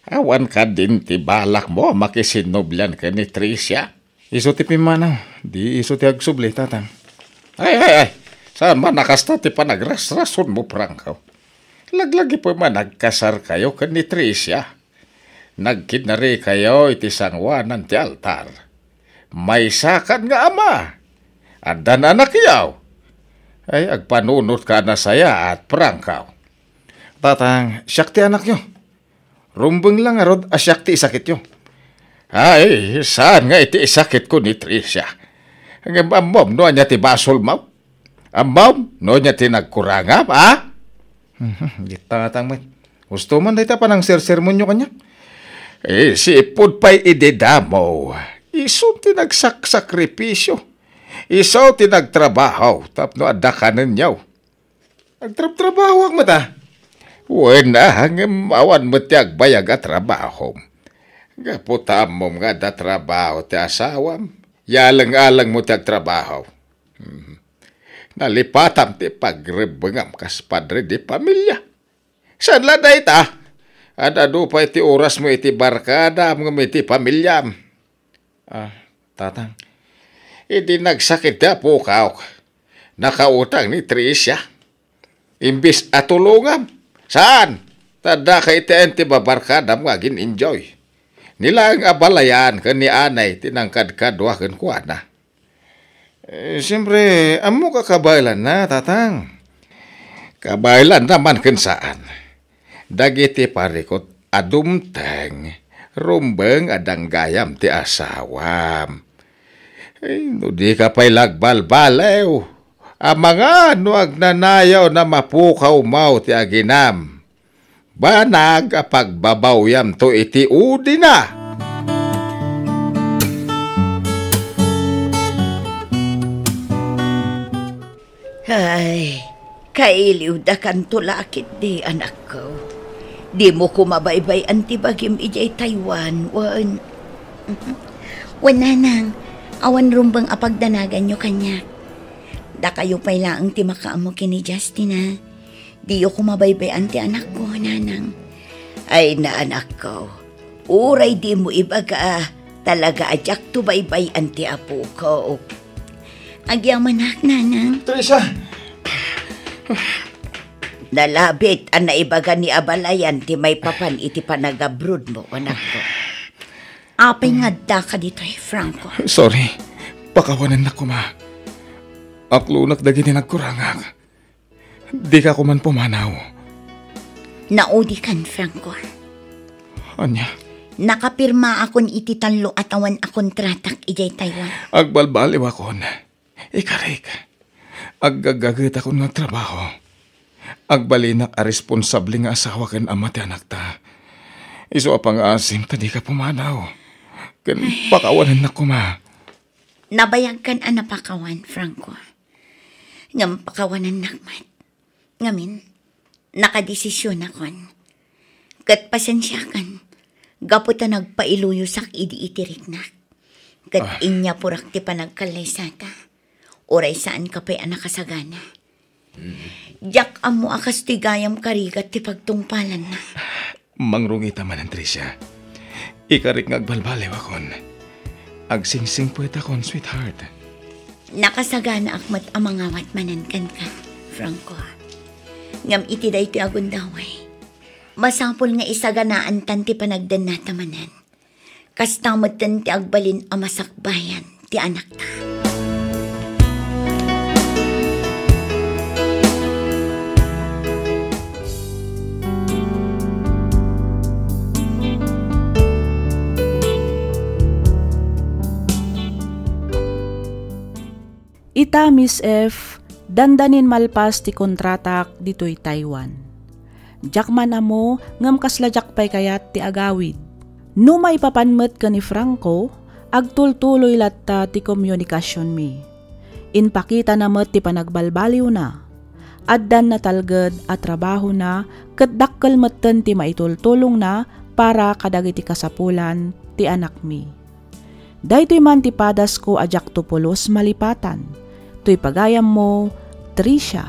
awan kadin ti balakmo a makisinnublian ken ni Tricia? Isu ti pimmanaw, di isu ti agsubli, Tatang. Ay, ay, ay, saan man a kasta ti panagrasrasonmo, Franco? Laglagipem a nagkasarkayo ken ni Tricia. Nagkinnarikayo iti sangoanan ti altar. Maysakan nga ama. Addan anakyo. Ay, agpanunotka a nasayaat, Franco. Tatang, siak ti anakyo. Rumbeng la ngarud a siak ti isakityo. Ay, saan nga iti isakitko ni Tricia? Ngem ammom no ania ti basolmo? Ammom no ania ti nagkurangam, a? Mhm, di Tatang met. Husto man dayta panangsersermonyo kaniak. Eh, sipud pay idi damo. Isu ti nagsaksakripisyo. Isu ti nagtrabaho tapno adda kanenyo. Agtrabtrabahoak met, a? Wen, a, ngem awan met ti agbayag a trabaho. Gapu ta ammom nga adda trabaho ti asawam, yaleng-alengmo ti agtrabaho. Hmm. Nalipatam ti pagrebbengam kas padre de pamilia. Saan la dayta? Ad-adu pay ti orasmo iti barkadam ngem iti pamiliam. Ah, Tatang. Idi nagsakit ti apok, nakautang ni Tricia. Imbis a tulongam, saan? Ta adda ka iti ayan ti babarkadam nga agin-enjoy. Ni laeng a balayan ken ni anay ti nangkadkadua kenkuana. Eh, siempre, ammok a kabaelanna, Tatang. Kabaelanna man ken saan. Dagiti parikut a dumteng, rumbeng a danggayam ti asawam. Ay, no dika pay la agbalbaliw, amangan no agnanayaw na mapukawmaw ti aginam. Banag a pagbabawyamto iti udina. Ay, kailiwdakanto la ketdi, anakko. Dimo koma baybay-an ti bagim idiay Taiwan, wen? Wen, nanang, awan rumbeng a pagdanaganyo kaniak. Dakayo pay laeng ti makaammo ken ni Justin, a. Diyo koma baybay-an ti anakko, nanang. Ay, na, anakko. Uray dimo ibaga, talaga a diakto baybay-an ti apoko. Agyamanak, nanang. Teresa! Nalabit a naibaga ni abalayan ti maipapan iti panagabrodmo, anakko. Apay nga addaka ditoy, Franco? Sorry. Pakawanennak koma. Aklonak dagiti nagkurangak. Dika koman pumanaw. Naudikan, Franco. Ania? Nakapirmaakon iti tallo a tawen a kontratak idiay Taiwan. Agbalbaliwakon. Ikarik. Aggaggagetakon nga agtrabaho. Agbalinak a responsable nga asawa ken ama ti anakta. Isu a pangaasim ta dika pumanaw. Ken pakawanennak koma. Nabayagkan a napakawan, Franco. Ngem pakawanennak met. Ngamin, nakadesisionakon. Ket pasensiakan, gapu ta nagpailuyosak idi iti riknak. Ket Ah. inyapurak ti panagkallaysata. Uray saanka pay a nakasagana. Mm. Diak ammo a kastoy gayam karigat ti pagtungpalanna. Mangrungita manen, Tricia. Ikarik nga agbalbaliwakon. Agsingsingpetakon, sweetheart. Nakasaganaak met a mangawat manen kenka, Franco. Ngem iti daytoy a gundaway, masapul nga isaganaantan ti panagdennata manen. Kasta metten ti agbalin a masakbayan ti anakta. Ita, Miss F, dandanin malpas ti kontratak ditoy Taiwan. Diak man ammo ngem kasla diak pay kayat ti agawid. No maipapan met ken ni Franco, agtultuloy latta ti komunikasionmi. Impakitana met ti panagbalbaliwna. Addan natalged a trabahona ket dakkel metten ti maitultulongna para kadagiti kasapulan ti anakmi. Daytoy man ti padasko a diakto pulos malipatan. Toy pagayammo, Tricia.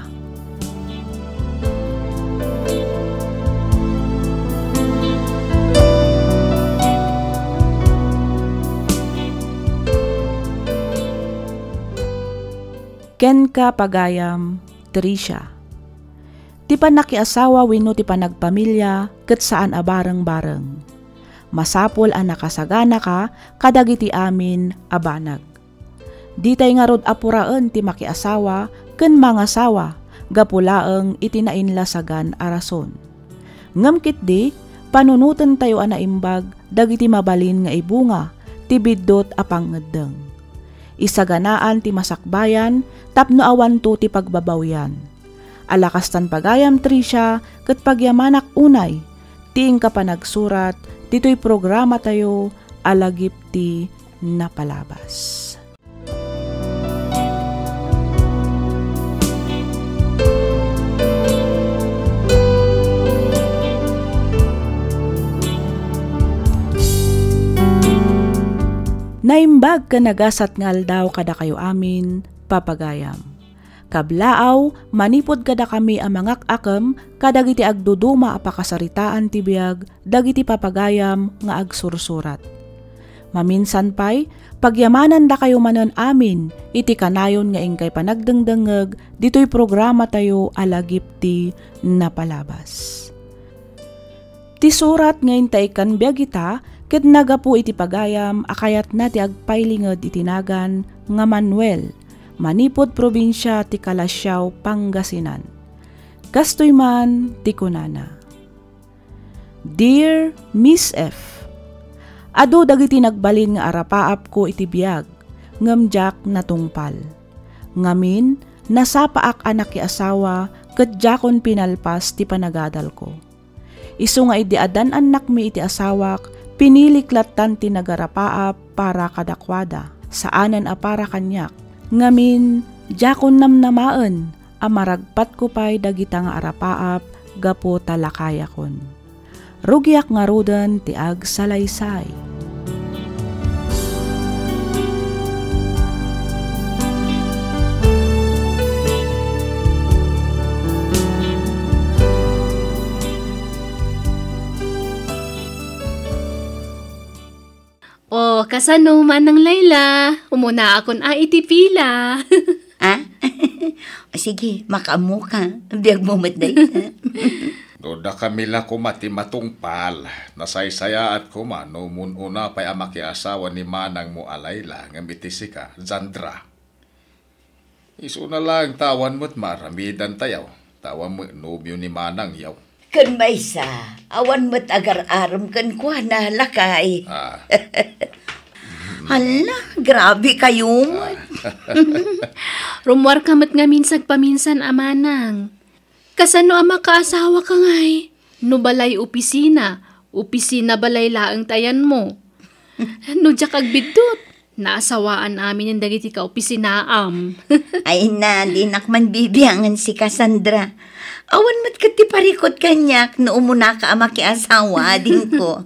Kenka, pagayam, Tricia. Ti pannakiasawa wenno ti panagpamilia ket saan a bareng-bareng. Masapul a nakasaganaka kadagiti amin a banag. Ditay ngarud a puraen ti makiasawa ken mangasawa gapu laeng iti nainlasagan a rason. Ngem ketdi, panunotentayo a naimbag dagiti mabalin nga ibunga ti biddut a pangngeddeng. Isaganaan ti masakbayan tapno awanto ti pagbabawian. Ala kastan pagayam, Tricia, ket pagyamanak unay ti inka panagsurat ditoy programatayo a lagip ti napalabas. Naimbag ken nagasat nga aldaw kadakayo amin, papagayam. Kablaaw, manipud kadakami a mangak-akem kadagiti agduduma a pakasaritaan ti biag dagiti papagayam nga agsursurat. Maminsan pay, pagyamanandakayo manen amin iti kanayon nga inkay panagdengdengngeg ditoy programatayo a lagip ti napalabas. Ti surat nga intay kan biag ita ket nagapu iti pagayam a kayatna ti agpailinged iti nagan nga Manuel, manipud probinsia ti Calasiao, Pangasinan. Kastoy man ti kunana, "Dear Miss F, adu dagiti nagbalin nga arapaapko iti biag, ngem diak natungpal. Ngamin, nasapaak a nakiasawa ket diakon pinalpas ti panagadalko. Isu nga idi addan annakmi iti asawak, pinilik lattan ti nagarapaap para kadakuada, saanen a para kaniak. Ngamin, diakon namnamaen a maragpatko pay dagita nga arapaap gapu ta lakayakon. Rugiak ngaruden ti agsalaysay." O, kasano, Manang Laila? Umunaakon a iti pila. Ah? O, sige, makaammoka. Biagmo met dayta. No dakami la koma ti matungpal, nasaysayaat koma no mun-una pay a makiasawa ni manangmo a Laila ngem iti sika, Sandra. Isuna laeng ta awan met maaramidantayaw, ta awan met nobio ni manangyaw. Ken maysa, awan met agar-arem kenkuana, lakay. Ah. Hala, grabe kayo met. Rummuarka met ngamin sagpaminsan a manang. Kasano a makaasawaka ngay? No balay opisina, opisina balay laeng ti ayanmo. No diak agbiddut, naasawaan aminen dagiti kaopisinaam. Ay na, dinak man bibiangen sika, Sandra. Awan met ket ti parikut kaniak no umunaka a makiasawa, adingko.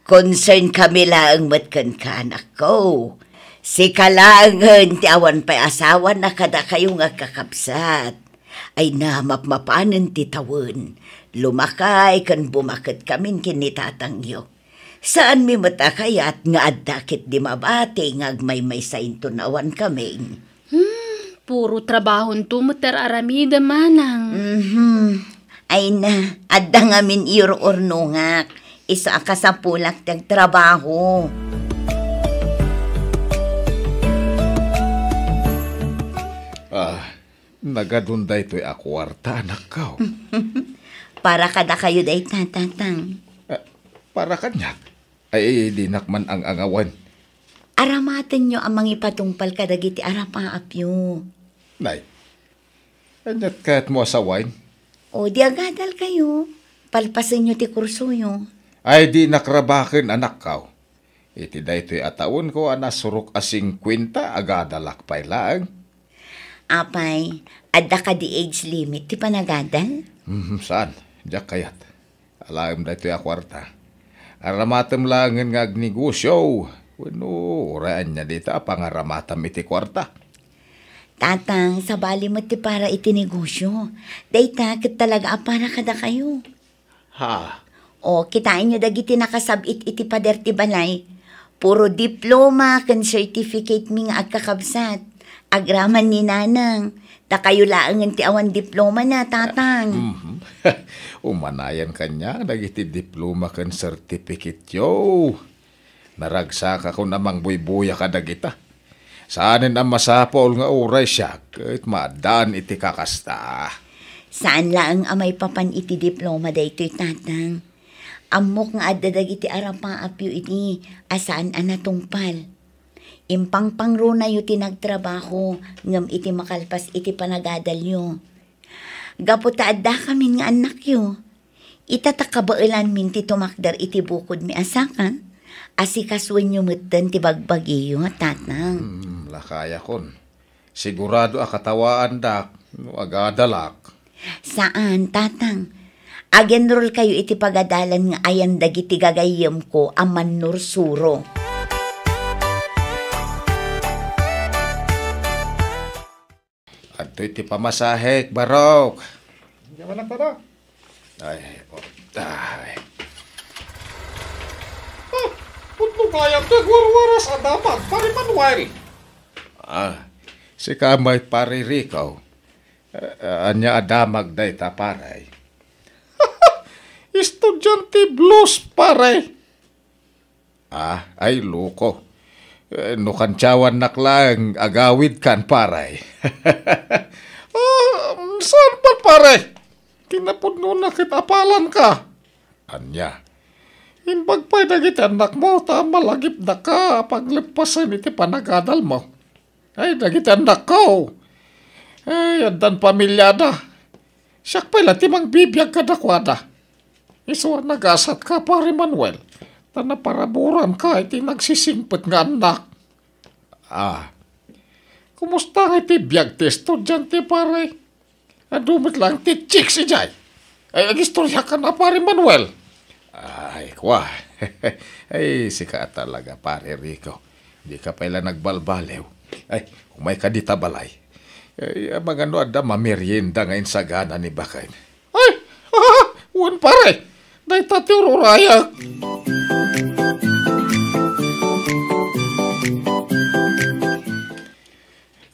Concern kami laeng met kenka, anakko. Sika laengen ti awan pay asawana kadakayo nga agkakabsat. Ay na, mapmapanen ti tawen. Lumakay ken bumaket kamin ken ni tatangyo. Saanmi met a kayat nga adda ketdi mabati nga agmaymaysa inton awan kami. Hmm, puro trabahonto met ti ar-aramidem, manang. Mhm. Ay na, adda ngamin iur-urnongak. Isu a kasapulak ti agtrabaho. Ah, nagadun daytoy a kuarta, anakko. Para kadakayo dayta, tatang. Ah, para kaniak? Ay, dinak man ang-angawan. Aramatenyo a mangipatungpal kadagiti arapaapyo. Nay, aniat kayatmo a sawen? O, di agadalkayo. Palpasenyo ti kursoyo. Ay, dinak rabaken, anakko. Iti daytoy a tawenko a nasurok a singkuenta, agadalak pay laeng. Apay, adda kadi age limit ti panagadal? Hmm, saan? Diak kayat. Alaem daytoy a kuarta. Aramatem laengen nga agnegosio. Wenno, uray ania dita a pangaramatam iti kuarta? Tatang, sabali met ti para iti negosio. Dayta ket talaga a para kadakayo. Ha? O, kitaenyo dagiti nakasab-it iti pader ti balay. Puro diploma ken certificate mi nga agkakabsat. Agraman ni Nanang. Dakayo laengen ti awan diplomana, Tatang. Mhm. Umanayan kaniak dagiti diploma ken certificate-yo. Naragsakakon a mangbuybuya kadagita. Saanen a masapul nga uray siak ket maaddaan iti kakasta. Saan laeng a maipapan iti diploma daytoy, Tatang. Ammok nga adda dagiti arapaapyo idi a saan a natungpal. Impangpangrunayo ti nagtrabaho ngem iti makalpas iti panagadalyo. Gapu ta addakamin nga annakyo, ita ta kabaelanmin ti tumakder iti bukodmi a saka, asikasuenyo metten ti bagbagiyo, Tatang. Hmm, lakayakon. Sigurado a katawaandak no agadalak. Saan, Tatang. Ag-enroll kayo iti pagadalan nga ayan dagiti gagayyemko a mannursuro. Adtoy ti pamasahek, Barok. Yaman lang, Tata. Ay, oh, ay. Ah, pudno kaya ti agwarwaras a damag, Pare Manuel. Ah, sika met, Pare Rico. Ah, ania a damag dayta, pare? Estudiante blues, pare. Ah, ay, loko. Eh, no kantiawannak laeng, agawidkan, pare. Ah, saan man, pare? Kinapudnona ket apalanka. Ania? Imbag pay dagiti annakmo ta malagipdaka a pagleppasen iti panagadalmo. Ay, dagiti annakko. Ay, addan pamilyada. Siak pay la ti mangbibiag kadakuada. Isu a nagasatka, Pare Manuel, ta naparaburanka iti nagsisingpet nga annak. Ah, kumusta nga iti biag ti estudiante, pare? Adu met laeng ti chicks idiay. Ay, agistoriakan a, Pare Manuel. Ay, kua. Ay, sika talaga, Pare Rico. Dika pay la nagbalbaliw. Ay, umayka dita balay. Ay, amangan no adda mamerienda nga insagana ni baket. Ay, ah, wen, pare. Dayta ti ururayak.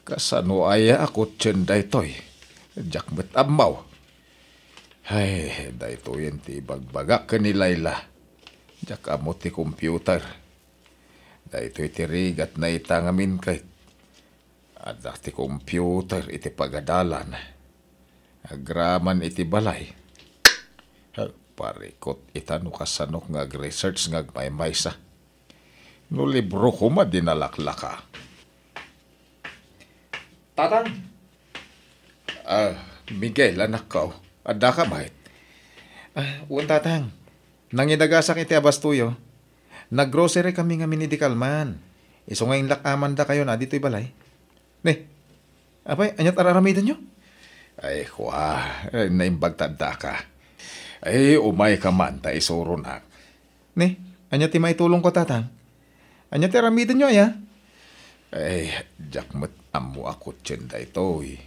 Kasano aya a kotsen daytoy? Diak met ammo. Ay, daytoyen ti ibagbagak ken ni Laila. Diak ammo ti computer. Daytoy ti rigat na ita ngamin ket adda ti computer iti pagadalan. Agraman iti balay. Parikot ita no kasanok nga ag-research nga agmaymaysa. No libro koma di nalaklaka. Tatang! Ah, Miguel, anakko. Addaka met? Ah, wen, Tatang. Nangidagasak iti abastoyo. Nag-grocery kami ngamin idi kalman. Isu nga inlak-amandakayo na ditoy balay. Ne, apay, aniat ar-aramidenyo? Ay, kua, eh, naimbag ta addaka. Ay, umayka man ta isuronak. Ne, ania ti maitulongko, Tatang? Ania ti aramidenyo, aya? Ay, diak met ammo a kotsen daytoy.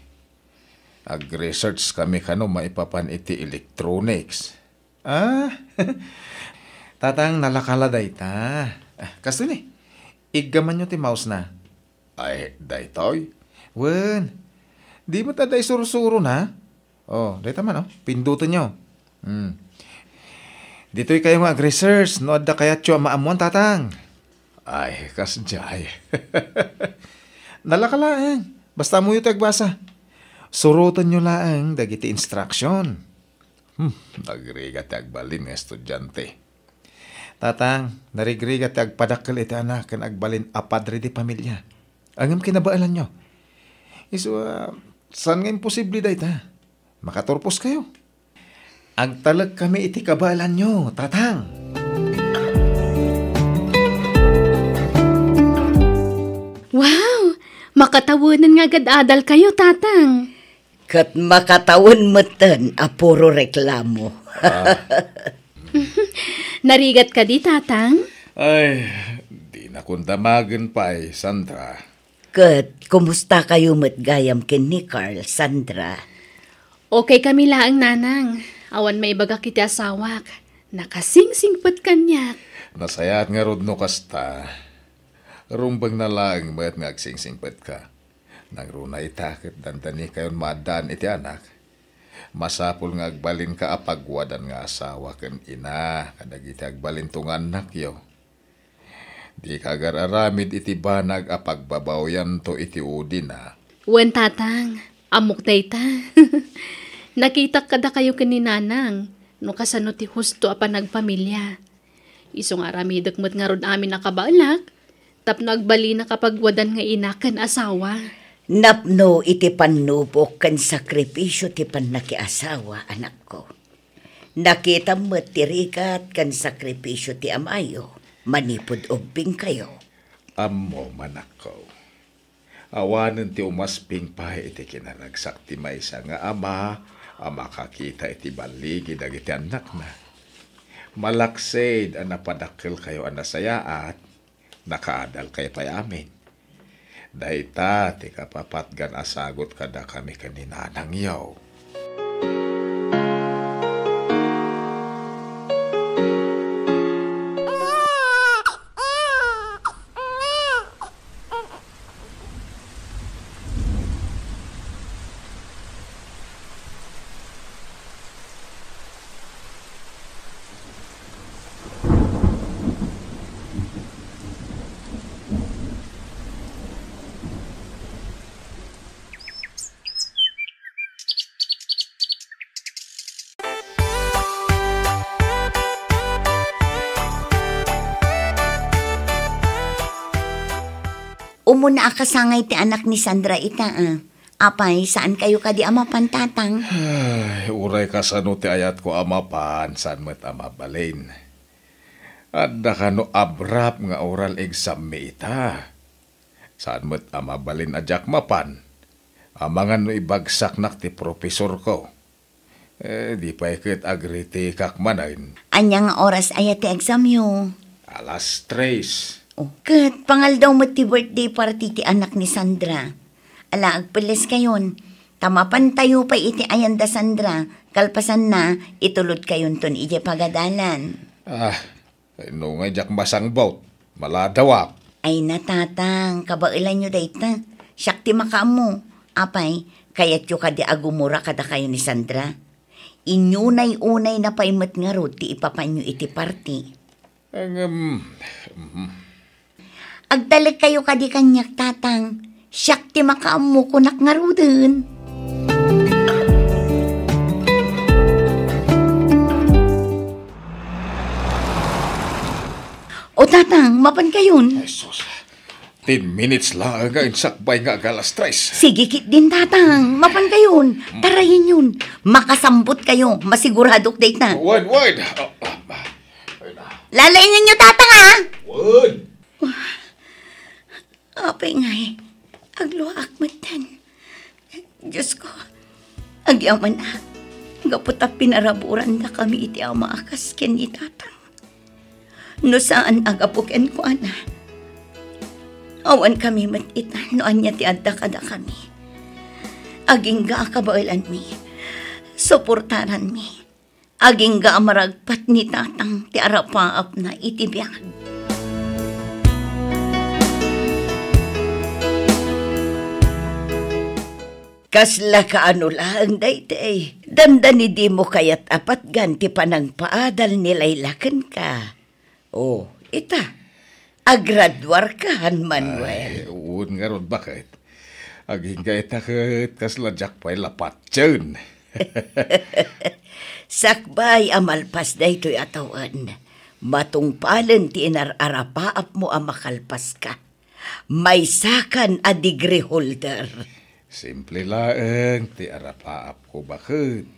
Ag-research kami kano maipapan iti electronics. Ah, Tatang, nalaka la dayta. Ah, kastoy ni, iggamanyo ti mouse na. Ay, daytoy? Wen, di met adda isursuro na? Oh, dayta man, oh. Pindutenyo. Hmm. Ditoy kayo nga ag-research no adda kayatyo a maammuan, Tatang. Ay, kasdiay. Nalaka laeng. Basta ammoyo ti agbasa. Surotenyo laeng dagiti instruction. Hmm, nagrigat ti agbalin nga estudiante. Tatang, narigrigat ti agpadakkel iti anak ken agbalin a padre di pamilia. Ngem kinabaelanyo. Isu a, saan nga imposible dayta? Makaturpos kayo. Agtalek kami iti kabaelanyo, Tatang. Wow! Makatawenan nga agad-adal kayo, Tatang. Ket makatawen metten a puro reklamo. Ah. Narigat kadi, Tatang? Ay, di Nakundamagen pay, Sandra. Ket kumusta kayo met gayam ken ni Carl, Sandra? Okay kami laeng, Nanang. Awan maibagak iti asawak. Nakasingsingpet kaniak. Nasayaat ngarud no kasta. Rumbengna laeng met nga agsingsingpetka. Nangruna ita ket dandani kayon maaddaan iti anak. Masapul nga agbalinka a pagwadan nga asawa ken ina kadagiti agbalinto nga annakyo. Dika agar-aramid iti banag a pagbabaoyanto iti udina. Wen, Tatang, ammok dayta. Nakitak kadakayo ken ni Nanang, no kasano ti husto a panagpamilia. Isu nga aramidek met ngarud amin a kabaelak, tapno agbalina a pagwadan nga ina ken asawa. Napno iti pannubok ken sakripisio ti pannakiasawa, anakko. Nakitam met ti rigat ken sakripisio ti amayo manipud ubbingkayo. Ammom, anakko. Awanen ti umasping pay iti kinaragsak ti maysa nga ama a makakita iti balligi dagiti annakna. Malaksid a napadakkelkayo a nasayaat, nakaadalkayo pay amin. Dayta ti kapapatgan a sagut kadakami ken ni nanangyo. Umuna a kasangay ti anak ni Sandra ita, a. Apay, saan kayo kadi a mapan, Tatang? Ay, uray kasano ti ayatko a mapan, saan met a mabalin. Adda kano abrap nga oral exam mi ita. Saan met a mabalin a diak mapan. Amangan no ibagsaknak ti profesorko. Eh, di pay ket agritikak manen. Ania nga oras aya ti examyo? Alas tres. Oh, ket pangaldaw met ti birthday party ti anak ni Sandra. Ala, agpelles kayon. Ta mapantayo pay iti ayan da Sandra, kalpasanna, itulod kayonton idiay pagadalan. Ah, Ay, no nga diak masangbot, maladawak. Ay, natatang, kabaelanyo dayta. Siak ti makaammo. Apay, kayatyo kadi a gumura kadakayo ni Sandra? Inyunay-unay na pay met ngarud ti ipapanyo iti party. Ngem, mhm. Agtalek kayo kadi kaniak, Tatang. Siak ti makaammo, kunak ngaruden. O, Tatang, mapan kayon? Ay, sus. Ten minutes laeng nga insakbay nga agalas tres. Sige ketdin, Tatang. Mapan kayon. Tarayenyon. Makasambot kayo. Masiguradok dayta. Wen, wen. Ah, ah, ah. Ay na. Lalainganyo, Tatang, a? Wen. Apay ngay, agluaak metten. Diosko, agyamanak, gapu ta pinaraburandakami iti ama a kas ken ni Tatang. No saan a gapu kenkuana, awan kami met ita no ania ti adda kadakami. Agingga a kabaelanmi, suportaranmi. Agingga a maragpat ni Tatang ti arapaapna iti biag. Kasla kaano laeng daytoy? Dandani dimo kayat a patgan ti panangpaadal ni Laila kenka. Oh, ita, agraduarkan, Manuel. Ay, wen ngarud, baket. Agingga ita ket kasla diak pay la patien. Sakbay a malpas daytoy a tawen, matungpalen ti inar-arapaapmo a makalpaska. Maysakan a degree holder. Simple laeng ti arapaapko, baket.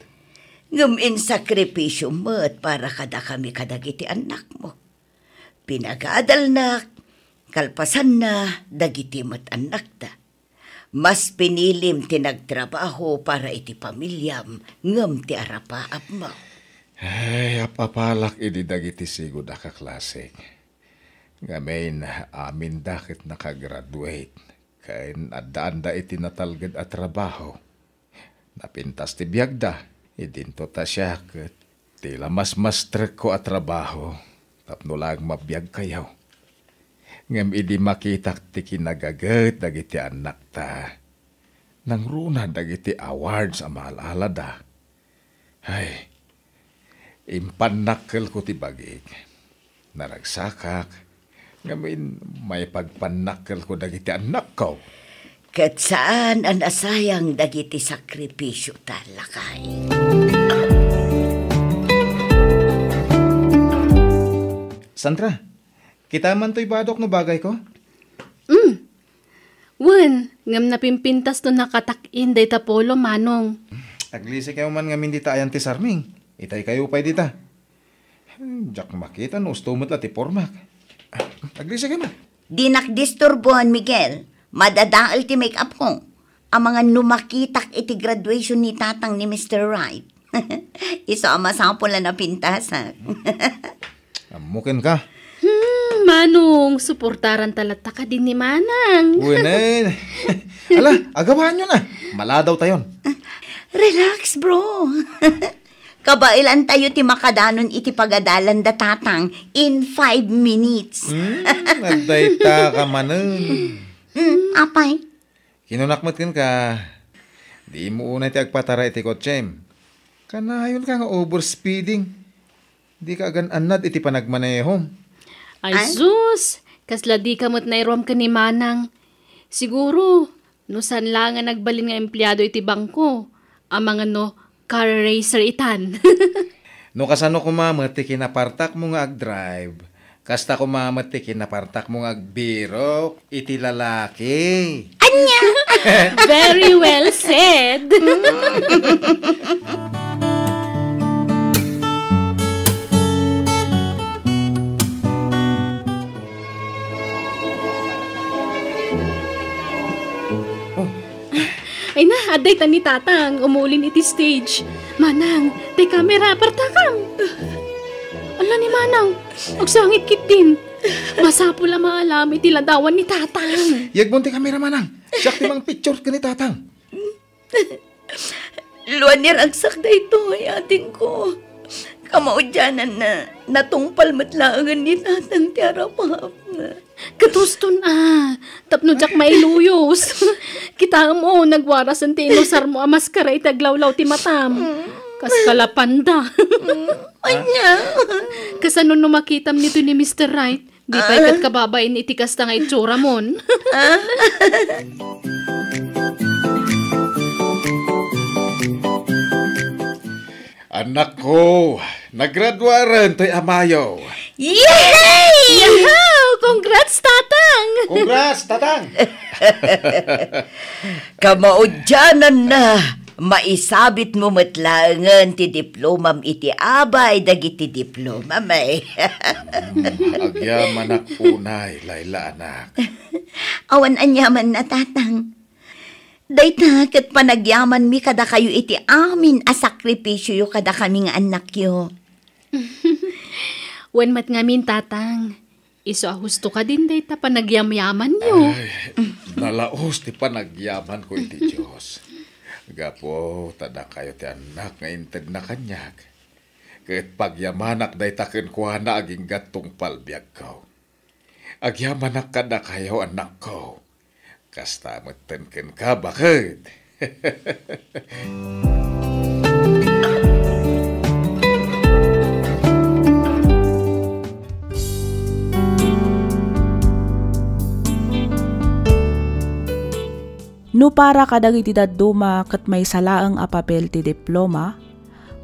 Ngem insakripisio met para kadakami kadagiti annakmo. Pinagadalnak, kalpasanna, dagiti met annakda. Mas pinilim ti nagtrabaho para iti pamiliam ngem ti arapaapmo. Ay, apapalak idi dagiti sigud a kaklasek. Ngamin, aminda ket nakagraduate ken addaanda iti natalged a trabaho. Napintas ti biagda, idinto ta siak ket ti la masmastrekko a trabaho tapno laeng mabiagkayo. Ngem idi makitak ti kinagaget dagiti annakta, nangruna dagiti awards a maal-alada. Ay, impannakkelko ti bagik. Naragsakak, ngamin maipagpannakkelko dagiti annakko. Ket saan a nasayang dagiti sakripisio ta, lakay. Sandra, kitaman toy badok no bagayko? Mm. Wen, ngem napimpintas no nakatak-in dayta polo, Manong. Aglisi kayo man ngamin dita ayan ti sarming. Itay kayo pay dita. Diak makita no usto met la ti pormak. Aglisi kayo man. Dinak disturbon, Miguel. Madadael ti make-up ko. Amangan no makitak iti graduation ni Tatang ni Mister Wright. Isu a masapul a napintasak. Ammo kenka. Hmm, Manong, suportaran ta latta kadi ni Manang. Wen, eh. Ala, agawaanyo na. Maladaw tayon. Relax, bro. Kabaelan tayo ti makadanon iti pagadalan da Tatang in five minutes. Hmm, agdayta ka manen. Hmm, apay? Kinunak met kenka, dimo unay ti agpatara iti kotsem. Kanayonka nga overspeeding. Dika agan-annad iti panagmanehom. Ay, ay? Sus! Kasla dika met nairuam ken ni Manang. Siguro, no saan la nga nagbalin nga empleado iti bangko, amangan no car racer itan. No kasano koma met ti kinapartakmo nga agdrive, kasta koma met ti kinapartakmo nga agbirok iti lalaki. Ania? Very well said. Oh. Ay na, adda itan ni Tatang, umulin iti stage. Manang, ti kamera, partakam. Ala ni Manang, agsangit ketdin. Masapul a maalam iti ladawan ni Tatang. Yegmon ti kamera, Manang. Siak ti mangpicture ken ni Tatang. Luan ni ragsak daytoy, adingko. Kamaudiananna, natungpal met laengen ni Tatang ti arapapna. Ket huston a, tapno diak mailuyos. Kitaem, o, nagwarasen ti inusarmo a maskara iti aglawlaw ti matam. Kas kalapanda. Ania? Kasano no makitam ditoy ni Mister Wright? Di pay ket kababain iti kasta nga itsuramon. Annakko, naggraduaren toy amayo. Yay! Yahoo! Congrats, Tatang! Congrats, Tatang! Kamaudiananna, maisabitmo met laengen ti diplomam iti abay dagiti diplomam, ay. Hmm, agyamanak unay, Layla, anak. Awan aniamanna, Tatang. Dayta ket panagyamanmi kadakayo iti amin a sakripisioyo kadakami nga annakyo. Wen met ngamin, Tatang. Isu a husto kadin dayta panagyamyamanyo. Ay, nalaus ti panagyamanko iti Dios. Gapu ta dakayo ti annak nga intedna kaniak. Ket pagyamanak dayta kenkuana agingga tungpal biagko. Agyamanak kadakayo, annakko. Kasta metten kenka, baket. No para kadagiti dadduma ket maysa laeng a papel ti diploma,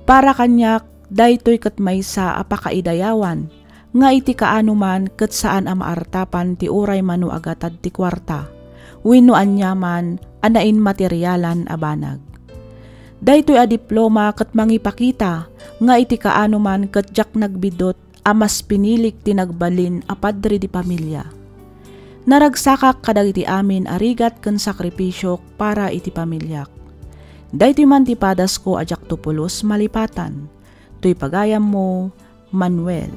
para kaniak, daytoy ket maysa a pakaidayawan nga iti kaano man ket saan a maartapan ti uray mano a gatad ti kuarta wenno aniaman a nainmaterialan a banag. Daytoy a diploma ket mangipakita nga iti kaano man ket diak nagbiddut a mas pinilik ti nagbalin a padre di pamilia. Naragsakak kadagiti amin a rigat ken sakripisiok para iti pamiliak. Daytoy man ti padasko a diakto pulos malipatan. Toy pagayammo, Manuel.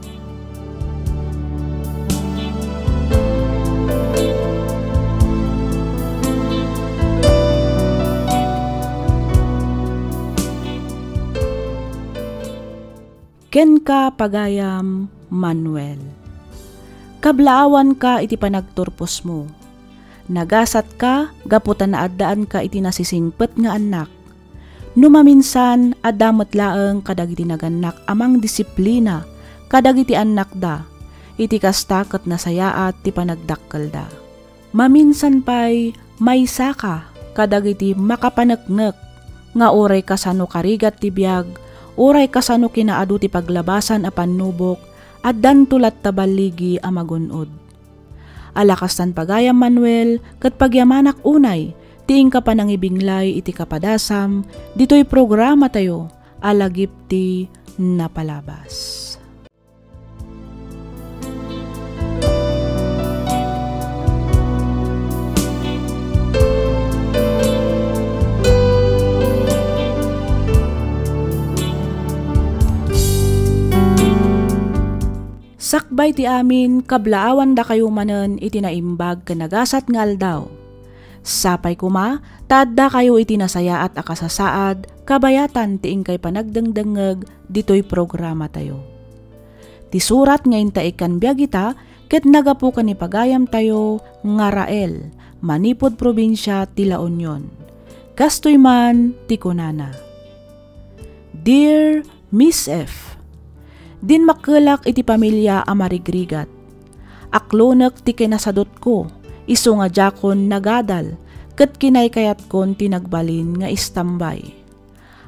Kenka, pagayam Manuel. Kablaawanka iti panagturposmo. Nagasatka gapu ta naaddaanka iti nasisingpet nga annak. No maminsan, adda met laeng kadagiti nagannak a mangdisiplina kadagiti annakda. Iti kasta ket nasayaat ti panagdakkelda. Maminsan pay, maysaka kadagiti makapaneknek nga uray kasano karigat ti biag, uray kasano kinaadu ti paglabasan a pannubok, addanto latta balligi a magun-od. Ala kastan, pagayam Manuel, ket pagyamanak unay ti inka panangibinglay iti kapadasam ditoy programatayo a Lagip ti Napalabas. Sakbay ti amin, kablaawandakayo manen iti naimbag ken nagasat nga aldaw. Sapay koma ta addakayo iti nasayaat a kasasaad kabayatan ti inkay panagdengdengngeg ditoy programatayo. Ti surat nga intaikkan biag ita ket nagapu ken ni pagayamtayo nga Rael, manipud probinsia ti La Union. Kastoy man ti kunana, Dear Miss F, dinmakkelak iti pamilia a marigrigat. Aklonek ti kinasadutko, isu nga diakon nagadal, ket kinaykayatkon ti nagbalin nga istambay.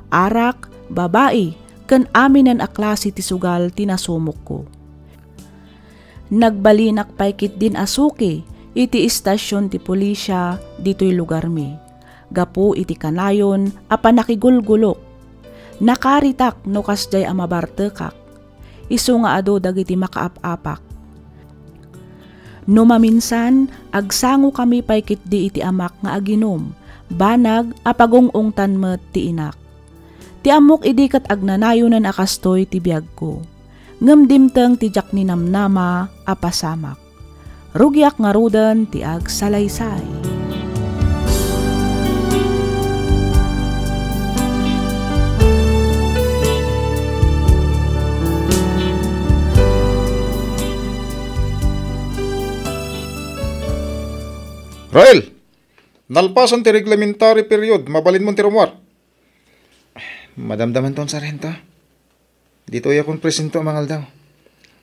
Arak, babai, ken aminen a klase ti sugal ti nasumokko. Nagbalinak pay ketdin a suki iti istasion ti pulisia ditoy lugarmi, gapu iti kanayon a pannakigulgulok. Nakaritak no kasdiay a mabartekak. Isu nga adu dagiti makaap-apak. No maminsan, agsangokami pay ketdi iti amak nga aginum, banag a pagung-ungtan met ti inak. Ti ammok idi ket agnanayonen a kastoy ti biagko. Ngem dimteng ti diak ninamnama a pasamak. Rugiak ngaruden ti agsalaysay. Rael, nalpasan ti reglementary period, mabalinmon ti rummuar. Madamdamanton, Sarhento. Ditoyakon presento a mangaldaw.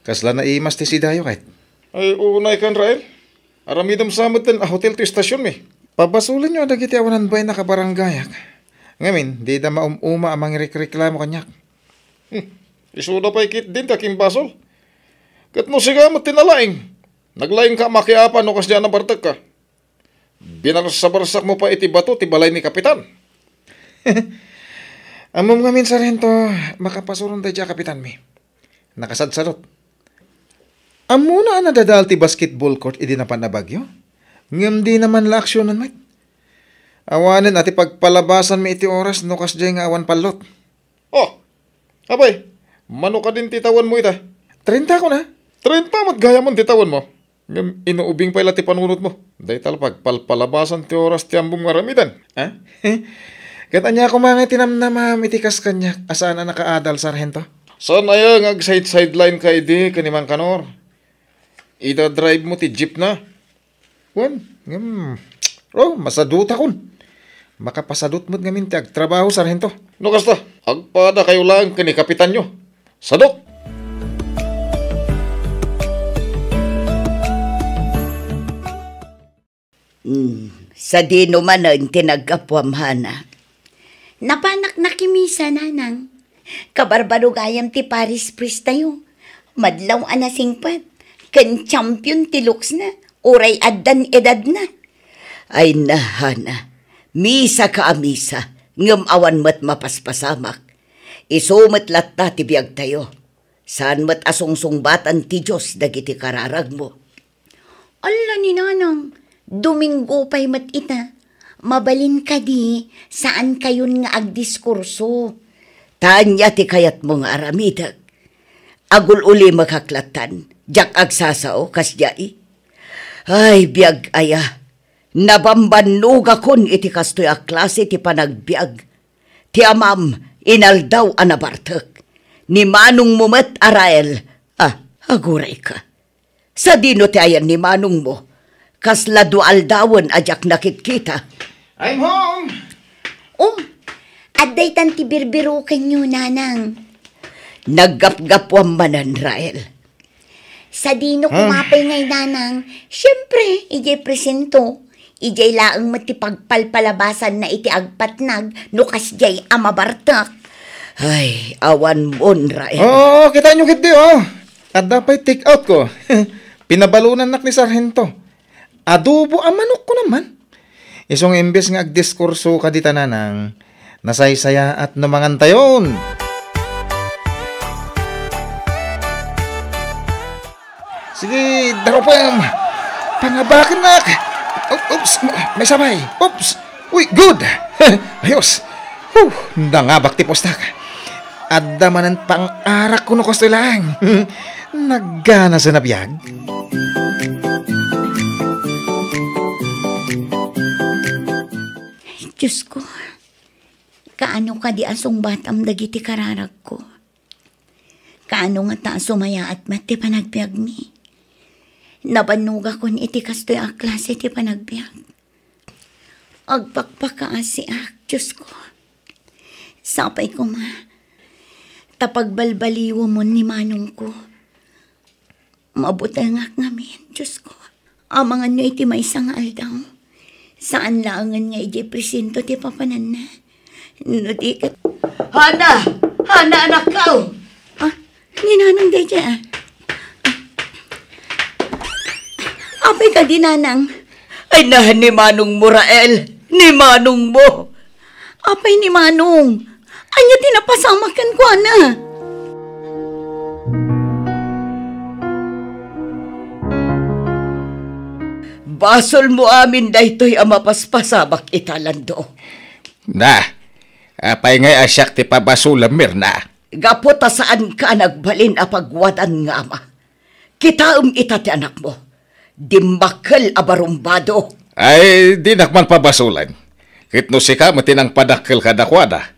Kasla naimas ti sidayo ket. Ay, unay kan, Rael. Aramidem sa met a hotel ti istasionmi. Pabasolenyo dagiti awan bain a kabaranggayak. Ngamin, dida maum-uma a mangirikreklamo kaniak. Hmm. Isuda pay ketdin ti akimbasol. Ket no sika met ti nalaing, naglaingka a makiapa no kasdiay a nabartekka. Binarsabarsakmo pay iti bato ti balay ni Kapitan. Ammom ngamin, Sarhento, makapasuron daydiay a kapitanmi. Nakasadsadot. Ammona a nadadael ti basketball court idi napan a bagyo? Ngem dina man la aksionen met. Awanen a ti pagpalabasanmi iti oras no kasdiay nga awan pallot. Oh, apay, mano kadin ti tawenmo ita? Trenta ko na. Trenta met gayam ti tawenmo. Ngem inuubing pay la ti panunotmo. Dayta la pagpalpalabasan ti oras ti ammom nga aramiden, a? Ket ania koma nga tinamnamam iti kas kaniak a saan a nakaadal, Sarhento? Saan aya nga agsidesideline ka idi ken ni Mang Kanor? Ida drive mo ti jeep na? Wen, ngem, oh, masadutakon. Makapasadut met ngamin ti agtrabaho, Sarhento. No kasta, agpadakayo laeng ken ni kapitanyo. Sadok! Hmm, sadino manen ti naggapuam, Hana? Napanak nakimisa, Nanang. Kabarbaro gayam ti Paris Priest tayo. Madlaw a nasingpet. Ken champion ti looks na. Uray addan edad na. Ay na, Hana. Misa ka a misa. Ngem awan met mapaspasamak. Isu met latta ti biagtayo. Saan met a sungsungbatan ti Dios dagiti kararagmo. Alla ni Nanang, Domingo pay met ita. Mabalin kadi, saankayon nga agdiskurso. Ta ania ti kayatmo nga aramidek? Agul-ulimekak lattan, diak agsasao, kasdiay? Ay, biag aya, nabambannogakon iti kastoy a klase ti panagbiag. Ti amam, inaldaw a nabartek. Ni manongmo met a Rael. Ah, agurayka. Sadino ti ayan ni manongmo? Kasla dua aldawen a diak nakitkita. I'm home! Oh, adda itan ti birbirokenyo, Nanang. Naggapgapuam manen, Rael. Sadino Hmm. kumapay ngay, Nanang? Siyempre, idiay presinto. Idiay laeng met ti pagpalpalabasanna iti agpatnag no kasdiay a mabartek. Ay, awan mon, Rael. Oo, kitaenyo ketdi, oh. Adda pay take out ko. Pinabalonannak ni Sarhento. Adobo a manok ko naman. Isu nga imbes nga agdiskurso ka dita, Nanang, nasaysayaat no mangantayon. Sige, darupem. Pangabakennak. O-, oops, may sabay. Oops. Uy, good. Ayos. Huh, nangabak ti puostak. Adda manen pang-arak kuno kastoy laeng. Nagana sa nabiag. Diyos ko, kaano kadi a sungbatam dagiti kararagko? Kaano ngata a sumayaat met ti panagbiagmi? Nabannogakon iti kastoy a klase ti panagbiag. Agpakpakaasiak, Diyos ko. Sapay koma, ta pagbalbaliwemon ni manongko. Mabutengak ngamin, Diyos ko. Amangan no iti maysa nga aldaw, saan laengen nga idiay presinto ti papananna. No di ket Hana! Hana, anakko! Ah, ni Nanang daydiay, ah. Apay kadi, Nanang? Ay, na, ni manongmo, Rael. Ni manongmo. Apay ni manong? Ania ti napasamak kenkuana? Basolmo amin daytoy a mapaspasamak ita, Lando. Na, apay ngay a siak ti pabasolam, Mirna? Gapu ta saanka a nagbalin a pagwadan nga ama. Kitaem ita ti anakmo. Dimmakkel a barumbado. Ay, dinak man pabasolan. Ket no sika met ti nangpadakkel kadakuada,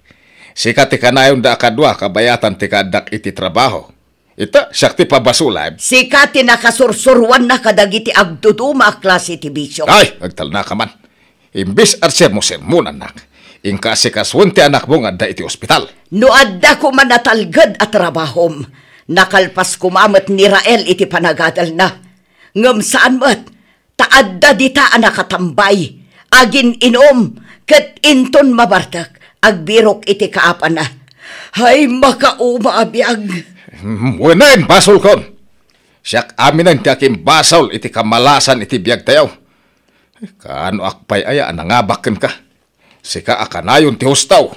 sika ti kanayonda a kadua kabayatan ti kaaddak iti trabaho. Ita, siak ti pabasolan. Sika ti nakasursuroanna kadagiti agduduma a klase ti bisio. Ay, agtalnaka man. Imbes a sermo-sermonannak, inka asikasuen ti anakmo nga adda iti ospital. No adda koma natalged a trabahom, nakalpas koma met ni Rael iti panagadalna. Ngem saan met, ta adda dita a nakatambay, agin-inum, ket inton mabartek, agbirok iti kaapana. Ay, makauma a biag! Wen, basolkon! Siak aminen ti akimbasol iti kamalasan iti biagtayo. Kaanoak pay aya a nangabak kenka? Sika a kanayon ti husto.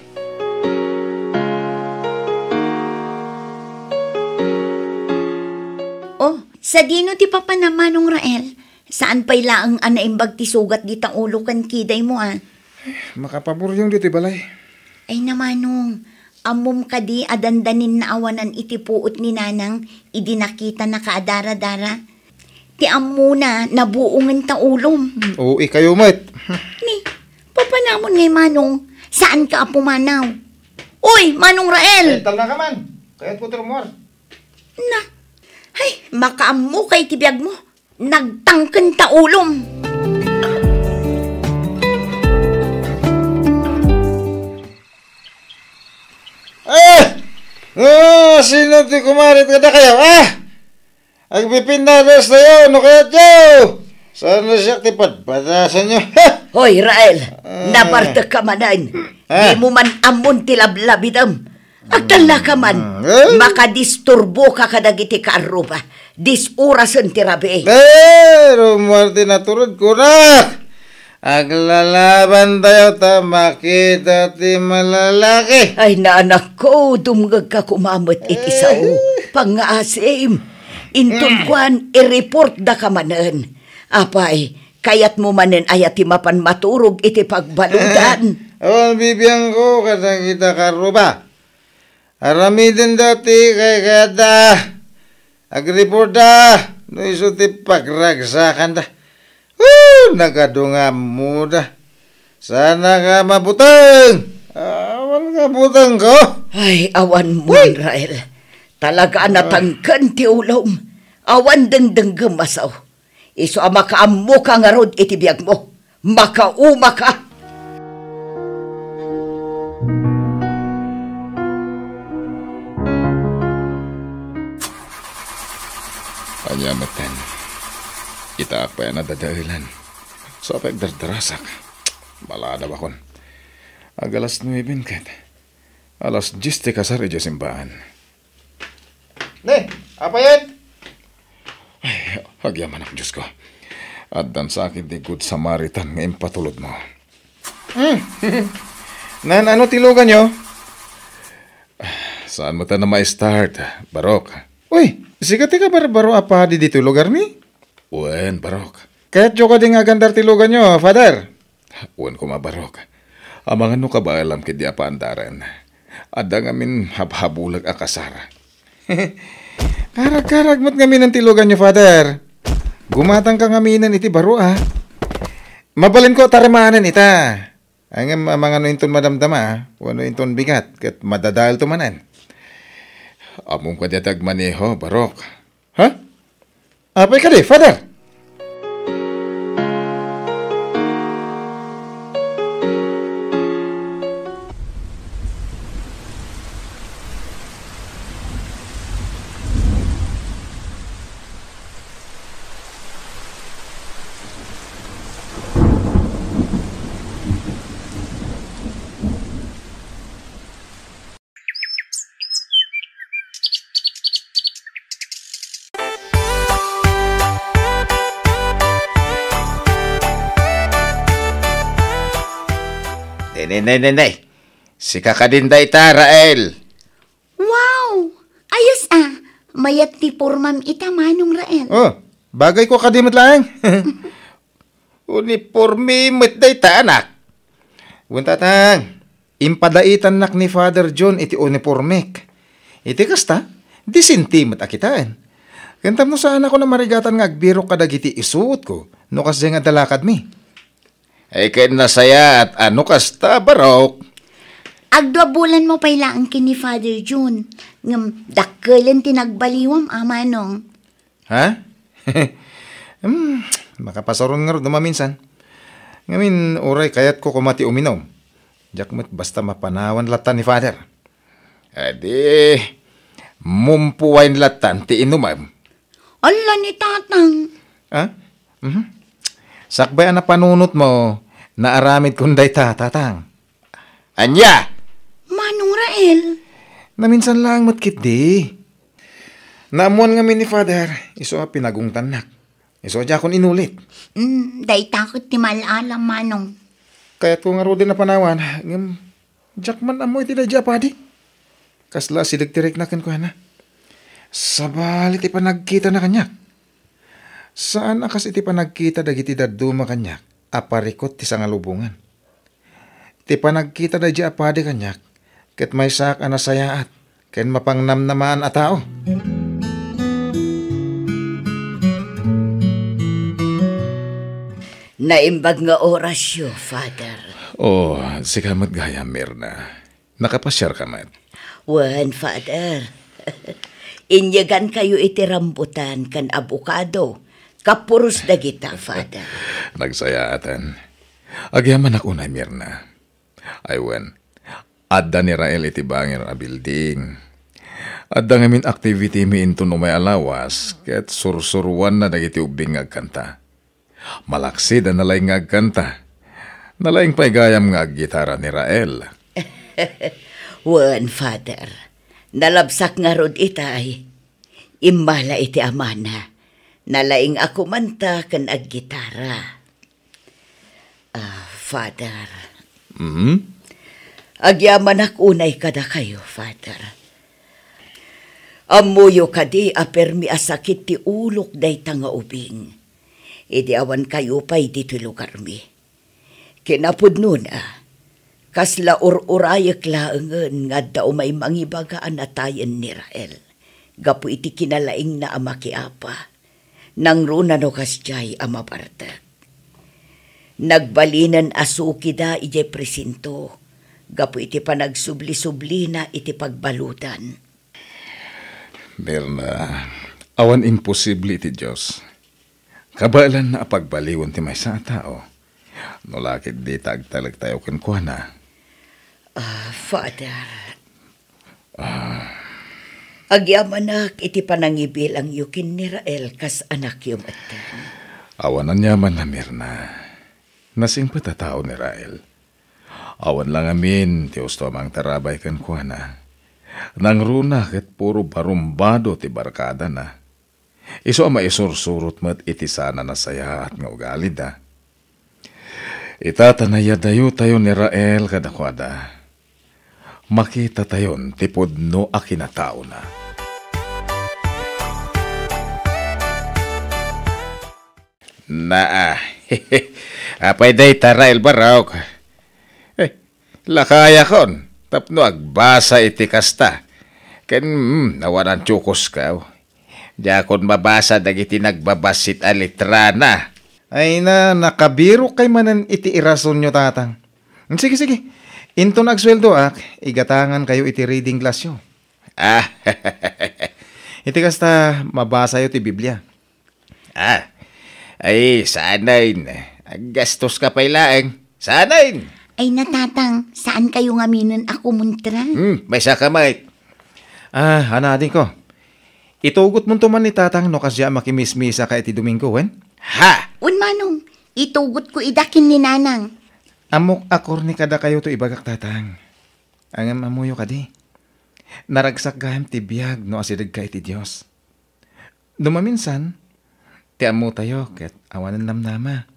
Oh, sadino ti papanam, Manong Rael? Saan pay laeng a naimbag ti sugat dita ulo ken kidaymo, a? Makapaburyong ditoy balay. Ay, na, Manong, ammom kadi a dandaninna awanan iti puot ni Nanang idi nakitana ka a dara-dara? Ti ammona, nabuongen ta ulom. Oo, ikayo met. Ni, papanamon ngay, Manong, saanka a pumanaw? Uy, Manong Rael! Eh, talna ka man. Kayat ko ti rumuar. Na, ay, makaammo kay ti biag mo. Nagtangken ta ulom. Ah! Ah, sino ti kumarit kadakayo, ah? Agpipindadas tayo, no kayatyo? Saan na siya ti padpadasanyo? Hoy, Rael, Ah. nabartek ka manen. Ah. Di mo man ammon ti lablabidem. Agtalla ka man. Ah, eh? Makadisturbo ka kadagiti kaarruba. Dis-orasen ti rabii. Eh, rumuar ti naturod ko na. Aglalaban tayo ta makita ti malalaki. Ay, na, anakko, dumngegka koma met iti Eh. sao. Pangngaasim. Inton Mm. kuan, i-report da ka manen. Apay, kayat mo manen aya ti mapan maturog iti pagbaludan? Eh, awan bibiangko kadagita kaarruba. Aramidenda ti kaykayatda. Agreportda no isu ti pagragsakanda. Woo! Nagadu nga ammoda. Saan ka mabuteng? Awan nga butengko. Ay, awan mo, Uy! Rael. Talaga a natangken ti ulom. Awan dengdenggem a sao. Isu a makaammoka ngarud iti biagmo. Makaumaka! Ania metten, itaak pay a nadadaelan. Sa pay agdardarasak. Maladawakon. Ag alas nuebe ket. Alas dies ti kasar idiay simbaan. Ne, apay ket? Ay, agyamanak, Diosko. Addan sa akin ti Good Samaritan nga impatulodmo. Hmm. Nan, ano ti luganyo? Saan mo ta na ma-start, Barok? Uy, sika ti kabarbaro a padi ditoy lugarmi? Wen, Barok. Kayatyo kadi nga agandar ti luganyo, Father? Wen koma, Barok. Amangan no kabaelam ketdi a paandaren. Adda ngamin habhabulek a kasar. Karag-karag met ngamin ti luganyo, Father. Gumatangka ngamin iti baro, a. Mabalinko a tarimanen ita. Ngem amangan no inton madamdama, wenno inton bigat, ket madadaelto manen. Ammom kadi a ti agmaneho, Barok? Ha? Apay kadi, Father? Nay, nay, nay, nay, nay. Sika kadin dayta, Rael. Wow! Ayos a! Mayat ti pormam ita, Manong Rael. Oh, bagay ko kadi met laeng. Uniporme met dayta, anak. Wen, tatang, impadaitannak ni Father John iti unipormek. Iti kasta, disente met a kitaen. Ken tapno saanakon a marigatan nga agbirok kadagiti isuotko no kasdiay nga adda lakadmi. Ay, ket nasayaat a no kasta, Barok. Agdua bulanmo pay laeng ken ni Father John. Ngem dakkelen ti nagbaliwam, a, Manong. Ha? Hmm, makapasaron ngarud no maminsan. Ngamin, uray kayatko koma ti uminom. Diak met basta mapanawan latta ni Father. Adi, mumpuwayen lattan ti inumem. Ala ni Tatang. Ha? Mhm. Sakbay a napanunotmo, naaramidkon dayta, Tatang. Ania? Manong Rael. Naminsan laeng met ketdi. Naammuan ngamin ni Father, isu a pinagungtannak. Isu a diakon inulit. Mm, dayta ket ti mal-alam, Manong. Kayatko ngaruden a panawan, ngem diak man ammo iti daydiay a padi. Kasla asideg ti rikna kenkuana. Sabali ti panagkitana kaniak. Saan a kas iti panagkita dagiti dadduma kaniak a parikut ti sangalubongan. Ti panagkita daydiay a padi kaniak, ket maysaak a nasayaat ken mapangnamnamaan a tao. Naimbag nga orasyo, Father. Oh, sika met gayam, Mirna. Nakapasiarka met? Wen, Father. Inyegankayo iti rambutan ken abokado, kapuros dagita, Father. Nagsayaaten. Agyamanak unay, Mirna. Ay wen, adda ni Rael iti bangir a building. Adda ngamin activity mi inton umay a lawas, ket sursuroanna dagiti ubbing nga agkanta. Malaksid a nalaing nga agkanta. Nalaing pay gayam nga aggitara ni Rael. Wen, Father. Nalabsak ngarud itay. Immala iti amana. Nalaing a kumanta ken aggitara. Ah, Father. Hmm? Agyamanak unay kadakayo, Father. Ammoyo kadi a permi a sakit ti ulok dayta nga ubing. Idi awan kayo pay ditoy lugarmi. Kinapudnona, kasla ur-urayek laengen nga adda umay mangibaga a natayen ni Rael gapu iti kinalaingna a makiapa. Nangruna no kasdiay a mabartek. Nagbalinen a sukida idiay presinto gapu iti panagsubli-sublina iti pagbaludan. Mirna, awan imposible iti Dios. Kabaelanna a pagbaliwen ti maysa a tao, no la ket dita agtalektayo kenkuana. Ah, Father, agyamanak iti panangibilangyo ken ni Rael kas anakyo metten. Awan aniamanna, Mirna. Nasingpet a tao ni Rael. Awan la ngamin ti usto a mangtarabay kenkuana. Nangruna ket puro barumbado ti barkadana. Isu a maisursurot met iti saan a nasayaat nga ugalida. Ita ta nayadayotayo ni Rael kadakuada, makitatayon ti pudno a kinataona. Naa, apay dayta, Rael Barok? Eh, lakayakon tapno agbasa iti kasta. Ken, mm, awan a tiokoskaw. Diakon mabasa dagiti nagbabassit a letrana. Ay na, nakabirok kay manen iti irasonyo, Tatang. Sige, sige. Inton agsueldoak, igatangan kayo iti reading classyo. Ah, iti kasta, mabasayo ti Biblia. Ah, ay, saanen. Aggastoska pay laeng. Saanen. Ay na, Tatang, saan kayo ngaminen a kumontra? Hmm, maysa ka, Mike. Ah, ana, adingko. Itugotmonto man ni Tatang no kasdiay a makimismisaka iti Domingo, wen? Ha? Wen, Manong, itugotko ida ken ni Nanang. Ammok a korni kadakayo to ibagak, Tatang. Ngem ammoyo kadi, naragsak gayam ti biag no asidegka iti Dios. No maminsan, ti ammotayo ket awanen namnama.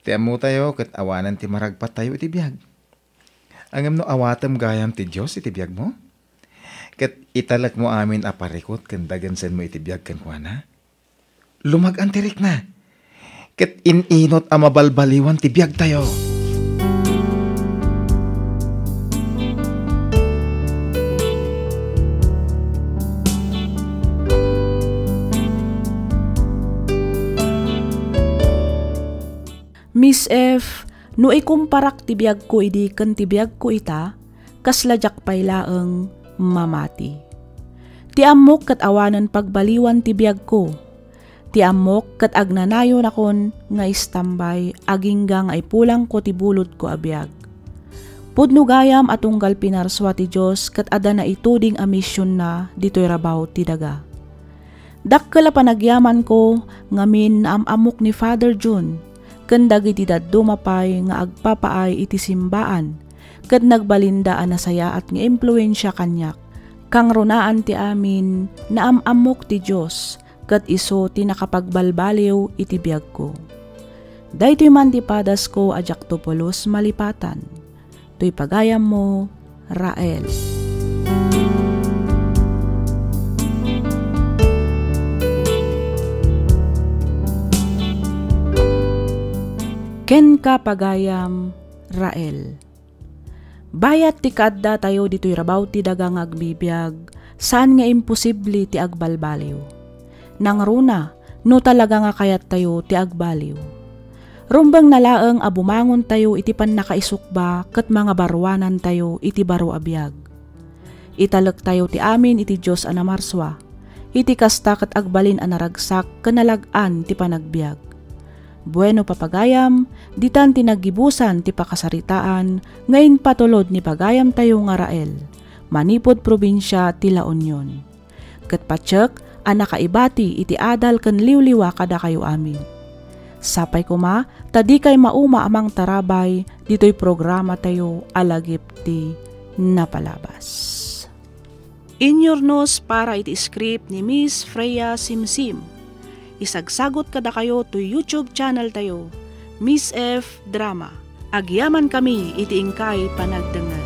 Ti ammotayo ket awanen ti maragpattayo iti biag. Ngem no awatem gayam ti Dios iti biagmo, ket italekmo amin a parikut ken dagensenmo iti biag kenkuana, lumag-an ti rikna, ket in-inut a mabalbaliwan ti biagtayo. Miss F, no ikumparak ti biagko idi ken ti biagko ita, kasla diak pay laeng mamati. Ti ammok ket awanen pagbaliwan ti biagko. Ti ammok ket agnanayonakon nga istambay agingga nga ipulangko ti bulodko a biag. Pudno gayam a tunggal pinarsua ti Dios ket adda naituding a misionna ditoy rabaw ti daga. Dakkel a panagyamanko ngamin naam-ammok ni Father John ken dagiti dadduma pay nga agpapaay iti simbaan ket nagbalinda a nasayaat nga impluensia kaniak. Kangrunaan ti amin, naam-ammok ti Dios ket isu ti nakapagbalbaliw iti biagko. Daytoy man ti padasko a diakto pulos malipatan. Toy pagayammo, Rael. Kenka, pagayam, Rael. Bayat ti kaaddatayo ditoy rabaw ti daga nga agbibiag, saan nga imposible ti agbalbaliw. Nangruna, no talaga nga kayattayo ti agbaliw. Rumbengna laeng a bumangontayo iti pannakaisukba ket mangabaruanantayo iti baro a biag. Italektayo ti amin iti Dios a namarsua. Iti kasta ket agbalin a naragsak ken nalag-an ti panagbiag. Bueno, papagayam, ditan ti naggibusan ti pakasaritaan nga impatulod ni pagayamtayo nga Rael, manipud probinsia ti La Union. Ket patiek a nakaibati iti adal ken liwliwa kadakayo amin. Sapay koma ta dikay mauma a mangtarabay ditoy programatayo a Lagip ti Napalabas. Inyurnos para iti script ni Miss Freya Simsim. Isagsagot kadakayo toy YouTube channel tayo, Miss F Drama. Agyamankami iti inkay panagdengngeg.